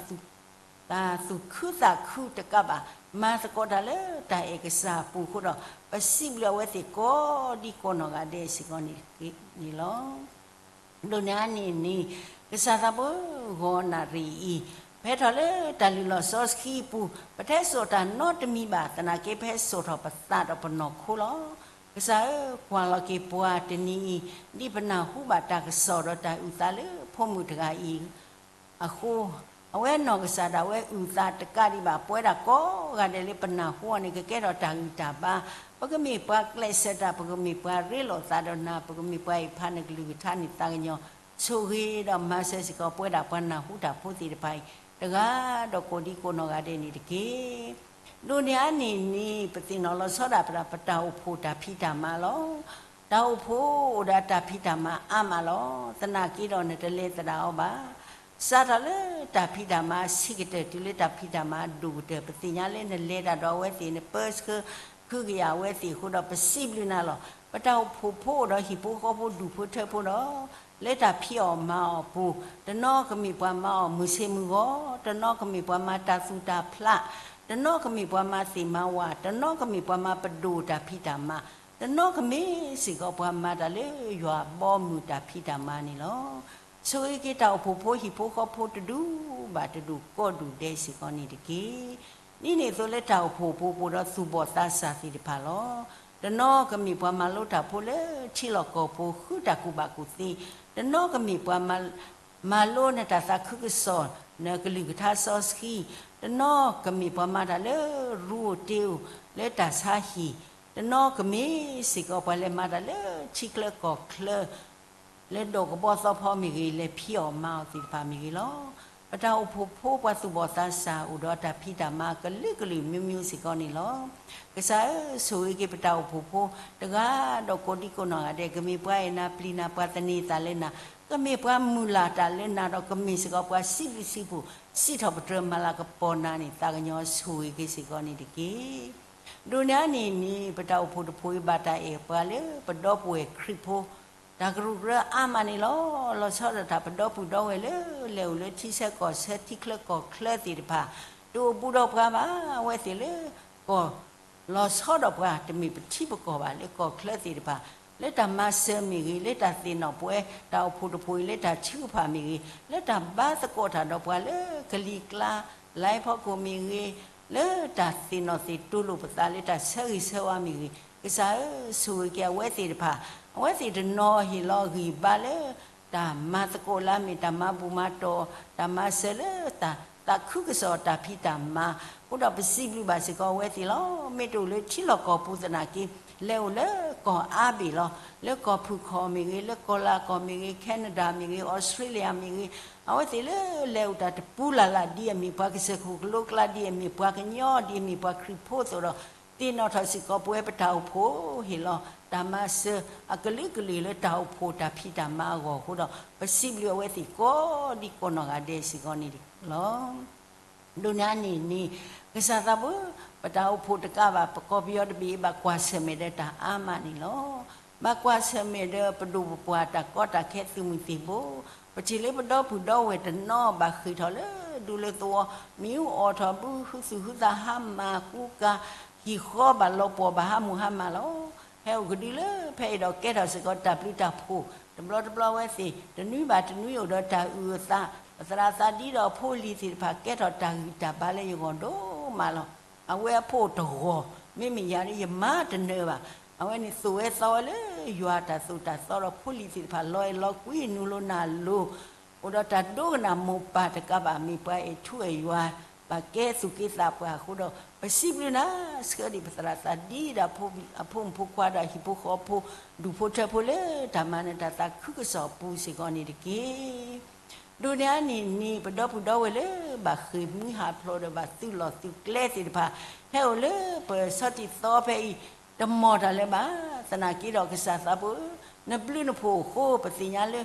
်သူၣ်ခုသးခုတကးဘၣ်, မၤသကိးတၢ်လၢတၢ်အဲၣ်ကစၢ်အပူၤအဃိဒီး, ပစံးဘျုးအဝဲသ့ၣ်ကိးဒံကိးနီၢ်ဂၤဒဲးစ့ၢ်ကီးန့ၣ်လီၤ. ဒိးန့ၢ်အါန့ၢ်န့ၣ် ကစၢ်သးဘိဂီၤနၣ်ရံၣ်အံၤ, ပဟဲထီၣ်လၢတၢ်လုၢ်လီၢ်စီဆှံအပူၤ, ပတဟဲစိာ်တၢ်နီတမံၤဘၣ်, သနာ်က့ပဟဲစိာ်ထီၣ်ပသးဒီးပနီၢ်ခိလီၤ. ကစၢ်ဧၢ, ကွၢ်လီၤက့ၤပှၤတနံၤအံၤ, ဒ်ပနၢ်ဟူဘၣ်တၢ်ကစီၣ်ဒီးတၢ်အုၣ်သးလၢဖိမုၣ်တဂၤအံၤ အဃိ, အဝဲနီၢ်ကစၢ်ဒၣ်ဝဲအုၣ်သးတကးဒံးဘၣ် ပဝဲဒၣ်ကိးဂၤဒဲးလၢပနၢ်ဟူအီၤန့ၣ် ကကဲထီၣ်တၢ်ဂံၢ်တၢ်ဘါ, ပကမ့ၢ်ပှၤကျဲးစၢးတၢ်, ပကမ့ၢ်ပှၤရ့လိာ်သးဒီးနၤ, ပကမ့ၢ်ပှၤအံးဖးနကလုၢ်ကထါန့ၣ် သးကညီၤဆိၣ်ဂ့ၤဒီးမၤစၢၤစ့ၢ်ကီး ပဝဲဒၣ်ပှၤနၢ်ဟူတၢ်ဖိသ့ၣ်တဖၣ်အံၤ တဂၤဒီးကိးဒံကိးနီၢ်ဂၤဒဲးန့ၣ်တက့ၢ်. ဒိးန့ၢ်အါန့ၢ်န့ၣ် ပသ့ၣ်နီၣ်လီၤဆီဒၣ်ပတၢ်အိၣ်ဖှိၣ်တၢ်ဖံးတၢ်မၤလီၤ. တၢ်အိၣ်ဖှိၣ်အိၣ်ဒီးတၢ်ဖံးတၢ်မၤအါမးလီၤ. သနာ်က့ဒီးနတလဲၤသဒၣ်အီၤဘၣ်. စးထီၣ်လၢတၢ်ဖံးတၢ်မၤဆံးကတၢၢ် တုၤလၢတၢ်ဖံးတၢ်မၤအဒိၣ်ကတၢၢ် ပသ့ၣ်ညါလၢနလဲၤတၢ်ဒီးအဝဲသ့ၣ် နပၢဆှၢခုကယာ်အဝဲသ့ၣ်အဃိဒီး ပစံးဘျုးနၤလီၤ. ပတၢ်အိၣ်ဖှိၣ်ဖိအိၣ်ဒီးဟံၣ်ဖိဃီဖိ ဒူၣ်ဖိထၢဖိဒီး လၢတၢ်ဖံးအီၣ်မၤအီၣ်အပူၤ, တနီၤကမ့ၢ်ပှၤမၤအီၣ်မုၢ်ဆ့ၣ်မုၢ်ဂီၤ, တနီၤကမ့ၢ်ပှၤမၤတၢ်သူၣ်တၢ်ဖျး, တနီၤကမ့ၢ်ပှၤမၤသ့ၣ်မၤဝၣ်, တနီၤကမ့ၢ်ပှၤမၤပဒိၣ်တၢ်ဖံးတၢ်မၤ, တနီၤကမ့ၢ်စ့ၢ်ကီးပှၤမၤတၢ်လၢယွၤအဘီအမုၢ်တၢ်ဖံးတၢ်မၤန့ၣ်လီၤ. ဆိၣ်ဂ့ၤက့ၤတၢ်အိၣ်ဖှိၣ်ဖိဟံၣ်ဖိဃီဖိတဒူၣ်ဘၣ်တဒူၣ်ကိးဒူၣ်ဒဲးစ့ၢ်ကီးန့ၣ်တက့ၢ်. ဒ်န့ၣ်အသိးလၢတၢ်အိၣ်ဖှိၣ်အပူၤ ပအိၣ်ဒီးသူၣ်ဘီၣ်သးစၢ်သ့ၣ်တဖၣ်လီၤ. တနီၤကမ့ၢ်ပှၤမၤလိတၢ်ဖိလၢထံလီၢ်ကီၢ်ပူၤ ဃုတၢ်ကူၣ်ဘၣ်ကူၣ်သ့, တနီၤကမ့ၢ်ပှၤမၤလိနတၢ်သးခုကစီၣ် နကလုၢ်ကထါစီဆှံ, တနီၤကမ့ၢ်ပှၤမၤတၢ်လၢရူအိၣ်တ့အိၣ် လၢတၢ်ဆါဟံၣ်, တနီၤကမ့ၢ်စ့ၢ်ကီးပှၤလဲၤမၤတၢ်လၢထံချၢကီၢ်ချၢ လၢဒိးကဘီသီဖီမ့ၢ်ဂ့ၤ, လဲၤဖံးအီၣ်မၤအီၣ်သ့ၣ်တဖၣ်မ့ၢ်ဂ့ၤလီၤ. ပတၢ်အိၣ်ဖှိၣ်ဖိပှၤသူၣ်ဘီၣ်သးစၢ် အိၣ်ဒီးတၢ်ဖံးတၢ်မၤကလုာ်ကလုာ်မျိုးမျိုးစ့ၢ်ကီးန့ၣ်လီၤ. ကစၢ်ဧၢ, ဆိၣ်ဂ့ၤက့ၤပတၢ်အိၣ်ဖှိၣ်ဖိ တဂၤဒီးကိးဒံကိးနီၢ်ဂၤဒဲး ကမ့ၢ်ပှၤအဲၣ်နၤပျံၤနၤ ပှၤသန့ၤသးလၢနၤ, ကမ့ၢ်ပှၤမုၢ်လၢ်တၢ်လၢနၤဒီး ကမ့ၢ်စ့ၢ်ကီးပှၤစံးဘျုးစံးဖှိၣ် စံးထီၣ်ပတြၢၤမၤလၤကပီၤနၤန့ၣ် သးကညီၤဆိၣ်ဂ့ၤက့ၤစ့ၢ်ကီးန့ၣ်တက့ၢ်. ဒိးန့ၢ်အါန့ၢ်န့ၣ် ပတၢ်အိၣ်ဖှိၣ်တဖှိၣ်အံၤ ဘၣ်တၢ်အဲၣ်ပှၤလၢပဒီပုၢ်ဝဲၢ်ခရံာ်ဖိ တၢ်ကရူၢ်ကရၢအါမးန့ၣ်လီၤ. လီၤဆီဒၣ်တၢ်ပဒီပုၢ်ဒီဝဲၢ်လၢ လဲၤအိၣ်လၢထံဆၢကီၢ်ဆၢ ထံချၢကီၢ်ချၢသ့ၣ်တဖၣ် တအိၣ်ဘူးဒီးပှၤဘၣ်. အဝဲသ့ၣ်လၢကီၢ် လီၤဆီဒီးပှၤ တမ့ၢ်ပထံပကီၢ်ဘၣ် လၢကီၢ်ချၢသ့ၣ်တဖၣ် လၢတၢ်မၤစၢၤမ့ၢ်ဂ့ၤ, လၢတၢ်သ့ၣ်နီၣ်ပဝဲ တၢ်အိၣ်ဖှိၣ်တဖှိၣ်အံၤ လၢတၢ်ထုကဖၣ်မ့ၢ်ဂ့ၤ, လၢတၢ်ဘါသကိးတၢ်ဒီးပှၤလၢကလံၤကျါ လါဖီခိၣ်မ့ၢ်ဂ့ၤ, လၢတၢ်သ့ၣ်နီၣ်သ့ၣ်တိၢ်လိာ်ပသး လၢတၢ်ဆၢဂ့ၤဆၢဝါမ့ၢ်ဂ့ၤ, ကစၢ်ဧၢ, ဆိၣ်ဂ့ၤက့ၤအဝဲသ့ၣ်တဖၣ်, အဝဲသ့ၣ်တနီၤဟ့ၣ်လီၤဂံၢ်ဘါလၢ တၢ်မၤသကိးလၢအမ့ၢ်တၢ်မၤဘူၣ်မၤတီၢ်, တၢ်မၤစၢၤလၢတၢ်သးခုကစီၣ်တၢ်ဖံးတၢ်မၤ, အဃိဒီးပစံးဘျုးဘၣ်စ့ၢ်ကီးအဝဲသ့ၣ်လီၤ. မ့ၢ်တအိၣ်လၢထံလီၢ်ကီၢ်ပူၤသနာ်က့ လဲၤအိၣ်လၢကီၢ်အါဘ့ၣ်လီၤ. လၢကီၢ်ဖုၣ်ခီၣ်မ့ၢ်ဂ့ၤ, လၢကီၢ်လၤကီၢ်မ့ၢ်ဂ့ၤ, ခဲနဒၤမ့ၢ်ဂ့ၤ, အီစထြ့လယါမ့ၢ်ဂ့ၤ, အဝဲသ့ၣ်လၢလဲၤအိၣ်တၢ်တပူၤလၢ်လၢ် ဒ်အမ့ၢ်ပှၤကစၢၢ်ခိၣ်ကလိကျါ, ဒ်အမ့ၢ်ပှၤကညီ, ဒ်အမ့ၢ်ပှၤခရံာ်ဖိအသိးဒီး သ့ၣ်နီၣ်ထီၣ်စ့ၢ်ကီးပဝဲပတၢ်အိၣ်ဖှိၣ် ဟ့ၣ်လီၤတၢ်မၤစၢၤအကလုာ်ကလုာ်လၢတၢ်အိၣ်ဖှိၣ်တၢ်ဖံးတၢ်မၤအဂီၢ်အဃိဒီး ပစံးဘျုးအဝဲသ့ၣ်ကိးဒံကိးနီၢ်ဂၤဒဲးစ့ၢ်ကီးန့ၣ်လီၤ. ဒိးန့ၢ်အါန့ၢ်န့ၣ် ကစၢ်သးဘိ ပတၢ်အိၣ်ဖှိၣ်တကးဘၣ် ပကီၢ်ပယီၤတဘ့ၣ်အံၤ ဘၣ်ကွၢ်ဆၢၣ်မဲာ်ဒီးတၢ်အါမးန့ၣ်လီၤ. ဘၣ်ကွၢ်ဆၢၣ်မဲာ်ဒီးပဒိၣ်ပပှၢ်တၢ်ကီတၢ်ခဲသုးမုၢ်သံၣ်ဘိ, ပထံၣ်လၢပဒီပုၢ်ဒီဝဲၢ်တနီၤဘၣ်ဃ့ၢ်ထီၣ်လၢဒူလၢသဝီ, မ့ၣ်အူအီၣ်ထီၣ်ဘု ဟုသူၣ်ဟုသးဟါမၢ် ကူကၤ ဟံၣ်ဃီဘၣ်လီၤပှီၢ်ဘၣ်ဟါမၢ်ဟါမၢ်လီၤ. ဟဲအိၣ်ကဒုလၢဖဲအံၤဒီးကဲထီၣ်စ့ၢ်ကီးတၢ်ပျုၤတၢ်ဖှိၣ် တဘျီတဘျီအဝဲသ့ၣ် တနွံဘၣ်တနွံအိၣ်ဒီးတၢ်အုၣ်အသး, ပသရၣ်သးဒံဒီးအဖိအလံၤသ့ၣ်တဖၣ် ကဲထီၣ်တၢ်ဂံၢ်တၢ်ဘါလၢယဂီၢ်ဒိၣ်မးလီၤ. အဝဲအဖိတဂီၢ် မ့မ့ၢ်ယၤဒ်ယမၤတနၢၤဘၣ်. အဝဲန့ၣ်သိၣ်ဝဲသီဝဲလၢယွၤတၢ်သိၣ်တၢ်သီဒီး ဖိလံၤသ့ၣ်တဖၣ်လီၤအဲၣ်လီၤကွံ နုာ်လီၤနၢ်လိၤ, အိၣ်ဒီးတၢ်ဒိကနၣ်မိၢ်ပၢ်တကးဘၣ် မ့ၢ်ပှၤအဲၣ်ထူအဲၣ်ယွၤ, ဘၣ်ကဲသူၣ်က့သးပှၢ်အဃိဒီး ပစံးဘျုးနၤ, ဆှၢဒံးပသရၣ်သးဒံဒီး အဖိမုၣ်ဖိခွါဒီးဟံၣ်ဖိဃီဖိ ဒူၣ်ဖိထၢဖိလၢတၢ်မၤနၢၤတၢ်သးခုကစီၣ်အပူၤစ့ၢ်ကီးန့ၣ်တက့ၢ်. ဒိးန့ၢ်အါန့ၢ်န့ၣ် ပဒီပုၢ်ဒီဝဲၢ်လၢဘၣ်ဃ့ၢ်မှံဟးဖျိးဒီးဘၣ်သုးလီၢ်သုးကျဲသ့ၣ်တဖၣ် ဟဲအိၣ်လၢပဆီထံသီဖဲအံၤ, တမီၢ်တၢ်လၢၤဘၣ်. သနာ်က့ဒီးကစၢ်သးဘိဧၢ, နဘျုးနဖှိၣ်အဃိ ပသ့ၣ်ညါလၢ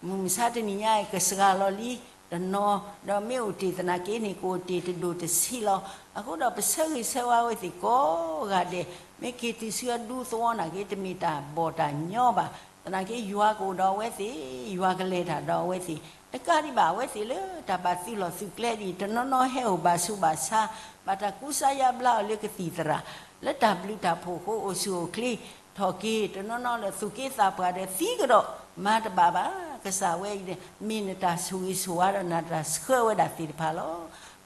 မုၢ်မဆါတနံၤညါအံၤ ကစှၤလီၤလံတနီၤ, ဒီးမ့ၢ်အိၣ်တ့ၢ်သနာ်က့န့ၣ် ကအိၣ်တ့ၢ်တဒိၣ်တဆံးလီၤ. အဃိဒီးပဆၢဂ့ၤဆၢဝါဝဲသ့ၣ်ကိးဂၤဒဲး, မ့ၢ်က့ၤတုၤဆူအဒူသဝီနာ်က့ တမ့ၢ်တၢ်ဘီၣ်တၢ်ညီဘၣ်. သနာ်က့ယွၤကအိၣ်ဒီးအဝဲသ့ၣ်, ယွၤကလဲၤတၢ်ဒီးအဝဲသ့ၣ်, တကးဒံးဘၣ်အဝဲသ့ၣ်လၢတၢ်ဘၣ်သုးလီၢ်သုးကျဲဒ်အံၤ တနီၤနီၤဟဲအိၣ်ဘၣ်ဆူးဘၣ်ဆါ, ဘၣ်တၢ်ကူစါယါဘျါအီၤလၢကသံၣ်သရၣ်, လၢတၢ်ဘျုးတၢ်ဖှိၣ်အဃိအိၣ်ဆူၣ်အိၣ်ချ့, ထီၣ်က့ၤ, တနီၤနီၤလၢသူၣ်က့သးပှၢ်ဒီးသံကဒီး, မၤတဘၣ်ဘၣ်. ကစၢ်ဝဲအံၤန့ၣ် မ့ၢ်နတၢ်ဆိၣ်ဂ့ၤဆိၣ်ဝါဒီးနတၢ်ဆှၢဝဲဒၣ်သ့ၣ်တဖၣ်လီၤ.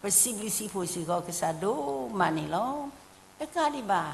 ပစံးဘျုးစံးဖှိၣ်စ့ၢ်ကီးကစၢ်ဒိၣ်မးန့ၣ်လီၤ. တကးဒံးဘၣ်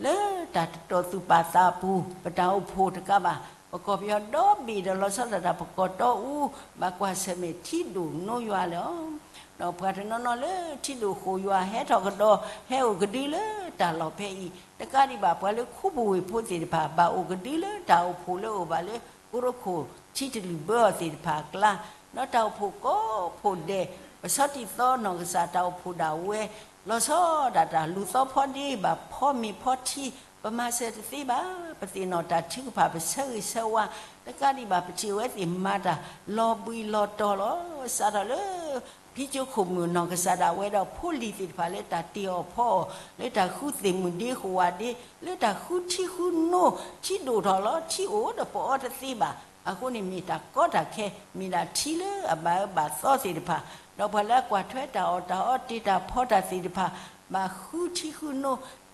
လၢတၢ်တတီၢ်သူၣ်ပာ်သးအပူၤ ပတၢ်အိၣ်ဖှိၣ်တကးဘၣ်, ပကီၢ်ပယီၤဒီဘ့ၣ်ဒီးလီၤဆီဒၣ်တၢ်ပကီၢ်တီအူ, ဘၣ်ကွၢ်ဆၢၣ်မဲာ်ထံဒိၣ်နိယွၤလၢအီၤ, ဒီးပှၤတနီၤနီၤလၢထံဒိၣ်ဃိၣ်ယွၤဟဲထီၣ်ကဒီး ဟဲအိၣ်ကဒုလၢတၢ်လီၢ်ဖဲအံၤ, တကးဒံးဘၣ် ပှၤလၢခူပူၤဝ့ၢ်ဖိသ့ၣ်တဖၣ် ဘၣ်အိၣ်ကဒုလၢတၢ်အိၣ်ဖှိၣ်လၢအအိၣ်ဘၣ်လၢ ကိရိခိၣ်ထံတလုၢ်ဘၢအီၤသ့ၣ်တဖၣ်အကျါ, ဒီးတၢ်အိၣ်ဖှိၣ်ကိးဖှိၣ်ဒဲး, ပဆီထံသီနီၢ်ကစၢ်တၢ်အိၣ်ဖှိၣ်ဒၣ်ဝဲ, လီၤဆီဒၣ်တၢ်လူၤသီဖီဒ့ ဘၣ်ဖီမ့ၤဖီထံ, ပမၤစၢၤတသ့ဘၣ်. ပသ့ၣ်နီၣ်တၢ်ထုကဖၣ် ပဆၢဂ့ၤဆၢဝါ, တကးဒံးဘၣ် ပထံၣ်ဝဲသ့ၣ်မၤတၢ်လီၤဘှံးလီၤတီၤလီၤ. စးထီၣ်လၢ ဖံကၠိခိၣ်မုၢ်နီၢ်ကစၢ်ဒၣ်ဝဲဒီးဖိလံၤသ့ၣ်တဖၣ်လၢတၢ်တ့အီၣ်ဖီအီၣ်, လၢတၢ်ဃုသ့ၣ်မုၢ်ဒ့ဃိၣ်ဝါဒ့, လၢတၢ်ဃုထံဃုနိ, ထံဒိၣ်ထီၣ်လီၤ, ထံအိၣ်ဒီးပအီတသ့ဘၣ်. အဃိန့ၣ်မ့ၢ်တၢ်ကီတၢ်ခဲ, မ့ၢ်ဒၣ်ထံလၢအဘၣ်အၢဘၣ်သီသ့ၣ်တဖၣ်, ဒီးပှၤလၢအကွၢ်ထွဲတၢ်အီၣ်တၢ်အီတ့တၢ်ဖီတၢ်သ့ၣ်တဖၣ်, ဘၣ်ဃုထံဃုနိ,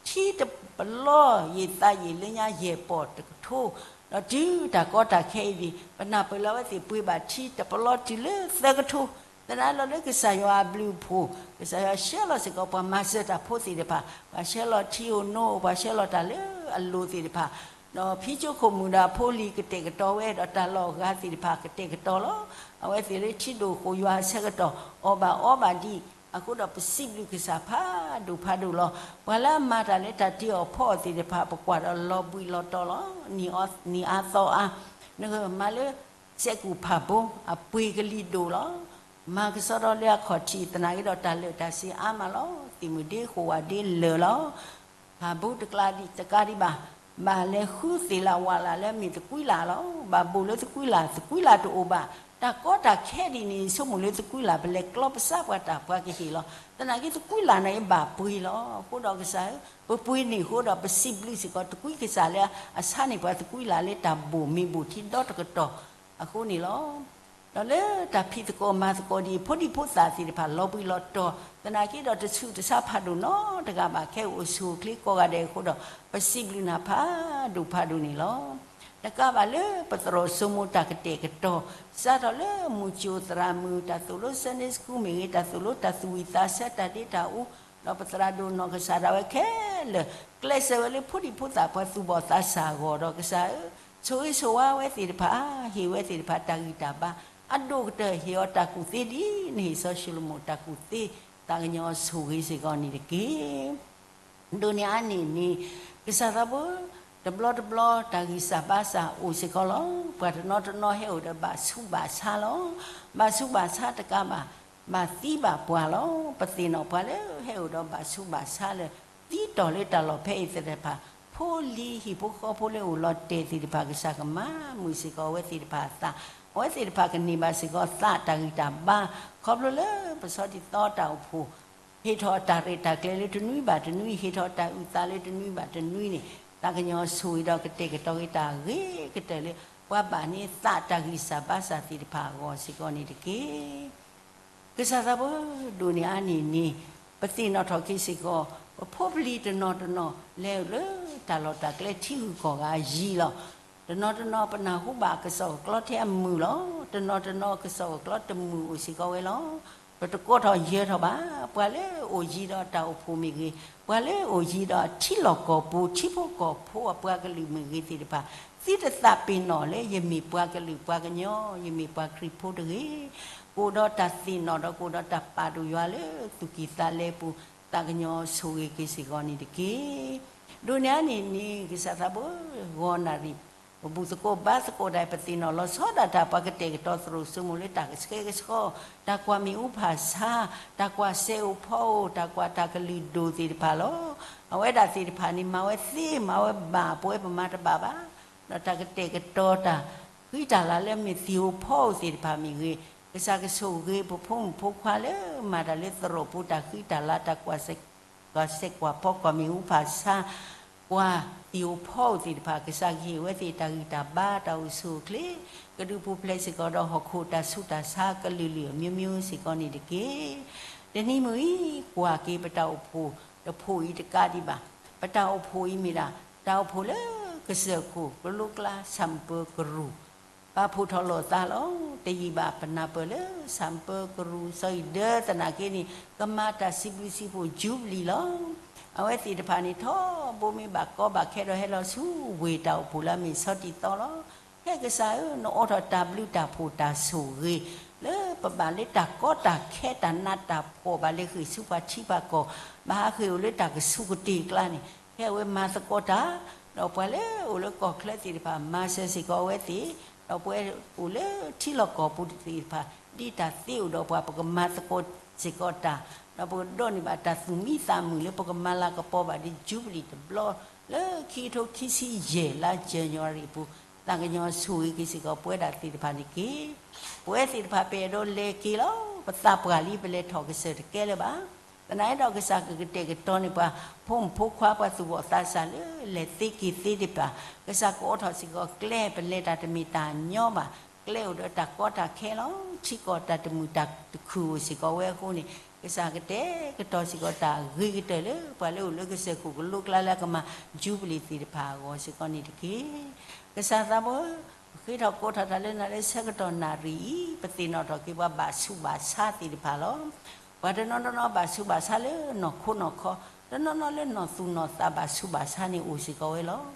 ထံတပလီယံာ်သးယံာ်လၢညါယဲၢ်ပီၢ်တကထိ, ဒီးတုၤတၢ်ကီတၢ်ခဲအံၤဒံး ပနၢ်ပၢၢ်လၢအဝဲသ့ၣ်ပှ့ၤဘၣ်ထံတပလီတုၤလၢသၢကထိ, သနာ်လီၤလၢကစၢ်ယွၤအဘျုးအဖှိၣ်, ကစၢ်ယွၤဆှၢလီၤစ့ၢ်ကီးပှၤမၤစၢၤတၢ်ဖိသ့ၣ်တဖၣ်, ပှၤဆှၢလီၤထံအိၣ်နိ, ပှၤဆှၢလီၤတၢ်လၢအလိၤသ့ၣ်တဖၣ်, ဒီးဖံကၠိခိၣ်မုၢ်ဒီးအဖိလံၤကတဲာ်ကတီၤဝဲ, ဒီးတၢ်လီၢ်အဂၤသ့ၣ်တဖၣ်ကတဲာ်ကတီၤလီၤ. အဝဲသ့ၣ်လၢထံဒိၣ်ဃိၣ်ယွၤအဆၢကတီၢ် အီၣ်ဘၣ်အီဘၣ်ဒံး, အဃိဒီးပစံးဘျုးကစၢ်ဖးဒိၣ်ဖးဒိၣ်လီၤ. ပှၤလၢအမၤတၢ်လၢတၢ်တ့အီၣ်ဖီအီၣ်သ့ၣ်တဖၣ် ပကွၢ်ဒီးလီၤဘှံးလီၤတီၤလီၤ. နံၤအါသီအါ, နကမၤလၢ စဲးကူၣ်ဖးဘိ အပှ့ၤကလံၤဒိၣ်လီၤ. မၤကဆှီထီၣ်လၢအခီၣ်ထံး သနာ်က့ဒီးတၢ်လၢာ်တၢ်ဆံးအါမးလီၤ. သ့ၣ်မုၢ်ဒ့ဃိၣ်ဝါဒ့လၢာ်လီၤ. ဖးဘိတကျါဒံး တကးဒံးဘၣ်, ဘၣ်လဲၤဃုသ့ၣ်လၢ်ဝၣ်လၢ်လၢအမ့ၢ်သကွံလၢ်လီၤ. ဘၣ်ဘိၣ်လၢသကွံလၢ်, သကွံလၢ်တအိၣ်ဘၣ်. တၢ်ကီတၢ်ခဲဒ်န့ၣ် ဆိကမိၣ်လၢသကွံလၢ် ပလဲၤကျီပစးပှၤတၢ်ပှၤကဟ့ၣ်လီၤ. သနာ်က့သကွံလၢ်န့ၣ်ဘၣ်ပှ့ၤလီၤ. အဃိဒီးကစၢ်ဧၢ, ပပှ့ၤန့ၢ်အဃိဒီးပစံးဘျုးစ့ၢ်ကီး သကွံကစၢ်လၢအဆါန့ၢ်ပှၤသကွံလၢ်လၢတၢ်ဘိၣ်မ့ၢ်ဘိၣ်ထံဒီတကတီၢ် အဃိန့ၣ်လီၤ. ဒီးလၢတၢ်ဖံးသကိးမၤသကိးဒ်အံၤ ဖိဒံဖိသၣ်သ့ၣ်တဖၣ် လီၤဘှံးလီၤတီၤ, သနာ်က့ဒီးတဆူးတဆါဖးဒိၣ်နီတဂၤဘၣ် ခဲအိၣ်ဆူၣ်အိၣ်ချ့ကိးဂၤဒဲးအဃိဒီး ပစံးဘျုးနၤဖးဒိၣ်ဖးဒိၣ်န့ၣ်လီၤ. တကးဘၣ်လၢပသရိာ်စိမိၤတၢ်ကတဲာ်ကတီၤ, စးထီၣ်လၢမုၢ်ကၠိသရၣ်မုၣ် တၢ်သိၣ်လိ Sunday School မ့ၢ်ဂ့ၤ, တၢ်သိၣ်လိတၢ်သူၣ်ဝံၣ်သးဆၢ တၢ်ဒ့တၢ်အူ, ဒီးပသရၣ်ဒိၣ်နီၢ်ကစၢ်ဒၣ်ဝဲခဲလၢာ် ကျဲးစၢးဝဲလၢဖိဒံဖိသၣ်ပှၤသူၣ်ဘီၣ်သးစၢ်အဂီၢ်ဒီးကစၢ်ဧၢ, ဆိၣ်ဂ့ၤဆိၣ်ဝါဝဲသ့ၣ်တဖၣ်, ဟ့ၣ်ဝဲသ့ၣ်တဖၣ်တၢ်ဂံၢ်တၢ်ဘါ, အဒိၣ်ကတၢၢ်ဟ့ၣ်အီၤတၢ်ကူၣ်သ့ဒ်နဟ့ၣ်စီၤၡလိၤမိၣ်တၢ်ကူၣ်သ့, သးကညီၤဆိၣ်ဂ့ၤစ့ၢ်ကီးန့ၣ်တက့ၢ်. ဒိးန့ၢ်အါန့ၢ်န့ၣ်, ကစၢ်သးဘိ, တဘျီတဘျီတၢ်ဂံၢ်စၢ်ဘါစၢ်အိၣ်စ့ၢ်ကီးလီၤ. ပှၤတနီၤတနီၤဟဲအိၣ်ဒီးဘၣ်ဆူးဘၣ်ဆါလီၤ. ဘၣ်ဆူးဘၣ်ဆါတကးဘၣ်, ဘၣ်သံဘၣ်ပှၢ်လီၤ. ပသ့ၣ်နီၣ်ပှၤလၢဟဲအိၣ်ဒီးဘၣ်ဆူးဘၣ်ဆါလၢ သံတီၢ်လၢတၢ်လီၢ်ဖဲအံၤသ့ၣ်တဖၣ်, ဖိလံၤဟံၣ်ဖိဃီဖိလၢအိၣ်လီၤတဲာ်သ့ၣ်တဖၣ် ကစၢ်ကမၤမုာ်စ့ၢ်ကီးအဝဲသ့ၣ်တဖၣ်အသး, အဝဲသ့ၣ်တဖၣ်ကန့ၢ်ဘၣ်စ့ၢ်ကီးသးတၢ်ဂံၢ်တၢ်ဘါ, ခီဖျိလၢပဆီတံၢ်သီတၢ်အိၣ်ဖှိၣ် ဟ့ၣ်ထီၣ်တၢ်ရဲၣ်တၢ်ကျဲၤလၢတနွံဘၣ်တနွံ, ဟ့ၣ်ထီၣ်တၢ်အုၣ်သးလၢတနွံဘၣ်တနွံန့ၣ်, သးကညီၤဆိၣ်ဂ့ၤဒီးကတဲာ်ကတီၤက့ၤတၢ်ဂ့ၤကတၢၢ်လၢ ပှၤဘၣ်န့ၢ်သးတၢ်ဂံၢ်စၢ်ဘါစၢ်သ့ၣ်တဖၣ်အဂီၢ်စ့ၢ်ကီးန့ၣ်တက့ၢ်. ကစၢ်သးဘိဒိၣ်န့ၢ်အါန့ၢ်န့ၣ်, ပသ့ၣ်နီၣ်ထီၣ်က့ၤစ့ၢ်ကီး, ပဖိပလံၤတနီၤတနီၤ လဲၤလၢတၢ်လီၢ်တၢ်ကျဲထံဂုၤကီၢ်ဂၤယံၤလီၤ. တနီၤတနီၤပနၢ်ဟူဘၣ်ကစီၣ်ကကျီထဲအမုာ်လီၤ. တနီၤတနီၤကစီၣ်ကကျီတမုာ်အိၣ်စ့ၢ်ကီးဝဲလီၤ. ပတကိးထီၣ်ယၢၤထီၣ်ဘၣ်. ပှၤလၢအိၣ်ယံၤဒီးတၢ်အိၣ်ဖှိၣ်မ့ၢ်ဂ့ၤ, ပှၤလၢအိၣ်ယံၤဒီးထံလီၢ်ကီၢ်ပူၤ ထံဖိကီၢ်ဖိအပှၤကလုာ်မ့ၢ်ဂ့ၤသ့ၣ်တဖၣ်, သုတသးပ့ၤနီၣ်လၢယမ့ၢ်ပှၤကလုာ်ပှၤကညီ, ယမ့ၢ်ပှၤခရံာ်ဖိတဂ့ၤ. ကအိၣ်ဒီးတၢ်သ့ၣ်နီၣ်ဒီးကအိၣ်ဒီးတၢ်ပာ်ဒိၣ်ယွၤလၢသူၣ်ကံၢ်သးလဲပူၤ, သးကညီၤဆိၣ်ဂ့ၤက့ၤစ့ၢ်ကီးန့ၣ်တက့ၢ်. ဒိးန့ၢ်အါန့ၢ်န့ၣ် ကစၢ်သးဘိ ဂီၤနၣ်ရံၣ် ပဘူၣ်သကိးဘါသကိးတၢ် ပသ့ၣ်နီၣ်လီၤဆီဒၣ်တၢ် ပှၤကတဲာ်ကတီၤသရိာ်စိမိၤလၢတၢ်ဆှဲကဆှီ, တၢ်ကွၢ်မ့ၣ်အူဖၣ်ဆါ, တၢ်ကွၢ်စဲးအိၣ်ဖီအိၣ်, တၢ်ကွၢ်တၢ်ကလုၢ်ဒိၣ်သ့ၣ်တဖၣ်လီၤ. အဝဲဒၣ်သ့ၣ်တဖၣ်န့ၣ် မၤဝဲသ့မၤဝဲဘၣ် ပဝဲပမၤတဘၣ်ဘၣ်. ဒီးတၢ်ကတဲာ်ကတီၤတၢ်ဃံတၢ်လၤလၢမ့ၢ်သ့ၣ်အိၣ်ဖီအိၣ်သ့ၣ်တဖၣ်မ့ၢ်ဂ့ၤ, ကစၢ်ကဆိၣ်ဂ့ၤပဖိမုၣ်ဖိခွါလၢမၤတၢ်လၢသရိာ်ပူၤ တၢ်ဃံတၢ်လၤ တၢ်ကွၢ်စဲး ကွၢ်စဲးကွၢ်ဖီ ကွၢ်မ့ၣ်အူဖၣ်ဆါ, ကွၢ်သ့ၣ်အိၣ်ဖီအိၣ်သ့ၣ်တဖၣ် ကစၢ်ကဟ့ၣ်ဝဲသ့ၣ်တၢ်ဂံၢ်တၢ်ဘါ တၢ်အိၣ်ဆူၣ်အိၣ်ချ့, ကဒုးပူၤဖျဲးစ့ၢ်ကီးဒီးဟီၣ်ခိၣ်တၢ်ဆူးတၢ်ဆါကလုာ်လုာ်အမျိုးမျိုးစ့ၢ်ကီးန့ၣ်တက့ၢ်. တနံၤမုၢ်အံၤ ကွၢ်က့ၤပတၢ်အိၣ်ဖှိၣ်တဖှိၣ်အံၤတကးဒံးဘၣ်. ပတၢ်အိၣ်ဖှိၣ်အံၤမ့ၢ်ဒၣ် တၢ်အိၣ်ဖှိၣ်လၢကစၢၢ်ခိၣ် ကလိကျါ ဆၣ်မုၢ်ပၢၤကရူၢ် ပာ်ဖှိၣ်ထီၣ်လိာ်သးလီၤ. တယံာ်ဘၣ်ပနၢ်ပၢၢ်လၢ ဆၣ်မုၢ်ပၢၤကရူၢ် စီၤအံၤဒၢသနာ်က့န့ၣ် ကမၤတၢ်စံးဘျုးစံးဖှိၣ် ယူဘလံၤလီၤ. အဝဲသ့ၣ်တဖၣ်န့ၣ် ထီဘိမ့ၢ်ဘၣ်ကီဘၣ်ခဲဒီးဟဲလီၤဆူဝ့ၢ်တၢ်အိၣ်ဖှိၣ်လၢအမ့ၢ်ဆီတံၢ်သီလီၤ. ဟဲကစၢ်ဧၢ, နအိးထီၣ်တၢ်ဘျုးတၢ်ဖှိၣ်တၢ်ဆိၣ်ဂ့ၤ လၢပဘၣ်လၢတၢ်ကီတၢ်ခဲတၢ်နးတၢ်ဖှီၣ်ဘၣ်လၢဃ့ၢ်ဆူပှၤထံပှၤကီၢ်, ဘၣ်ဟးဃ့ၢ်အိၣ်လၢတၢ်ကဆူးကတ့ၢ်အကျါန့ၣ် ဟဲဝဲမၤသကိးတၢ်, ဒီးပှၤလၢအိၣ်လၢကီၢ်ချၢသ့ၣ်တဖၣ် မၤစၢၤစ့ၢ်ကီးအဝဲသ့ၣ်, ဒီးပှၤအိၣ်လၢထံလီၢ်ကီၢ်ပူၤသ့ၣ်တဖၣ် ဒ်တၢ်သ့အိၣ်ဒီးပှၤ ပကမၤသကိးစ့ၢ်ကီးတၢ်, ဒီးပကဒိးန့ၢ်ဘၣ်တၢ်သူၣ်မံသးမုာ်လၢပကမၤလၤကပီၤဘၣ်ဒီးယူဘလံၤတဘျီ လၢခံကထိခံဆံယဲၢ်လါ January အပူၤ, သးကညီၤဆိၣ်ဂ့ၤက့ၤစ့ၢ်ကီးပဝဲဒၣ်သ့ၣ်တဖၣ်န့ၣ်တက့ၢ်. ပဝဲသ့ၣ်တဖၣ်ပအဲၣ်ဒိးလဲၤက့ၤလီၤ. ပသးပှၢ်လံ ပလဲၤထီၣ်ကစၢၢ်တကဲလၢၤဘၣ်. သနာ်က့ဒီးကစၢ်ကကတဲာ်ကတီၤန့ၢ်ပှၤ ဖိမုၣ်ဖိခွါ ပှၤသူၣ်ဘီၣ်သးစၢ်လၢလဲၤသ့က့ၤသ့သ့ၣ်တဖၣ်, ကစၢ်ကအိးထီၣ်စ့ၢ်ကီးကျဲ ပလဲၤတၢ်တမ့ၢ်တၢ်ညီဘၣ်, ကျဲအိၣ်ဒီးတၢ်ကီတၢ်ခဲလီၤ. ထံကီၢ်တၢ်တမုာ်တၢ်တခုၣ်အိၣ်စ့ၢ်ကီးဝဲအဃိန့ၣ် ကစၢ်ကတဲာ်ကတီၤစ့ၢ်ကီးတၢ်ဂ့ၤကတၢၢ်လၢ ပှၤလၢအိၣ်လၢကစၢၢ်ခိၣ်ကလိကျါလၢအကမၤယူဘလံၤသ့ၣ်တဖၣ်အဂီၢ်စ့ၢ်ကီးန့ၣ်တက့ၢ်. ကစၢ်သးဘိ ပဃ့ထီၣ်ကိးထီၣ်တၢ်လၢနၤလၢဆၢကတီၢ်နၣ်ရံၣ်အံၤ, ပသ့ၣ်နီၣ်ထီၣ်က့ၤပှၤဘၣ်ဆူးဘၣ်ဆါသ့ၣ်တဖၣ်လီၤ. ပှၤတနီၤနီၤဘၣ်ဆူးဘၣ်ဆါလၢနီၢ်ခိနီၢ်ခီ, တနီၤနီၤလၢနီၢ်သူၣ်နီၢ်သးဘၣ်ဆူးဘၣ်ဆါန့ၣ်အိၣ်စ့ၢ်ကီးဝဲလီၤ.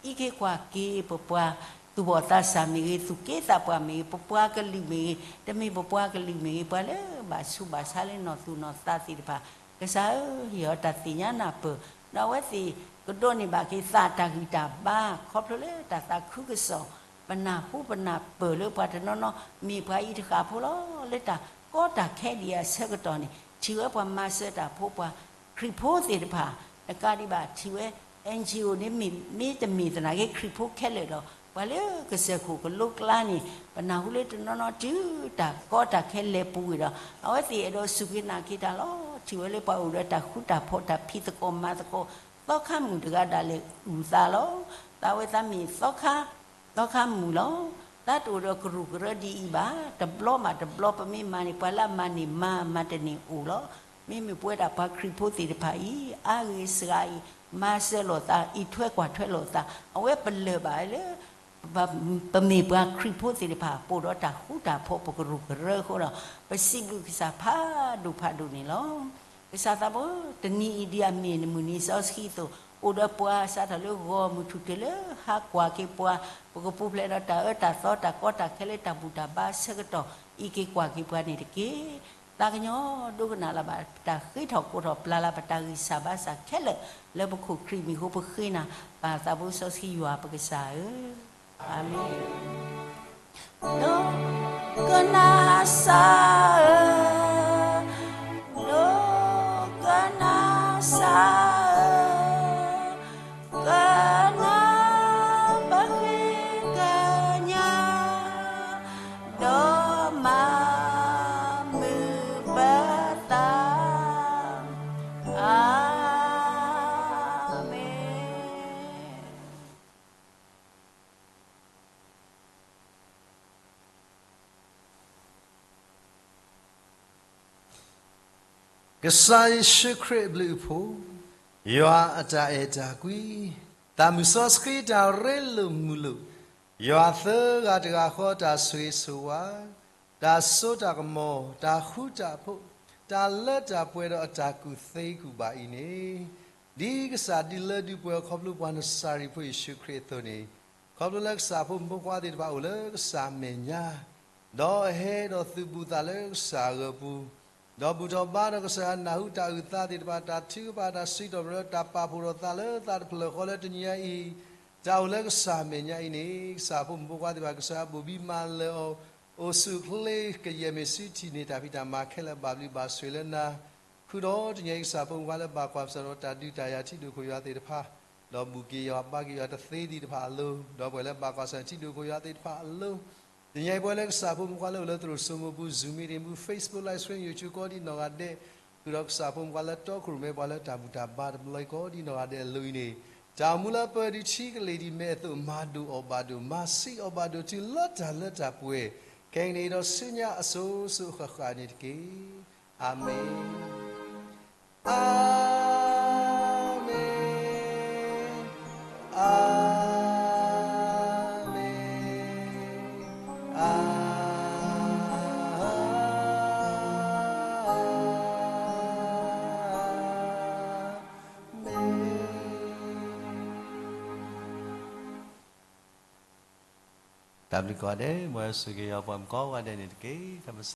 အံးက့ၤကွၢ်က့ၤပပှၤသူၣ်ဘီၣ်သးစၢ်မ့ၢ်ဂ့ၤ, သူၣ်က့သးပှၢ်မ့ၢ်ဂ့ၤ, ပပှၤကလုာ်မ့ၢ်ဂ့ၤ, တမ့ၢ်ပပှၤကလုာ်မ့ၢ်ဂ့ၤ, ပှၤလၢဘၣ်ဆူးဘၣ်ဆါလၢနီၢ်သူၣ်နီၢ်သးသ့ၣ်တဖၣ်, ကစၢ်ဧၢ, ဟ့ၣ်အီၤတၢ်သ့ၣ်ညါနၢ်ပၢၢ်, ဒီးအဝဲသ့ၣ်ကဒိးန့ၢ်ဘၣ်က့ၤသးတၢ်ဂံၢ်တၢ်ဘါ ခီဖျိလၢတၢ်သးခုကစီၣ်, ပနၢ်ဟူပနၢ်ပၢၢ်လၢပှၤတနီၤနီၤ မ့ၢ်ပှၤအံၤတဃၣ်ဖိလီၤ. လၢတၢ်ကီတၢ်ခဲဒံးအဆၢကတီၢ်န့ၣ် ထံၣ်ဝဲပှၤမၤစၢၤတၢ်ဖိ ပှၤခရံာ်ဖိသ့ၣ်တဖၣ်, တကးဒံးဘၣ် ထံၣ်ဝဲ NGO န့ၣ်မ့ၢ် မ့တမ့ၢ်သနာ်က့ ခရံာ်ဖိခဲလၢာ်ဒီး ပှၤလၢကစၢၢ်ခိၣ်ကလိကျါန့ၣ် ပနၢ်ဟူလၢတနီၤနီၤတုၤတၢ်ကီတၢ်ခဲလဲၤပူၤကွံာ်ဒီး အဝဲသ့ၣ်အဲၣ်ဒိးစူၢ်က့ၤနာ်က့ၤတၢ်လီၤ. ထံၣ်ဝဲလၢပှၤအိၣ်ဒီးတၢ်ဃူတၢ်ဖိး တၢ်ဖံးသကိးမၤသကိး သီခါမုၣ်တဂၤဒၣ်လဲာ်အုၣ်သးလီၤ. သးဝဲသးမ့ၢ်သီခါ သီခါမုၣ်လီၤ. သးတအိၣ်ဒီးကရူၢ်ကရၢဒ်အံၤဘၣ်. တဘျီဘၣ်တဘျီ ပမ့ၢ်မၤန့ၣ် ပှၤလၢအမၤန့ၢ်မၤ မၤတန့ၢ်အိၣ်လီၤ. မ့မ့ၢ်ပဝဲဒၣ်ပှၤခရံာ်ဖိသ့ၣ်တဖၣ်အံၤ အါဂ့ၤစှၤဂ့ၤ မၤစၢၤလိာ်သး အံးထွဲကွၢ်ထွဲလိာ်သး အဝဲပလၢၢ်ဘၣ်လၢ ပမ့ၢ်ပှၤခရံာ်ဖိသ့ၣ်တဖၣ် ပအိၣ်ဒီးတၢ်ဃူတၢ်ဖိး ပကရူၢ်ကရၢအဃိဒီး ပစံးဘျုးကစၢ်ဖးဒိၣ်ဖးဒိၣ်န့ၣ်လီၤ. ကစၢ်သးဘိ တနံၤအံၤဒ်အမ့ၢ်နမုၢ်နံၤစီဆှံအသိး အိၣ်ဒီးပှၤစးထီၣ်လၢဂီၤမုၢ်ထူၣ်တုၤလၢဟါ ကွၢ်က့ၤပှၤ ပကပူၤဖျဲးဒီးတၢ်အၢတၢ်သီ တၢ်ကီတၢ်ခဲလၢတၢ်ဘူၣ်တၢ်ဘါအဆၢကတီၢ် အံးက့ၤကွၢ်က့ၤပှၤန့ၣ်တက့ၢ်. သးကညီၤဒိကနၣ်လၢ်ဘၣ် ပတၢ်ဃ့ထီၣ်ကိးထီၣ်ပျၢ်လၢ် ပတၢ်ဂံၢ်စၢ်ဘါစၢ်ခဲလၢာ် လၢပခိၣ်ခရံာ်မံၤအဃိ ပဃ့နၤ ပၢ်သးဘိစီဆှံယွၤပကစၢ်ဧၢ, အၤမ့ၣ်. ဒိကနၣ်စၢ်ဧၢ, ဒိကနၣ်စၢ်ဧၢ, ကနၣ်ပဃ့ကညး ဒီးမၤမုာ်ပသး, အၤမ့ၣ်. ကစၢ်ယ့ၣ်ၡူးခရံာ်အဘျုးအဖှိၣ်, ယွၤအတၢ်အဲၣ်တၢ်ကွံ, သးမုၢ်စီဆှံတၢ်ရ့လိာ်မုာ်လိာ်, ယွၤသၢဂၤတဂၤဃီတၢ်ဆိၣ်ဂ့ၤဆိၣ်ဝါ, တၢ်စိတၢ်ကမီၤ, တၢ်ဃူတၢ်ဖိး, တၢ်လၢတၢ်ပှဲၤဒီးအတၢ်ကူၣ်သ့ကူၣ်ဘၣ်အံၤန့ၣ်, ဒ်ကစၢ်ဒုးလၢဒုးပှဲၤအီၤခီဖျိပှၤနစၤရ့းဖိယ့ၣ်ၡူးခရံာ်အသိးန့ၣ်, ခီဖျိလၢကစၢ်ဖိမုၣ်ဖိခွါသ့ၣ်တဖၣ်အိၣ်လၢကစၢ်အမဲာ်ညါ, ဒီးအဟဲဒီးသုးဘူးသးလၢကစၢ်အဂၢၤပူၤ, ဒီးဘူၣ်ထီၣ်ဘါဒီးကစၢ်ယွၤနၢ်ဟူတၢ်အုၣ်သးသ့ၣ်တဖၣ်, တၢ်ထုကဖၣ်တၢ်စံးထီၣ်ပတြၢၤ, တၢ်ပာ်ဖှိၣ်ထီၣ်သးလၢသးတဖျၢၣ်ဃီလၢတနံၤညါအံၤ, တၢ်အိၣ်လၢကစၢ်အမဲာ်ညါအံၤန့ၣ်, ကစၢ်ဖိမုၣ်ဖိခွါသ့ၣ်တဖၣ် ကစၢ်ယွၤဘိၣ်ဘံမၤလၢာ်အီၤ, အိၣ်ဆူၣ်အိၣ်ချ့ကယဲၢ်မ့ၢ်ဆူထံၣ်န့ၢ် တၢ်ဖံးတၢ်မၤခဲလၢာ်ဘၣ်ဘျုးဘၣ်ဆိၣ်လၢနၤ, ဃုာ်ဒီးတနံၤအံၤ ကစၢ်ဖိမုၣ်ဖိခွါလၢဘၣ်ကွၢ်ဆၢၣ်ဒီးတၢ်ဒုးတၢ်ယၤထံဒိၣ်ခိၣ်ယွၤသ့ၣ်တဖၣ်, ဒီးဘူၣ်က့ၤယွၤဘါက့ၤယွၤတသ့သ့ၣ်တဖၣ်အလိၤ, ဒီးပှၤလၢဘၣ်ကွၢ်ဆၢၣ်ထံဒိၣ်ခိၣ်ယွၤသ့ၣ်တဖၣ်အလိၤ, တနံၤအံၤပဝဲလၢကစၢ်ဖိမုၣ်ဖိခွါလၢအိၣ်လၢသရိာ်စိမိၢ်ပူၤ, Zoom meeting ပူၤ, Facebook live stream, YouTube ကိးဒံနီၢ်ဂၤဒဲး, ဃုာ်ဒီးကစၢ်ဖိမုၣ်ဖိခွါလၢတီခိၣ်ရိၣ်မဲ ပှၤလၢတၢ်ဘူၣ်တၢ်ဘါတဘျီအံၤကိးဒံနီၢ်ဂၤဒဲးအလိၤအံၤန့ၣ်, တၢ်အိၣ်မူလၢအပၢၢ်ဒ်ထံကလ့ၢ်ဒ်မဲအသိး မၤဒိၣ်အီၣ်ဘၣ်ဒိၣ်, မၤဆံးအီၣ်ဘၣ်ဒိၣ် တုၤလၢတၢ်လၢတၢ်ပှဲၤ, ခဲအံၤန့ၣ်ဒီးဆူညါအစိၤစိၤအဃၣ်ဃၣ်န့ၣ်တက့ၢ်. အၤမ့ၣ်, အၤမ့ၣ်, အၤမ့ၣ်, အၤမ့ၣ်. တၢ်ဘျုးကိးဂၤဒဲး, မ်ယွၤဆိၣ်ဂ့ၤပှၤကိးဂၤဒဲးန့ၣ်တက့ၢ်.